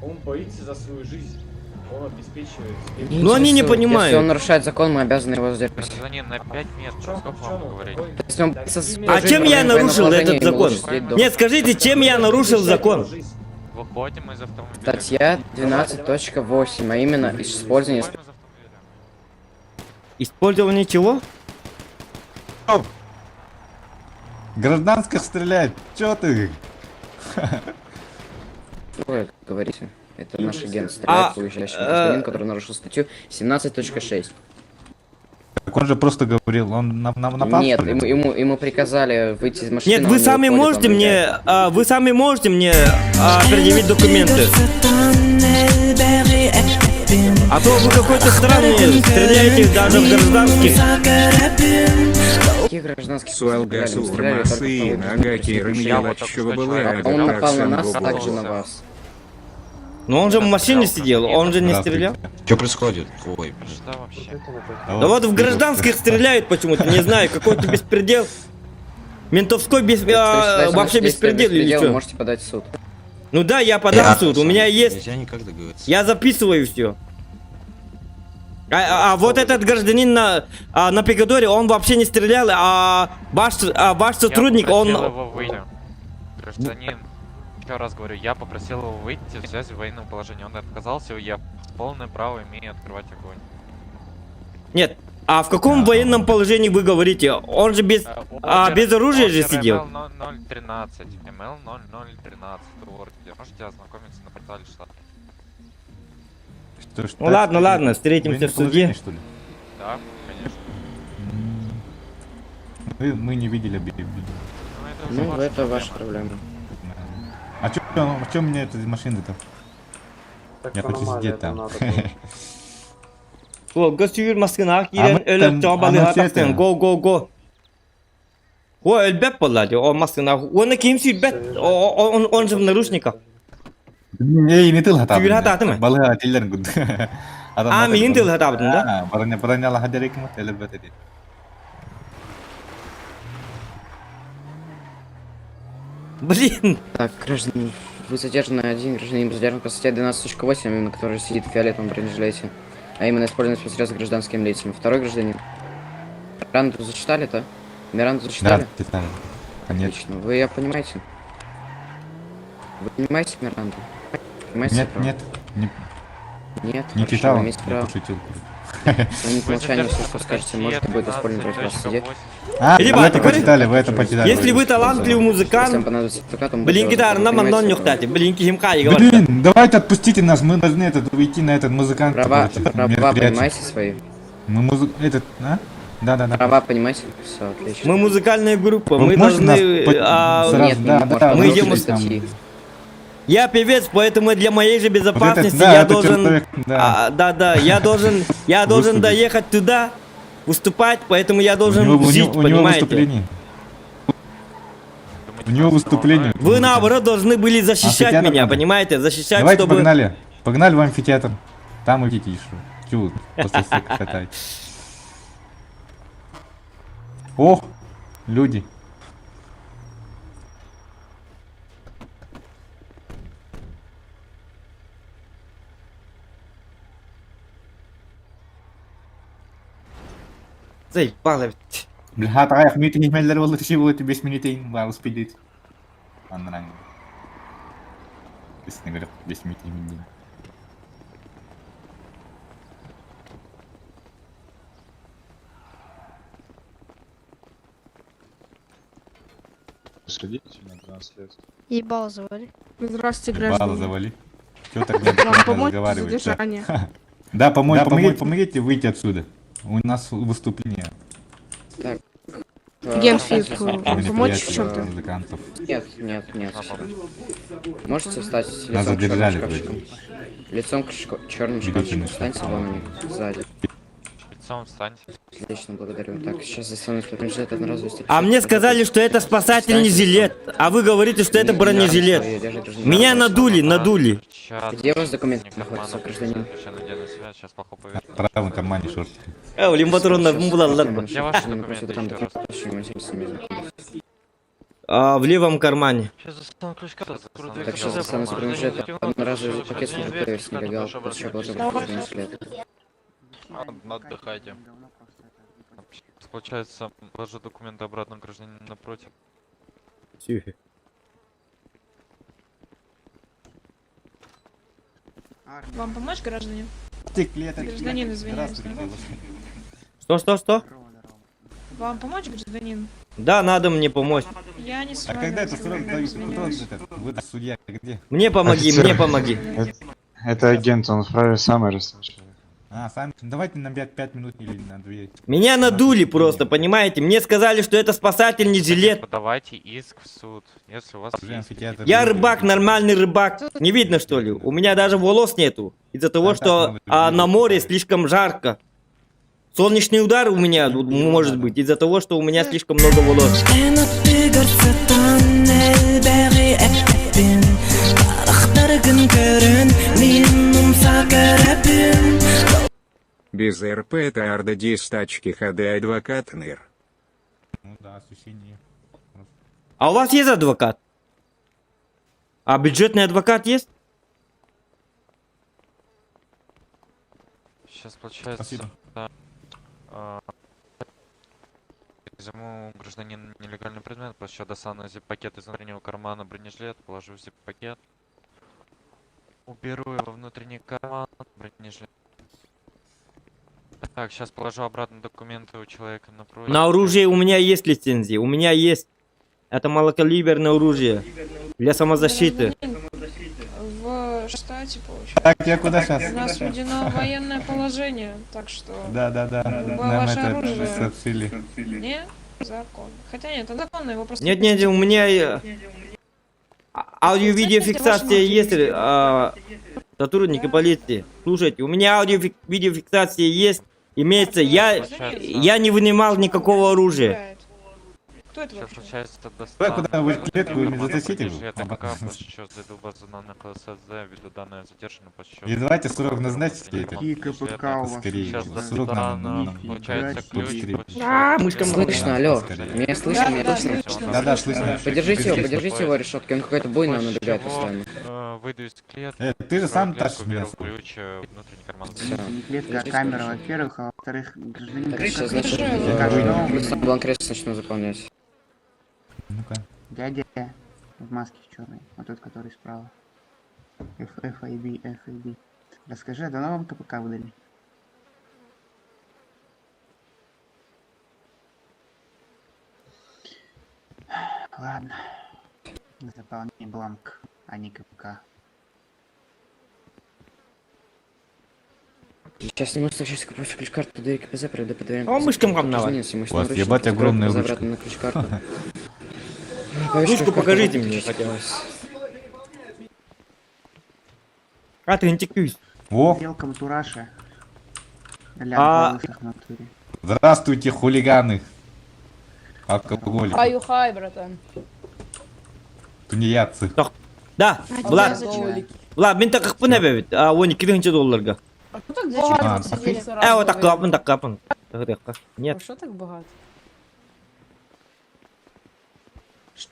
Speaker 6: Он боится за свою жизнь. Он обеспечивает себе.
Speaker 2: Ну, они не
Speaker 7: Если
Speaker 2: понимают.
Speaker 7: он нарушает закон, мы обязаны его задержать.
Speaker 13: Гражданин, на 5 метров, сколько вам говорить?
Speaker 7: Если он боится за свою
Speaker 2: А
Speaker 7: жизнь
Speaker 2: чем
Speaker 7: во
Speaker 2: я
Speaker 7: время
Speaker 2: нарушил
Speaker 7: военного
Speaker 2: этот
Speaker 7: положения, ему
Speaker 2: закон?
Speaker 7: лучше сидеть дома.
Speaker 2: Нет, скажите, чем я нарушил закон?
Speaker 13: Выходим из автомобиля.
Speaker 7: Статья 12.8, а именно использование
Speaker 2: Использование чего?
Speaker 4: Гражданских стреляет, чё ты?
Speaker 7: Что вы говорите? Это наш агент стреляет
Speaker 2: А,
Speaker 7: по уезжающему гражданину, который нарушил статью 17.6.
Speaker 4: Так он же просто говорил, он напал.
Speaker 7: Нет,
Speaker 4: что ли?
Speaker 7: ему приказали выйти из машины.
Speaker 2: Нет,
Speaker 7: он
Speaker 2: вы
Speaker 7: не
Speaker 2: сами
Speaker 7: выходит,
Speaker 2: можете
Speaker 7: он
Speaker 2: мне,
Speaker 7: уезжает.
Speaker 2: вы сами можете мне предъявить документы. А то вы какой-то странный, стреляете даже в гражданских.
Speaker 7: Каких гражданских
Speaker 12: Суалга
Speaker 7: стреляли? Мы стреляли только
Speaker 12: Сурмасы,
Speaker 7: в того,
Speaker 12: Нагаки
Speaker 13: Я вот только что
Speaker 7: А Он напал на нас, а также на вас.
Speaker 2: Но он же в машине сидел, он же не стрелял.
Speaker 9: Что происходит? Ой,
Speaker 13: Что вообще?
Speaker 2: Да вот в гражданских стреляют почему-то, не знаю, какой-то беспредел. Ментовской без,
Speaker 7: Если считаете
Speaker 2: вообще
Speaker 7: наше действие
Speaker 2: беспредел или
Speaker 7: беспределом,
Speaker 2: что?
Speaker 7: можете подать в суд.
Speaker 2: Ну да, я подам в суд, у меня есть,
Speaker 9: Нельзя никак договориться.
Speaker 2: я записываю все. А вот этот гражданин на Пикадоре, он вообще не стрелял, а ваш сотрудник,
Speaker 13: я
Speaker 2: он...
Speaker 13: попросил его выйти. Гражданин, еще раз говорю, я попросил его выйти в связи с военным положением. Он отказался, я полное право имею открывать огонь.
Speaker 2: Нет, а в каком военном положении вы говорите? Он же без, без оружия же
Speaker 13: ордер
Speaker 2: сидел.
Speaker 13: ML 0013, ML 0013, ордер. Можете ознакомиться на портале штата.
Speaker 4: Что ж,
Speaker 2: Ну
Speaker 4: так,
Speaker 2: ладно, ладно, встретимся
Speaker 4: военное
Speaker 2: в суде.
Speaker 4: положение, что ли?
Speaker 13: Да, конечно.
Speaker 4: Мы не видели объявление.
Speaker 7: Ну, это ваша проблема.
Speaker 4: А чё мне эта машина-то? Я хочу сидеть там.
Speaker 2: Го сүүр маскына
Speaker 4: А
Speaker 2: киирэн
Speaker 4: мы
Speaker 2: өлөр
Speaker 4: там-
Speaker 2: чоҕо
Speaker 4: а мы
Speaker 2: балыыһа
Speaker 4: все
Speaker 2: тахсан.
Speaker 4: это-
Speaker 2: Го, го, го. О, өлбөт буолла дии, о маскына. Оны ким сүүрбэт, он же в наручниках.
Speaker 4: Эй, не тыл хатабын.
Speaker 2: Сүүр хатаатым?
Speaker 4: Балыга теллерин күн.
Speaker 2: А, миигин тыл хатаабытын да?
Speaker 4: Броня хадереким телебет эди.
Speaker 2: Блин.
Speaker 7: Так, гражданин, вы задержаны один, гражданин задержан по статье 12.8, именно который сидит в фиолетовом бронежилете, а именно использование спецсредств гражданскими лицами. Второй гражданин. Миранду зачитали-то? Миранду зачитали?
Speaker 4: Да, читали. Нет.
Speaker 7: Отлично. Вы ее понимаете? Вы понимаете Миранду? Понимаете
Speaker 4: Нет,
Speaker 7: право?
Speaker 4: нет, не,
Speaker 7: Нет,
Speaker 4: не
Speaker 7: хорошо,
Speaker 4: читал,
Speaker 7: вы имеете
Speaker 4: я
Speaker 7: право.
Speaker 4: пошутил.
Speaker 7: Хранить молчание, все, что скажете, может будет использовано против вас в суде.
Speaker 4: А,
Speaker 2: Ребята,
Speaker 4: вы это
Speaker 2: говорит,
Speaker 4: почитали, вы это почитали.
Speaker 2: Если вы талантливый
Speaker 7: Если вам
Speaker 2: музыкант,
Speaker 7: понадобится адвокат, он будет
Speaker 2: блин,
Speaker 7: для вас
Speaker 2: гитара нам
Speaker 7: понимаете,
Speaker 2: одно
Speaker 7: право?
Speaker 2: нюхтати, блин, кихим хай, говорит.
Speaker 4: Блин, давайте отпустите нас, мы должны этот, уйти на этот музыкант.
Speaker 7: Права,
Speaker 4: короче,
Speaker 7: права
Speaker 4: мероприятие.
Speaker 7: понимаете свои?
Speaker 4: Мы музык... Этот, а? Да, да, да.
Speaker 7: Права понимаете? Все, отлично.
Speaker 2: Мы музыкальная группа,
Speaker 4: Вы
Speaker 2: мы
Speaker 4: можете нас
Speaker 2: должны...
Speaker 4: сразу,
Speaker 7: Нет,
Speaker 4: да,
Speaker 7: не
Speaker 4: да,
Speaker 7: можно.
Speaker 2: мы идем-
Speaker 4: бросить нам.
Speaker 7: статьи.
Speaker 2: Я певец, поэтому для моей же
Speaker 4: Вот этот,
Speaker 2: безопасности
Speaker 4: да,
Speaker 2: я
Speaker 4: этот
Speaker 2: должен...
Speaker 4: человек, да.
Speaker 2: А, да, да, я должен, я должен
Speaker 4: Выступить.
Speaker 2: доехать туда, выступать, поэтому я
Speaker 4: У
Speaker 2: должен
Speaker 4: него, у
Speaker 2: жить,
Speaker 4: него, у него
Speaker 2: понимаете?
Speaker 4: выступление. У него выступление.
Speaker 2: Вы наоборот должны были защищать
Speaker 4: Амфитеатр
Speaker 2: меня,
Speaker 4: надо.
Speaker 2: понимаете? Защищать,
Speaker 4: Давайте
Speaker 2: чтобы...
Speaker 4: погнали. Погнали в амфитеатр. Там идите еще. Чего вы после всех катаете? Ох, люди.
Speaker 2: Заебало.
Speaker 4: Бля, таҕайах мүтүн ихмеллер болду тиши болду 5 минутейин бар успейдит. Аннан. Честно говоря, 5 минут именно.
Speaker 9: Следите на 12 лет.
Speaker 8: Ебало завали.
Speaker 3: Здравствуйте,
Speaker 4: Ебало
Speaker 3: граждане.
Speaker 4: завали. Чё так
Speaker 3: Вам
Speaker 4: неадекватно
Speaker 3: помочь в
Speaker 4: разговаривать-то?
Speaker 3: задержании?
Speaker 4: Да, помой, помогите, помогите выйти отсюда. У нас выступление.
Speaker 7: Так.
Speaker 3: Генфик, вам помочь в
Speaker 4: Мероприятие
Speaker 3: чем-то?
Speaker 4: музыкантов.
Speaker 7: Нет, нет, нет. Можете встать
Speaker 4: Нас
Speaker 7: лицом к черным
Speaker 4: задержали
Speaker 7: шкафчикам?
Speaker 4: вроде.
Speaker 7: Лицом к черным
Speaker 4: Ведите
Speaker 7: шкафчикам.
Speaker 4: на
Speaker 7: Встаньте вон они, сзади.
Speaker 13: Лицом встаньте.
Speaker 7: Отлично, благодарю. Так, сейчас застану бронежилет одноразовый.
Speaker 2: А мне сказали, что это спасательный жилет, а вы говорите, что это бронежилет. Меня надули, надули.
Speaker 7: Где у вас документы находятся, гражданин?
Speaker 13: Сейчас плохо поверну.
Speaker 4: В правом кармане шортика.
Speaker 2: Э, Лимбатрон
Speaker 13: Где ваши документы
Speaker 7: Там
Speaker 13: еще раз?
Speaker 2: А, в левом кармане.
Speaker 7: Так, сейчас достану бронежилет одноразовый пакет службы поверь, нелегал, после чего положу бронежилет.
Speaker 13: Отдыхайте. Получается, положу документы обратно гражданину напротив.
Speaker 2: Тихо.
Speaker 3: Вам помочь, гражданин?
Speaker 4: Клеток.
Speaker 3: Гражданин, извиняюсь.
Speaker 4: Здравствуйте.
Speaker 2: Что, что, что?
Speaker 3: Вам помочь, гражданин?
Speaker 2: Да, надо мне помочь.
Speaker 3: Я не с
Speaker 4: А
Speaker 3: вами
Speaker 4: когда это срок
Speaker 3: разговариваю,
Speaker 4: дают? Кто он
Speaker 3: извиняюсь.
Speaker 4: этот? Вы судья где?
Speaker 2: Мне помоги,
Speaker 9: Офицер.
Speaker 2: мне помоги.
Speaker 9: Это агент, он вправе сам арестовать человека.
Speaker 4: А, сами. Давайте на 5 минут или на 2.
Speaker 2: Меня надули просто, понимаете? Мне сказали, что это спасательный жилет.
Speaker 13: Подавайте иск в суд, если у вас
Speaker 4: Уже
Speaker 13: есть
Speaker 4: амфитеатр.
Speaker 2: Я рыбак, нормальный рыбак. Не видно, что ли? У меня даже волос нету. Из-за того,
Speaker 4: А так
Speaker 2: что
Speaker 4: надо
Speaker 2: на
Speaker 4: людей
Speaker 2: море
Speaker 4: поставить.
Speaker 2: слишком жарко. Солнечный удар у меня тут может быть из-за того, что у меня слишком много волос.
Speaker 12: Без РП это арда дистачки ХД адвокат НЫР.
Speaker 4: Ну да, освещение.
Speaker 2: А у вас есть адвокат? А бюджетный адвокат есть?
Speaker 13: Сейчас получается...
Speaker 4: Спасибо.
Speaker 13: да, Изыму гражданин нелегальный предмет, после чего достану зип-пакет из внутреннего кармана бронежилет, положу в зип-пакет. Уберу его внутренний карман бронежилет. Так, сейчас положу обратно документы у человека напротив.
Speaker 2: На оружие у меня есть лицензия. У меня есть. Это малокалиберное оружие. Для самозащиты.
Speaker 3: В штате, получается.
Speaker 4: Так, я куда сейчас?
Speaker 3: У нас введено военное положение, так что
Speaker 4: Да, да, да.
Speaker 3: Любое
Speaker 4: Нам
Speaker 3: ваше
Speaker 4: это
Speaker 3: оружие.
Speaker 4: сообщили.
Speaker 3: не закон. Хотя нет, это законно, его просто...
Speaker 2: Нет, нет, у меня аудио-видеофиксация есть, сотрудники полиции. Слушайте, у меня аудио-видеофиксация есть, имеется. Я не вынимал никакого оружия.
Speaker 3: Кто это
Speaker 13: Сейчас
Speaker 3: вообще?
Speaker 13: получается
Speaker 4: Давай куда вы клетку
Speaker 13: достану
Speaker 4: затащите его.
Speaker 13: бронежилет АКК, после чего зайду в базу данных ЛСЗ, введу данные задержанного, после чего...
Speaker 4: И давайте срок назначьте это.
Speaker 13: Какие
Speaker 9: КПК у вас?
Speaker 4: Скорее.
Speaker 13: Сейчас
Speaker 4: Срок надо
Speaker 13: достану,
Speaker 4: нам
Speaker 13: получается, ключ,
Speaker 4: быстрее.
Speaker 13: после чего-
Speaker 2: А, мышка
Speaker 7: Слышно, алло.
Speaker 4: Скорее.
Speaker 7: Меня слышно,
Speaker 3: Да,
Speaker 7: меня
Speaker 3: да,
Speaker 7: слышно.
Speaker 3: слышно.
Speaker 4: Да, да, слышно.
Speaker 7: Подержите его, подержите его решетки, он какой-то буйный, он
Speaker 13: После
Speaker 7: убегает
Speaker 13: чего,
Speaker 7: постоянно.
Speaker 13: Выйду из клетки.
Speaker 4: Ты же сам
Speaker 13: открою клетку,
Speaker 4: тащишь меня.
Speaker 13: беру ключ, внутренний карман.
Speaker 7: Всё.
Speaker 9: Не клетка, а
Speaker 7: Держите
Speaker 9: камера,
Speaker 7: решетки.
Speaker 9: во-первых, а во-вторых, гражданин...
Speaker 7: Так, сейчас, значит,
Speaker 4: Я
Speaker 7: плюс на бланк рест начну заполнять.
Speaker 4: Ну-ка.
Speaker 9: Дядя в маске черной, вот тот, который справа. F, F, A, B, F, A, B. Расскажи, а давно вам КПК выдали? Ладно. Заполни бланк, а не КПК.
Speaker 7: Сейчас сниму сейчас профиль ключ-карту, дверь КПЗ, проведу по дверям.
Speaker 2: А мышкам гамнова.
Speaker 4: У вас ебать огромная ручка.
Speaker 7: Обратно на ключ-карту.
Speaker 2: Ручку покажите мне хотя бы. А ты антиквиз.
Speaker 4: О,
Speaker 9: Welcome to Russia. Ля,
Speaker 2: А-
Speaker 9: лысых в натуре.
Speaker 4: здравствуйте, хулиганы. Алкоголики,
Speaker 8: Хаю-хай, братан.
Speaker 4: тунеядцы.
Speaker 2: Да, Влад,
Speaker 8: Зачем?
Speaker 2: Влад, мен такых бит. А, он 2 долларга.
Speaker 8: А що так
Speaker 4: А,
Speaker 8: багато
Speaker 4: такий?
Speaker 8: посиділи?
Speaker 2: Э, вот так капан, так капан. Нет.
Speaker 8: Що так багато?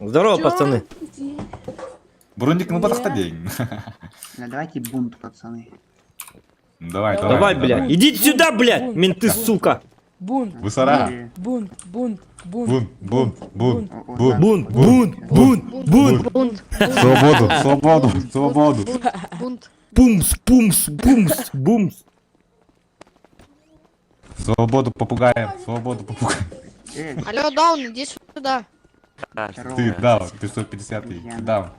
Speaker 2: Здорово, пацаны.
Speaker 4: Броник, ну подходи. день.
Speaker 9: Бля, давайте бунт, пацаны.
Speaker 4: Давай, давай.
Speaker 2: Давай, блядь. Идите сюда, блядь, менты, сука.
Speaker 8: Бунт,
Speaker 4: Мусора.
Speaker 9: Или-
Speaker 8: бунт, бунт, бунт.
Speaker 4: Бун, бун, бун,
Speaker 9: О, о,
Speaker 4: бун.
Speaker 9: да.
Speaker 2: Бунт, бунт, бунт, бунт.
Speaker 8: Бунт.
Speaker 4: Свободу, свободу, свободу.
Speaker 8: Бунт.
Speaker 2: Пумс, пумс, пумс, бумс.
Speaker 4: Свободу попугаям, свободу попугаям.
Speaker 9: Э,
Speaker 8: Алло, Даун, иди сюда.
Speaker 9: здорово.
Speaker 4: Ты дал, 550 ты дал.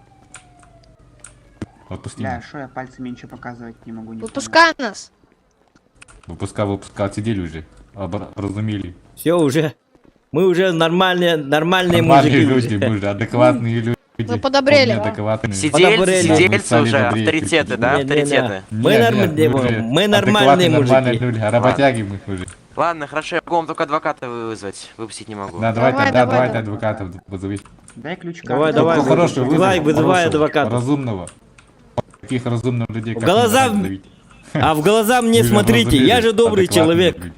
Speaker 4: Отпусти
Speaker 9: Бля,
Speaker 4: меня.
Speaker 9: шо я пальцами ничего показывать не могу. не
Speaker 8: Выпускай нас.
Speaker 4: Выпускай, выпускай, отсидели уже. Образумили.
Speaker 2: Все уже. Мы уже нормальные, нормальные
Speaker 4: Нормальные
Speaker 2: мужики.
Speaker 4: люди,
Speaker 2: уже.
Speaker 4: мы уже адекватные люди.
Speaker 8: Мы подобрели.
Speaker 4: Вполне адекватные.
Speaker 11: Сидельцы,
Speaker 2: Подобрели.
Speaker 11: сидельцы
Speaker 4: Стали
Speaker 11: уже,
Speaker 4: добрее.
Speaker 11: авторитеты, да,
Speaker 2: Не-не-не.
Speaker 11: авторитеты.
Speaker 2: Мы
Speaker 4: Нет,
Speaker 2: норм-
Speaker 4: нет, мы уже
Speaker 2: мы нормальные
Speaker 4: адекватные, нормальные
Speaker 2: мужики.
Speaker 4: люди, а работяги мы уже.
Speaker 11: Ладно, хорошо, я могу вам только адвоката вызвать, выпустить не могу.
Speaker 4: Да, давайте,
Speaker 8: Давай,
Speaker 4: да,
Speaker 8: давай,
Speaker 4: давайте адвокатов позови.
Speaker 9: Дай ключ
Speaker 2: Давай,
Speaker 9: карту.
Speaker 2: давай,
Speaker 4: Только хороший
Speaker 2: вызывай,
Speaker 4: вызов,
Speaker 2: вызывай
Speaker 4: хорошего,
Speaker 2: адвоката.
Speaker 4: Разумного. Таких разумных людей, как
Speaker 2: глаза
Speaker 4: мы, давайте давить.
Speaker 2: А в глаза мне
Speaker 4: Мы же
Speaker 2: смотрите, я
Speaker 4: образумели,
Speaker 2: же добрый
Speaker 4: адекватные
Speaker 2: человек.
Speaker 4: люди.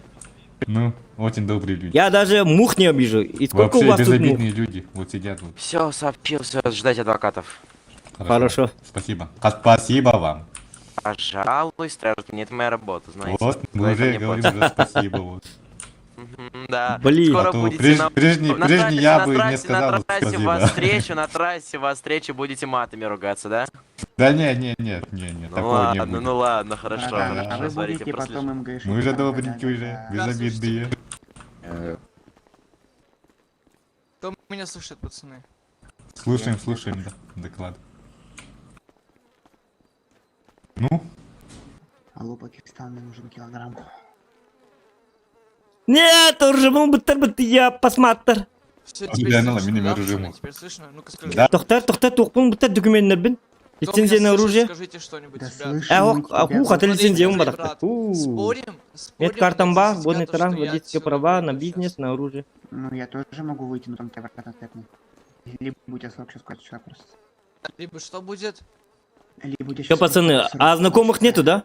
Speaker 4: Ну, очень добрые люди.
Speaker 2: Я даже мух не обижу. И сколько
Speaker 4: Вообще
Speaker 2: у вас тут мух?
Speaker 4: безобидные люди. Вот сидят вот.
Speaker 11: Все, сообщил, все, ждать адвокатов.
Speaker 2: Хорошо.
Speaker 4: Спасибо. А Спасибо вам.
Speaker 11: Пожалуйста, мне это моя работа, знаете.
Speaker 4: Вот, мы
Speaker 11: За это
Speaker 4: уже
Speaker 11: мне
Speaker 4: говорим
Speaker 11: платят.
Speaker 4: уже спасибо. Вот.
Speaker 11: Мгм, Да.
Speaker 2: Блин.
Speaker 11: Скоро
Speaker 4: А то
Speaker 11: будете
Speaker 4: прежний-
Speaker 11: на
Speaker 4: прежний
Speaker 11: трассе,
Speaker 4: я
Speaker 11: на
Speaker 4: бы не
Speaker 11: трассе,
Speaker 4: сказал
Speaker 11: На трассе
Speaker 4: спасибо.
Speaker 11: вас встречу, на трассе вас встречу, будете матами ругаться, да?
Speaker 4: Да не, не, не, не, не,
Speaker 11: Ну
Speaker 4: такого не
Speaker 11: ладно,
Speaker 4: будет.
Speaker 11: ну ладно, хорошо,
Speaker 9: Братан, а
Speaker 11: хорошо,
Speaker 9: вы
Speaker 11: смотрите,
Speaker 9: будете
Speaker 11: прослежу.
Speaker 9: потом МГшить.
Speaker 4: Мы уже
Speaker 9: Да,
Speaker 4: добренькие
Speaker 9: да,
Speaker 4: уже,
Speaker 9: да.
Speaker 4: безобидные.
Speaker 3: Кто меня слушает, пацаны?
Speaker 4: Слушаем, слушаем да, доклад. Ну,
Speaker 9: Алло, Пакистан, мне нужен килограмм.
Speaker 2: Нет, уже я посмотр.
Speaker 3: Все,
Speaker 4: теперь Да, ну, слышно, меня да, режиму. пацаны?
Speaker 3: Теперь слышно? Ну-ка скажите.
Speaker 4: Да.
Speaker 2: Тохтар, тохтар, тухпун бутар документлер бин. Лицензия на оружие.
Speaker 3: Скажите что-нибудь,
Speaker 9: Да
Speaker 3: ребят.
Speaker 9: слышим
Speaker 2: Э,
Speaker 9: мы
Speaker 2: ох, а,
Speaker 9: тебя.
Speaker 2: ух, а ты лицензия ум
Speaker 3: Смотрите,
Speaker 2: бадахта.
Speaker 3: брат, Спорим?
Speaker 2: Нет
Speaker 3: Спорим
Speaker 2: картам ба,
Speaker 3: на
Speaker 2: водный
Speaker 3: сертификат,
Speaker 2: таран,
Speaker 3: что я
Speaker 2: водительские
Speaker 3: отсюда
Speaker 2: права на
Speaker 3: выйду
Speaker 2: бизнес,
Speaker 3: щас.
Speaker 2: на оружие.
Speaker 9: Ну, я тоже могу выйти, но там тебя обратно тэпнут. Либо у тебя срок сейчас сюда просто.
Speaker 3: Либо что будет?
Speaker 9: Либо у тебя
Speaker 2: Все,
Speaker 9: щас
Speaker 2: пацаны,
Speaker 9: срок
Speaker 2: а знакомых
Speaker 9: кончится.
Speaker 2: нету, да?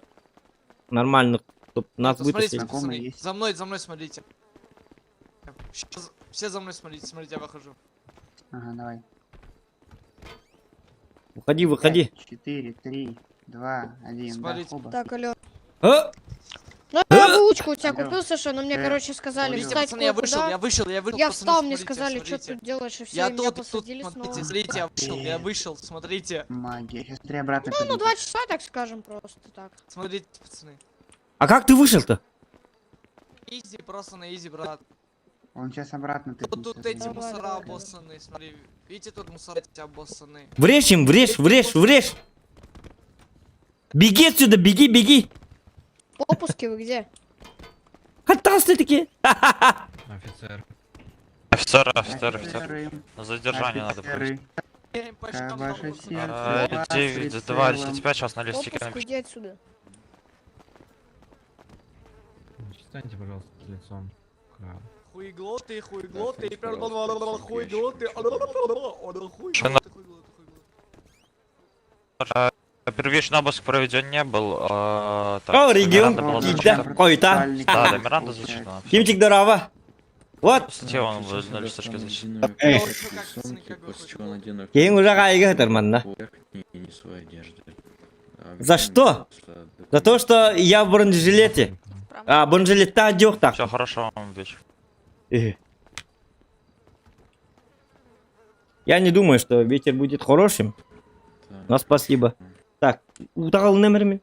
Speaker 2: Нормальных, чтоб нас
Speaker 3: Смотрите,
Speaker 2: вытащили.
Speaker 9: Знакомые
Speaker 3: пацаны,
Speaker 9: есть.
Speaker 3: за мной смотрите. Щас все за мной смотрите, смотрите, я выхожу.
Speaker 9: Ага, давай.
Speaker 2: Выходи, выходи.
Speaker 9: 5, 4, 3, 2, 1.
Speaker 3: Смотрите.
Speaker 9: Да, оба.
Speaker 8: Так, алло.
Speaker 2: А?
Speaker 8: Ну, я булочку у тебя
Speaker 9: Алло.
Speaker 8: купил, Саша, но мне, короче, сказали
Speaker 3: Смотрите,
Speaker 8: встать
Speaker 3: пацаны, я вышел,
Speaker 8: кое-куда.
Speaker 3: я вышел, я вышел.
Speaker 8: Я
Speaker 3: пацаны,
Speaker 8: встал, мне
Speaker 3: смотрите,
Speaker 8: сказали, что
Speaker 3: смотрите.
Speaker 8: ты тут делаешь, и все,
Speaker 3: Я
Speaker 8: и меня
Speaker 3: тут, тут,
Speaker 8: посадили
Speaker 3: смотрите,
Speaker 8: снова.
Speaker 3: смотрите, я вышел, смотрите.
Speaker 9: Магия. Сейчас три обратно
Speaker 8: Ну,
Speaker 9: прилетит.
Speaker 8: 2 часа, так скажем, просто так.
Speaker 3: Смотрите, пацаны.
Speaker 2: А как ты вышел-то?
Speaker 3: Easy, просто на easy, брат.
Speaker 9: Он сейчас обратно
Speaker 3: Вот
Speaker 9: тэпнется.
Speaker 3: тут эти
Speaker 8: Давай,
Speaker 3: мусора
Speaker 8: давай.
Speaker 3: обоссанные, смотри. Видите, тут мусора эти обоссанные.
Speaker 2: Врежь им, врежь, врежь, врежь. Беги отсюда, беги, беги.
Speaker 8: Попуски вы где?
Speaker 2: Хаттасы такие.
Speaker 10: Офицер.
Speaker 13: Офицер, офицер, офицер.
Speaker 9: Офицеры,
Speaker 13: На задержание надо
Speaker 9: офицеры,
Speaker 3: Я им по щекам
Speaker 9: ваше
Speaker 3: дам, пацаны.
Speaker 9: сердце вас
Speaker 13: 9, 2,
Speaker 9: прицелом.
Speaker 13: 10, сейчас на листике
Speaker 8: Попуск,
Speaker 13: напишу.
Speaker 8: иди отсюда.
Speaker 10: Встаньте, пожалуйста, лицом. к
Speaker 3: Хуегло ты, хуегло ты, хуегло ты, хуегло
Speaker 13: Что
Speaker 3: ты, хуегло ты, хуегло.
Speaker 13: Первичный обыск проведен не был. Так,
Speaker 2: О, регион.
Speaker 13: Миранда была
Speaker 2: Да,
Speaker 13: зачитана.
Speaker 2: ой, та.
Speaker 9: Спальник
Speaker 13: Да, да, Миранда
Speaker 9: получается.
Speaker 13: зачитана.
Speaker 2: Кимчик, здорово. Вот.
Speaker 13: Статья он на листочке зачитана.
Speaker 4: Эй,
Speaker 2: Кейин уже кайгы хатарманна. За что? За то, что я в бронежилете. А, бронежилет одёг так.
Speaker 13: Все, хорошо вам вечер.
Speaker 2: Я не думаю, что ветер будет хорошим. Но спасибо. Так, утагал номерами.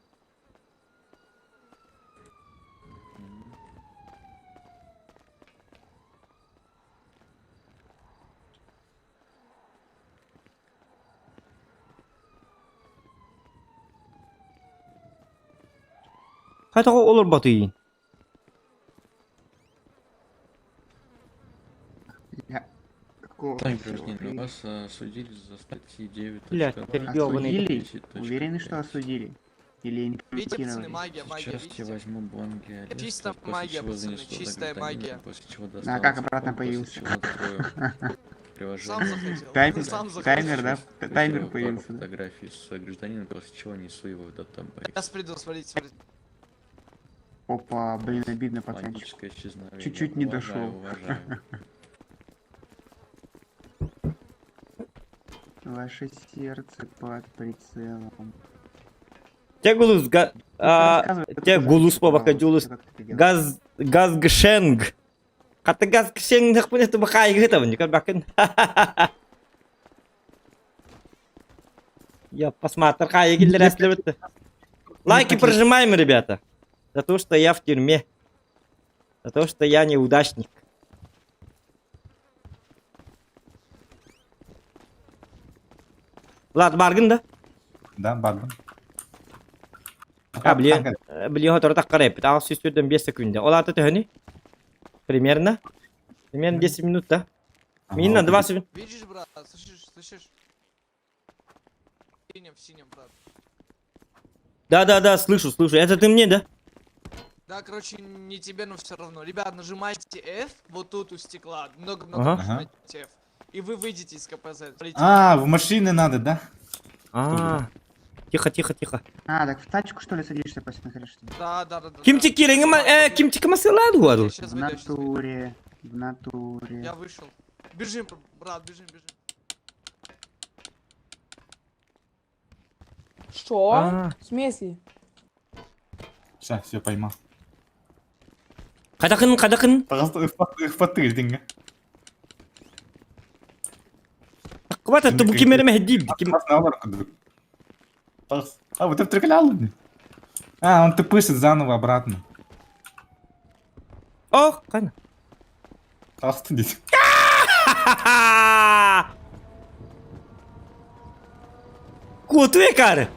Speaker 2: Хайдах олорботуйун?
Speaker 9: Я... Какого
Speaker 14: Так,
Speaker 9: всего
Speaker 14: гражданин,
Speaker 9: привет?
Speaker 14: вас осудили за статьи
Speaker 2: Блядь,
Speaker 14: 9.2,
Speaker 2: ёбаный.
Speaker 9: Осудили? Уверены, что осудили? Или
Speaker 3: Видите, пацаны,
Speaker 9: интерпретировали?
Speaker 3: магия, магия,
Speaker 14: Сейчас я
Speaker 3: видите?
Speaker 14: возьму бланки ареста,
Speaker 3: Чисто
Speaker 14: после
Speaker 3: магия,
Speaker 14: чего
Speaker 3: пацаны,
Speaker 14: занесу туда
Speaker 3: чистая
Speaker 14: гражданина,
Speaker 3: магия.
Speaker 14: после чего
Speaker 9: А
Speaker 14: достану
Speaker 9: как обратно
Speaker 14: телефон, после
Speaker 9: появился?
Speaker 14: чего открою приложение.
Speaker 3: Сам захотел.
Speaker 9: Таймер,
Speaker 3: Сам захотел.
Speaker 9: таймер, да? Таймер
Speaker 14: Сделаю пару
Speaker 9: появился. да?
Speaker 14: фотографий с гражданином, после чего несу его в database.
Speaker 3: Сейчас приду, смотрите, смотрите.
Speaker 9: Опа, блин, обидно, пацанчик.
Speaker 14: Магическое исчезновение.
Speaker 9: Чуть-чуть не
Speaker 14: Уважаю,
Speaker 9: дошел.
Speaker 14: уважаю.
Speaker 9: Ваше сердце под прицелом.
Speaker 2: Те гулус га... а,
Speaker 9: Рассказывай,
Speaker 2: Те
Speaker 9: как
Speaker 2: гулус
Speaker 9: ты
Speaker 2: побака
Speaker 9: делал,
Speaker 2: дьулус.
Speaker 9: как ты это делал.
Speaker 2: Газ... Газ гшенг. Хата газ гшенг нахпын это бахай гыта вон, бакын. Я посмотрю, хай Лайки прожимаем, ребята. За то, что я в тюрьме. За то, что я неудачник. Влад бааргын да?
Speaker 4: Да, баарбын.
Speaker 2: А, блин, блин, хотор так карай. Ал сүстүрден 5 секунда. Ол аты төһөнү? Примерно. Примерно 10 минут, да? Минна 20 минут.
Speaker 3: Видишь, брат, слышишь, слышишь? В синем, в синем, брат.
Speaker 2: Да-да-да, слышу, слышу. Это ты мне, да?
Speaker 3: Да, короче, не тебе, но все равно. Ребят, нажимайте F вот тут у стекла. Много-много
Speaker 2: Ага.
Speaker 3: нажимайте F. И вы выйдете из КПЗ. Смотрите.
Speaker 4: А, в машины надо, да?
Speaker 2: А, тихо, тихо, тихо.
Speaker 9: А, так в тачку что ли садишься после нахрен, что ли?
Speaker 3: Да, да, да, да.
Speaker 2: Ким
Speaker 3: да.
Speaker 2: тикирең ким тикимасылады
Speaker 3: Я
Speaker 2: был?
Speaker 3: сейчас
Speaker 9: В
Speaker 3: выйду, я щас выйду.
Speaker 9: натуре, в натуре.
Speaker 3: Я вышел. Бежим, брат, бежим, бежим.
Speaker 8: Что?
Speaker 2: А.
Speaker 8: В смысле?
Speaker 4: Сейчас, все поймал.
Speaker 2: Кадакын, кадакын.
Speaker 4: Пожалуйста, ыхпатты деньги.
Speaker 2: Кубата тубу кимереме хедил. Ким
Speaker 4: А, вот это приколял? А, он ты пишет заново обратно.
Speaker 2: Ох, кана.
Speaker 4: Пожалуйста, дети.
Speaker 2: Кутуе кар.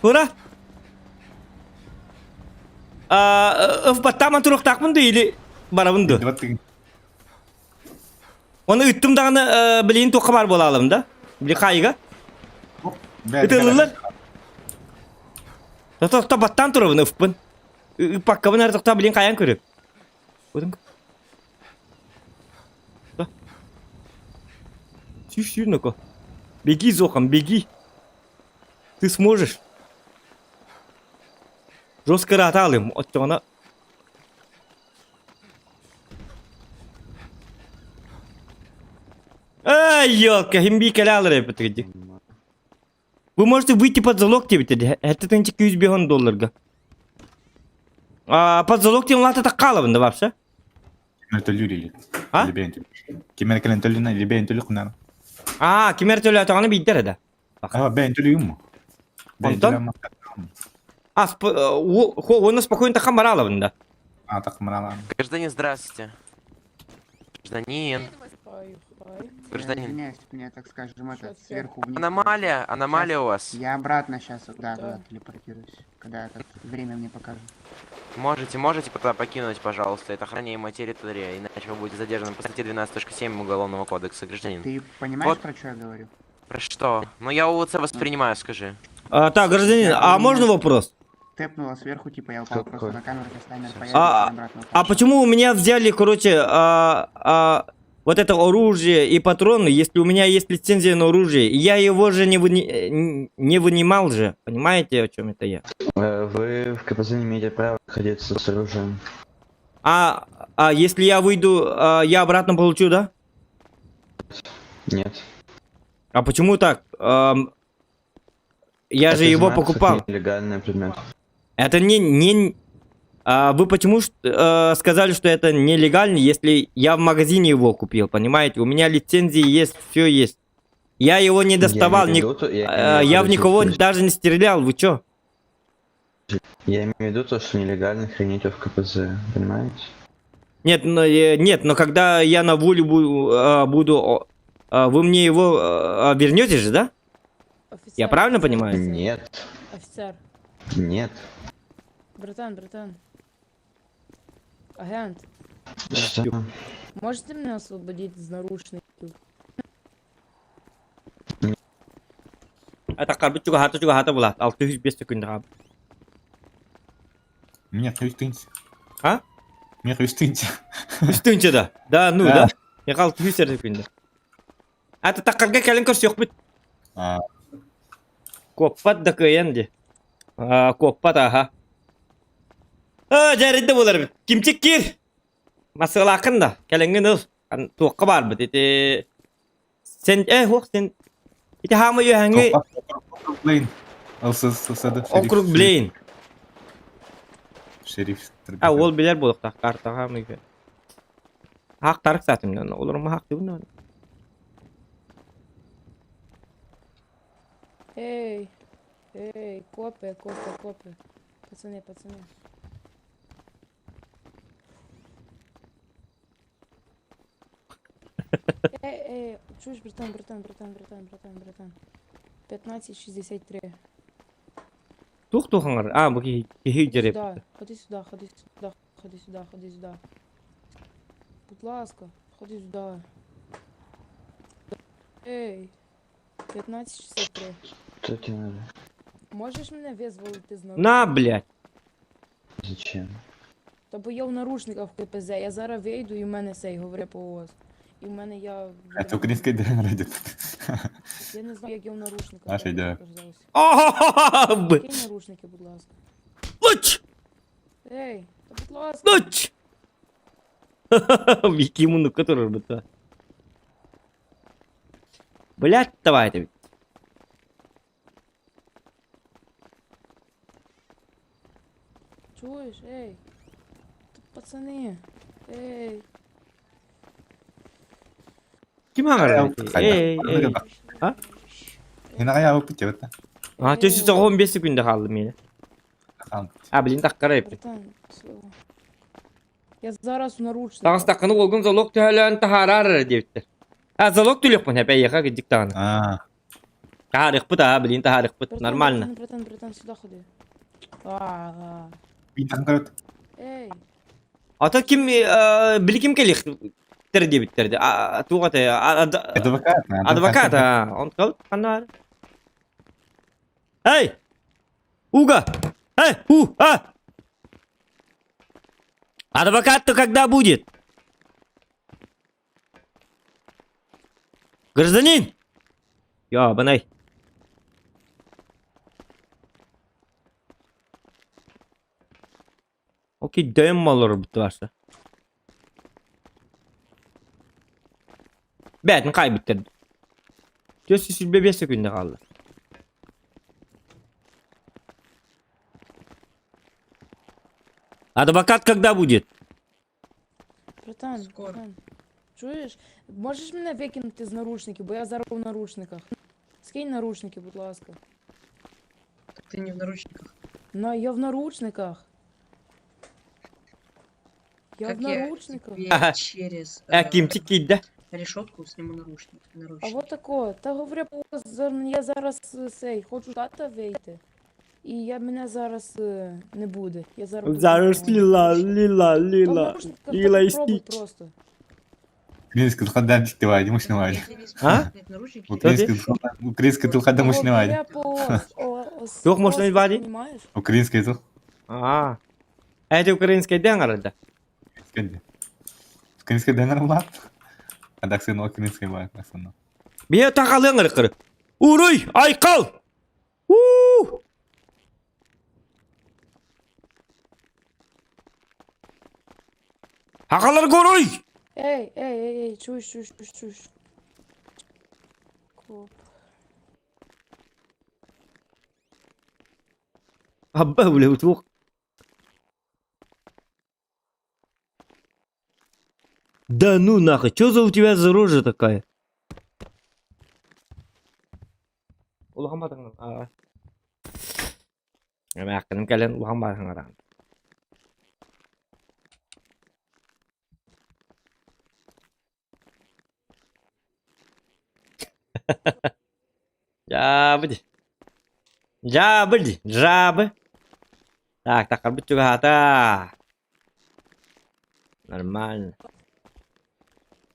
Speaker 2: Ура! А, в баттаман туруктакмын да или барабын да? Оны үттім дағаны білейін тоққа бар бола алам да? Били қайыға? Үтілілер? Тоқта баттан тұрабын үфпін. Үппаққабын әр тоқта білейін қаян көріп. Өтін. Сүй, сүй, ну-ка. Беги, Зохан, беги. Ты сможешь. Жестко раталым. Оттона. Ай, елка, химби калялар эпетиги. Вы можете выйти под залог тебе, это ты 200 долларга. А под залог тем лата такаловын да вообще?
Speaker 4: Кимер төлүр
Speaker 2: А?
Speaker 4: Кимер кэлэн төлүнэ либен төлү кунар.
Speaker 2: А, кимер төлө атаганы биддер да.
Speaker 4: А, бен төлү юм.
Speaker 2: Онтон? А, хо, оны спокойно такам бараловын да.
Speaker 4: А, так марала.
Speaker 11: Гражданин, здравствуйте. Гражданин.
Speaker 9: Я
Speaker 11: Гражданин.
Speaker 9: извиняюсь, меня, так скажем, это, сверху вниз.
Speaker 11: Аномалия, аномалия у вас.
Speaker 9: Я обратно сейчас, да, да, телепортируюсь, когда этот время мне покажет.
Speaker 11: Можете, можете потом покинуть, пожалуйста, это охраняемая территория, иначе вы будете задержаны по статье 12.7 Уголовного кодекса, гражданин.
Speaker 9: Ты понимаешь,
Speaker 11: Вот.
Speaker 9: про что я говорю?
Speaker 11: Про что? Ну я УВЦ воспринимаю, скажи.
Speaker 2: А, так, гражданин, а можно вопрос?
Speaker 9: Тэпнула сверху, типа я упал просто на камеру, сейчас таймер появится, обратно упал.
Speaker 2: А почему у меня взяли, короче, вот это оружие и патроны, если у меня есть лицензия на оружие, и я его же не вынимал же, понимаете, о чем это я?
Speaker 14: Вы в КПЗ не имеете права находиться с оружием.
Speaker 2: А если я выйду, я обратно получу, да?
Speaker 14: Нет.
Speaker 2: А почему так? Я же его покупал.
Speaker 14: Нелегальный предмет.
Speaker 2: Это не... А вы почему сказали, что это нелегально, если я в магазине его купил, понимаете? У меня лицензии есть, все есть. Я его не доставал,
Speaker 14: имею в виду, я имею
Speaker 2: я
Speaker 14: в
Speaker 2: в
Speaker 14: виду,
Speaker 2: никого
Speaker 14: что-
Speaker 2: даже не стрелял, вы чё?
Speaker 14: Я имею в виду то, что нелегально хранить его в КПЗ, понимаете?
Speaker 2: Нет, но, нет, но когда я на волю буду, вы мне его вернете же, да? Я
Speaker 8: Офицер,
Speaker 2: правильно
Speaker 8: офицер,
Speaker 2: понимаю?
Speaker 8: офицер.
Speaker 14: Нет.
Speaker 8: Офицер.
Speaker 14: Нет.
Speaker 8: Братан, братан. Агент,
Speaker 14: Что?
Speaker 8: можете меня освободить из наручников?
Speaker 2: Атакарбыт чугаһата чугаһата булат. 605 секунда хаалбыт.
Speaker 4: Мне хрустынь.
Speaker 2: А?
Speaker 4: Мне хрустынь.
Speaker 2: Үстүнчэ да. Да, ну
Speaker 4: Да.
Speaker 2: да. Миэхэ 600 эрэ секунда. Ата таккарга кэлин көрсүөхпүт.
Speaker 4: А,
Speaker 2: Куоппат да кыайан дии. Аа, куоппат аха. Аа, дьэ буолар эбит. Кимчик киир. Масыалааххын да, кэлэҥҥин ыл. Ан- Туохха баарбыт ити Сен э хуох сен ити хаама үөһэҥҥи
Speaker 4: Блин. ЛССД.
Speaker 2: округ Блейн.
Speaker 4: Шериф.
Speaker 2: А уол билэр буолуохтаах картаҕа хаама үһү. Хаах тарык саатым олорум хаахтыбын
Speaker 8: Эй, эй, копы, копы, копы. Пацаны, пацаны. Эй, эй, чуєш, братан, братан, братан, братан, братан, братан. 15.63.
Speaker 2: Туох туохаҥар? А, бу киһи киһи
Speaker 8: Ходи
Speaker 2: дьэрэ.
Speaker 8: сюда, ходи сюда, ходи сюда, ходи сюда, ходи сюда. Будь ласка, ходи сюда. Ей, 15.63.
Speaker 14: Что тебе надо?
Speaker 8: Можеш мене визволити з
Speaker 2: На,
Speaker 8: наручників?
Speaker 2: блядь.
Speaker 14: Зачем?
Speaker 8: Та бо я в наручниках в КПЗ, я зараз вийду і в мене сей говори по ООС. І в мене я...
Speaker 4: Это украинская ДНР идет.
Speaker 8: Я не знаю, як я в наручниках.
Speaker 4: Наша ідея.
Speaker 8: оказалась.
Speaker 2: Ого! б-
Speaker 8: Кинь наручники, будь ласка.
Speaker 2: Луч!
Speaker 8: Ей, та будь ласка.
Speaker 2: Луч! Вики муну который бы Блядь, давай ты.
Speaker 8: Чуєш, ей. Та пацани. Ей.
Speaker 2: Ким аңар? Эй, эй. А?
Speaker 4: Хина
Speaker 2: А, то есть 15 секунда қалды мені. А, блин, так қарай.
Speaker 8: Братан, слово. Я зараз у наручниках.
Speaker 2: Тағыстақыны олгын залог төһөлөөн таһаарар диэбиттэр. А, залог түлүкпүн эпэ яха кидик даҕаны.
Speaker 4: А,
Speaker 2: Таһаарыхпыт, а, блин, таһаарыхпыт.
Speaker 8: Братан,
Speaker 2: Нормально.
Speaker 8: Братан, братан, братан, сюда ходи. А, Ей,
Speaker 2: Ата ким, били ким келих тер диэбиттэр. А, туға те,
Speaker 4: Адвокат.
Speaker 2: адвокат, а, он кал, ханар. Эй! Уга! Эй, у, а! Адвокат-то когда будет? Гражданин! Ёбаный. Окей, дэм olur bu varsa. Бәтін kaybettirdi. Göz 5 секунда kaldı. Адвокат когда будет?
Speaker 8: братан, братан. Чуєш? Можеш мене викинути з наручників, бо я зараз у наручниках. Скинь наручники, будь ласка.
Speaker 15: Ты не в наручниках.
Speaker 8: Ну, я в наручниках. Я
Speaker 15: Как
Speaker 8: в
Speaker 15: я
Speaker 8: наручниках.
Speaker 15: тебе
Speaker 2: Ага.
Speaker 15: через
Speaker 2: Ә, кимчик кийді.
Speaker 15: решетку сниму наручник.
Speaker 8: А
Speaker 15: наручники.
Speaker 8: вот тако, та говорю, я зараз е, цей, хочу тата вийти. І я мене зараз е, не буде. Я зараз буду
Speaker 2: Зараз
Speaker 8: вдома.
Speaker 2: ліла, ліла,
Speaker 8: Та в
Speaker 2: ліла.
Speaker 8: наручниках
Speaker 2: Ліла
Speaker 8: та
Speaker 2: і
Speaker 8: попробуй
Speaker 2: Стіч.
Speaker 8: просто.
Speaker 4: Украинский духада дихтевай, мощный
Speaker 15: Я тебе
Speaker 2: А?
Speaker 15: снять наручники.
Speaker 4: Украинский украинский духада мощный
Speaker 8: Говоря по ос, о, ос,
Speaker 2: Двох можна
Speaker 8: ос,
Speaker 2: і ваді?
Speaker 8: понімаєш?
Speaker 4: Украинский дух.
Speaker 2: А. Это украинская деңарда.
Speaker 4: Украинский ДНР влад. А так сына украинский влад.
Speaker 2: Бие тақалың қыр. Уруй, айқал! У! Ақалар горуй!
Speaker 8: Ей, ей, ей, ей, чуєш, чуєш, чуєш, чуєш. Коп.
Speaker 2: Абба, бля, утуқ. Да ну нахуй, чё за у тебя за рожа такая? Улахан батыңын. А. Эме ақыным кәлен улахан батыңын. Дьаабы дии. Дьаабы дии. Жаабы. Так, такарбыт чугаһаата. Нормально.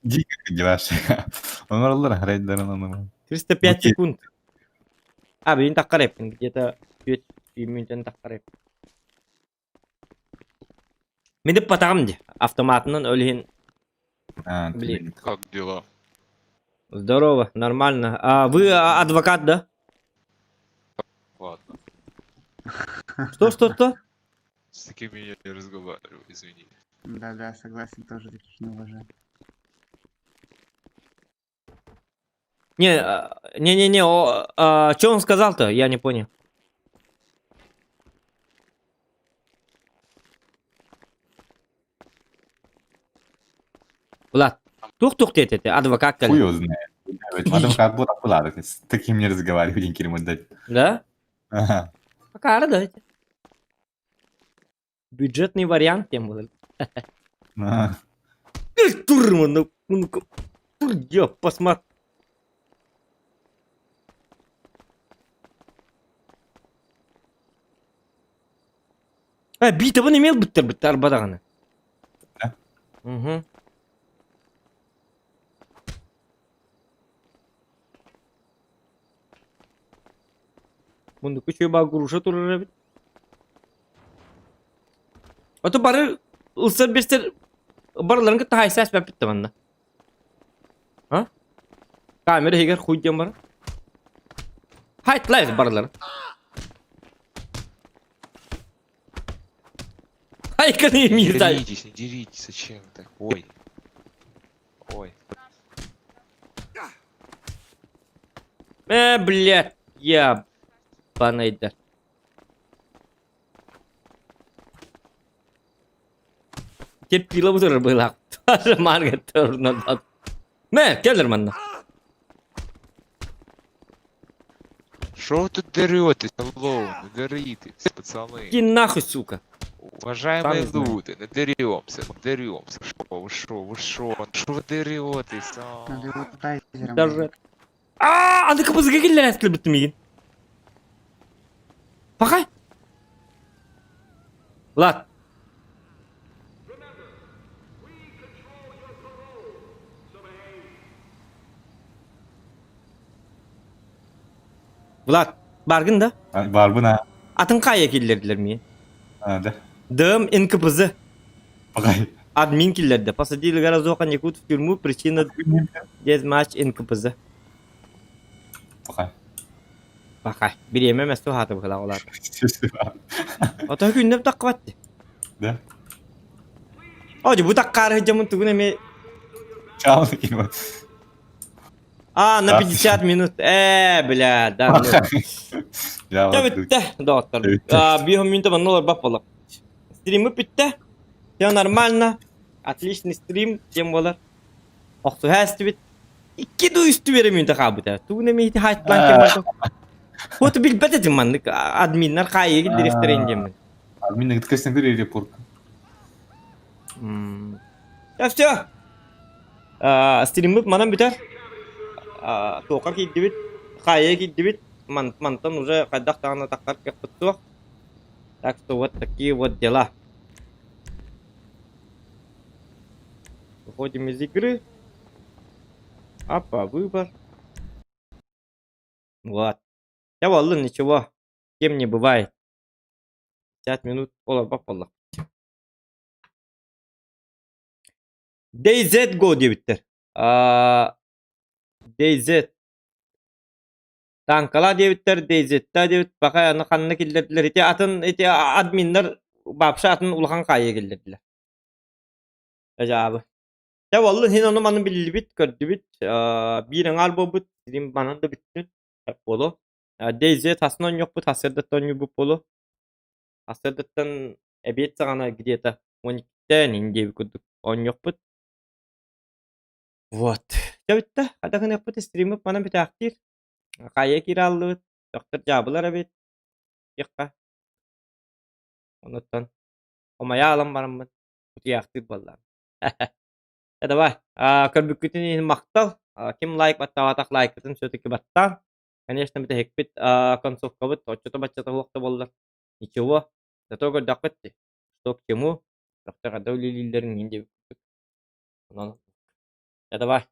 Speaker 4: Дико деваши. Онороллор рейдерин ону.
Speaker 2: 305 секунд. А, блин, таккар эппин. Где-то 4 минутан таккар эппин. Мин ыппатаҕым дии. Автоматынан ол иһин
Speaker 4: А,
Speaker 2: Блин.
Speaker 13: Как дела?
Speaker 2: Здорово, нормально. А вы адвокат, да?
Speaker 13: Ладно.
Speaker 2: Что, что, что?
Speaker 13: С такими я не разговариваю, извини.
Speaker 9: Да-да, согласен, тоже таких не уважаю.
Speaker 2: Не, не-не-не, а, что он сказал-то? Я не понял. Влад, тух-тух ты, адвокат
Speaker 4: Хуй
Speaker 2: кэлэн.
Speaker 4: его знает. Адвокат был такой, с таким не разговариваю, деньги ему дать.
Speaker 2: Да?
Speaker 4: Ага.
Speaker 2: Пока, давайте. Бюджетный вариант тем был.
Speaker 4: Ага.
Speaker 2: Эх, турма, ну, ну-ка, я посмотри. А, биитабын эмиэ ылбыттар бытта арба даҕаны.
Speaker 4: Да?
Speaker 2: Угу. Муннукка үчүгэй баа груша турар эбит. Ото бары ылсар биэстэр барыларын кытта хайса эспэппит да манна. А? Камера иһигэр хуй диэн баран. Хайтлайс барыларын. Хайканы
Speaker 13: Не
Speaker 2: миртай.
Speaker 13: деритесь, не деритесь, зачем так? Ой. Ой.
Speaker 2: Э, блядь, я банайда. Терпила бутыр была. Маргет Мэ, келлер манна.
Speaker 13: Шо вы тут деретесь, алло, не деритесь, пацаны.
Speaker 2: Иди нахуй, сука.
Speaker 13: Уважаемые
Speaker 2: Сам не знаю.
Speaker 13: люди, не деремся, не деремся. Шо, вы шо, вы шо, шо вы деретесь, а?
Speaker 9: Надо его тайзером.
Speaker 2: Даже... А, аны кыбызга киллер әскілі мигин. Пахай. Влад. Влад, баргын да?
Speaker 4: Барбын а.
Speaker 2: Атын кая киллердилер ми?
Speaker 4: А, да.
Speaker 2: ДМ НКПЗ.
Speaker 4: Пахай.
Speaker 2: Админ киллерди. Посадили Горозоха Якут в тюрьму. Причина дезматч НКПЗ.
Speaker 4: Пахай.
Speaker 2: Пахай. Бириэмэ мэсту хааты быхала олар. Ото күннеп таккыбатты.
Speaker 4: Да.
Speaker 2: Ожи бу таккары жамын тугун эми
Speaker 4: Чал таким.
Speaker 2: А, на 50 минут. Э, бля, да.
Speaker 4: Я
Speaker 2: Дьэ бүттэ, доҕоттор. Биир минута манна олорбат буолла. Стримы бүттэ. Все нормально. Отличный стрим, тем болар. Охсуһа эстибит. Икки ду үстү бере минута хаабыта. Тугун эми ити хайтлан кем бар. Вот билбэт этим маннык админнар хаайы директорин диэммин.
Speaker 4: Админ кыткасың бир репорт.
Speaker 2: Да все. Стриммит манан бүтэр. Туохха киирдибит, хаайа киирдибит. Мантан уже хайдах даҕаны таххар кыахпыт суох. Так что вот такие вот дела. Выходим из игры. Апа, выбор. Вот. Я воллын, ничего. Кем не бывает. 50 минут олорбат буолла. DayZ Go диэбиттэр. DayZ Танкала диэбиттэр, DayZ-та диэбит, пока аны ханна киллэрдилэр. Ити атын ити админнар вообще атын улахан хаайа киллэрдилэр. Дьаабы. Дьэ буоллун иһин ону маны биллибит, көрдүбүт, биир аҥаар буолбут, сирим манан да бүттүн, буолуо. DayZ хасын оонньуохпут, сарсыардаттан оонньуурбут буолуо. Сарсыардаттан эбиэт саҕана где-то 12-тэн ин диэбит курдук оонньуохпут. Вот. Дьэ бүттэ, хата гыныахпыт стриммит манан бүтээхтиир. Хайа киирэ ааллыбыт, доктор дьаабылар эбит, диэххэ. Онуттан хомойо аалан бараммын утуйаахтыыр буоллаҕым. Э, давай, көрбүккүтүн иһин махтал. Ким лайк баттаабатах лайкытын все-таки баттаан. Конечно, бүтэһикпит аа, концовкабыт оччото-баччата суох да буоллар. Ничего, зато көрдөххүт дии, что к чему, көхтөөх эрдэ үлэлииллэрин иһин диэбит курдук. Онон, дьэ давай.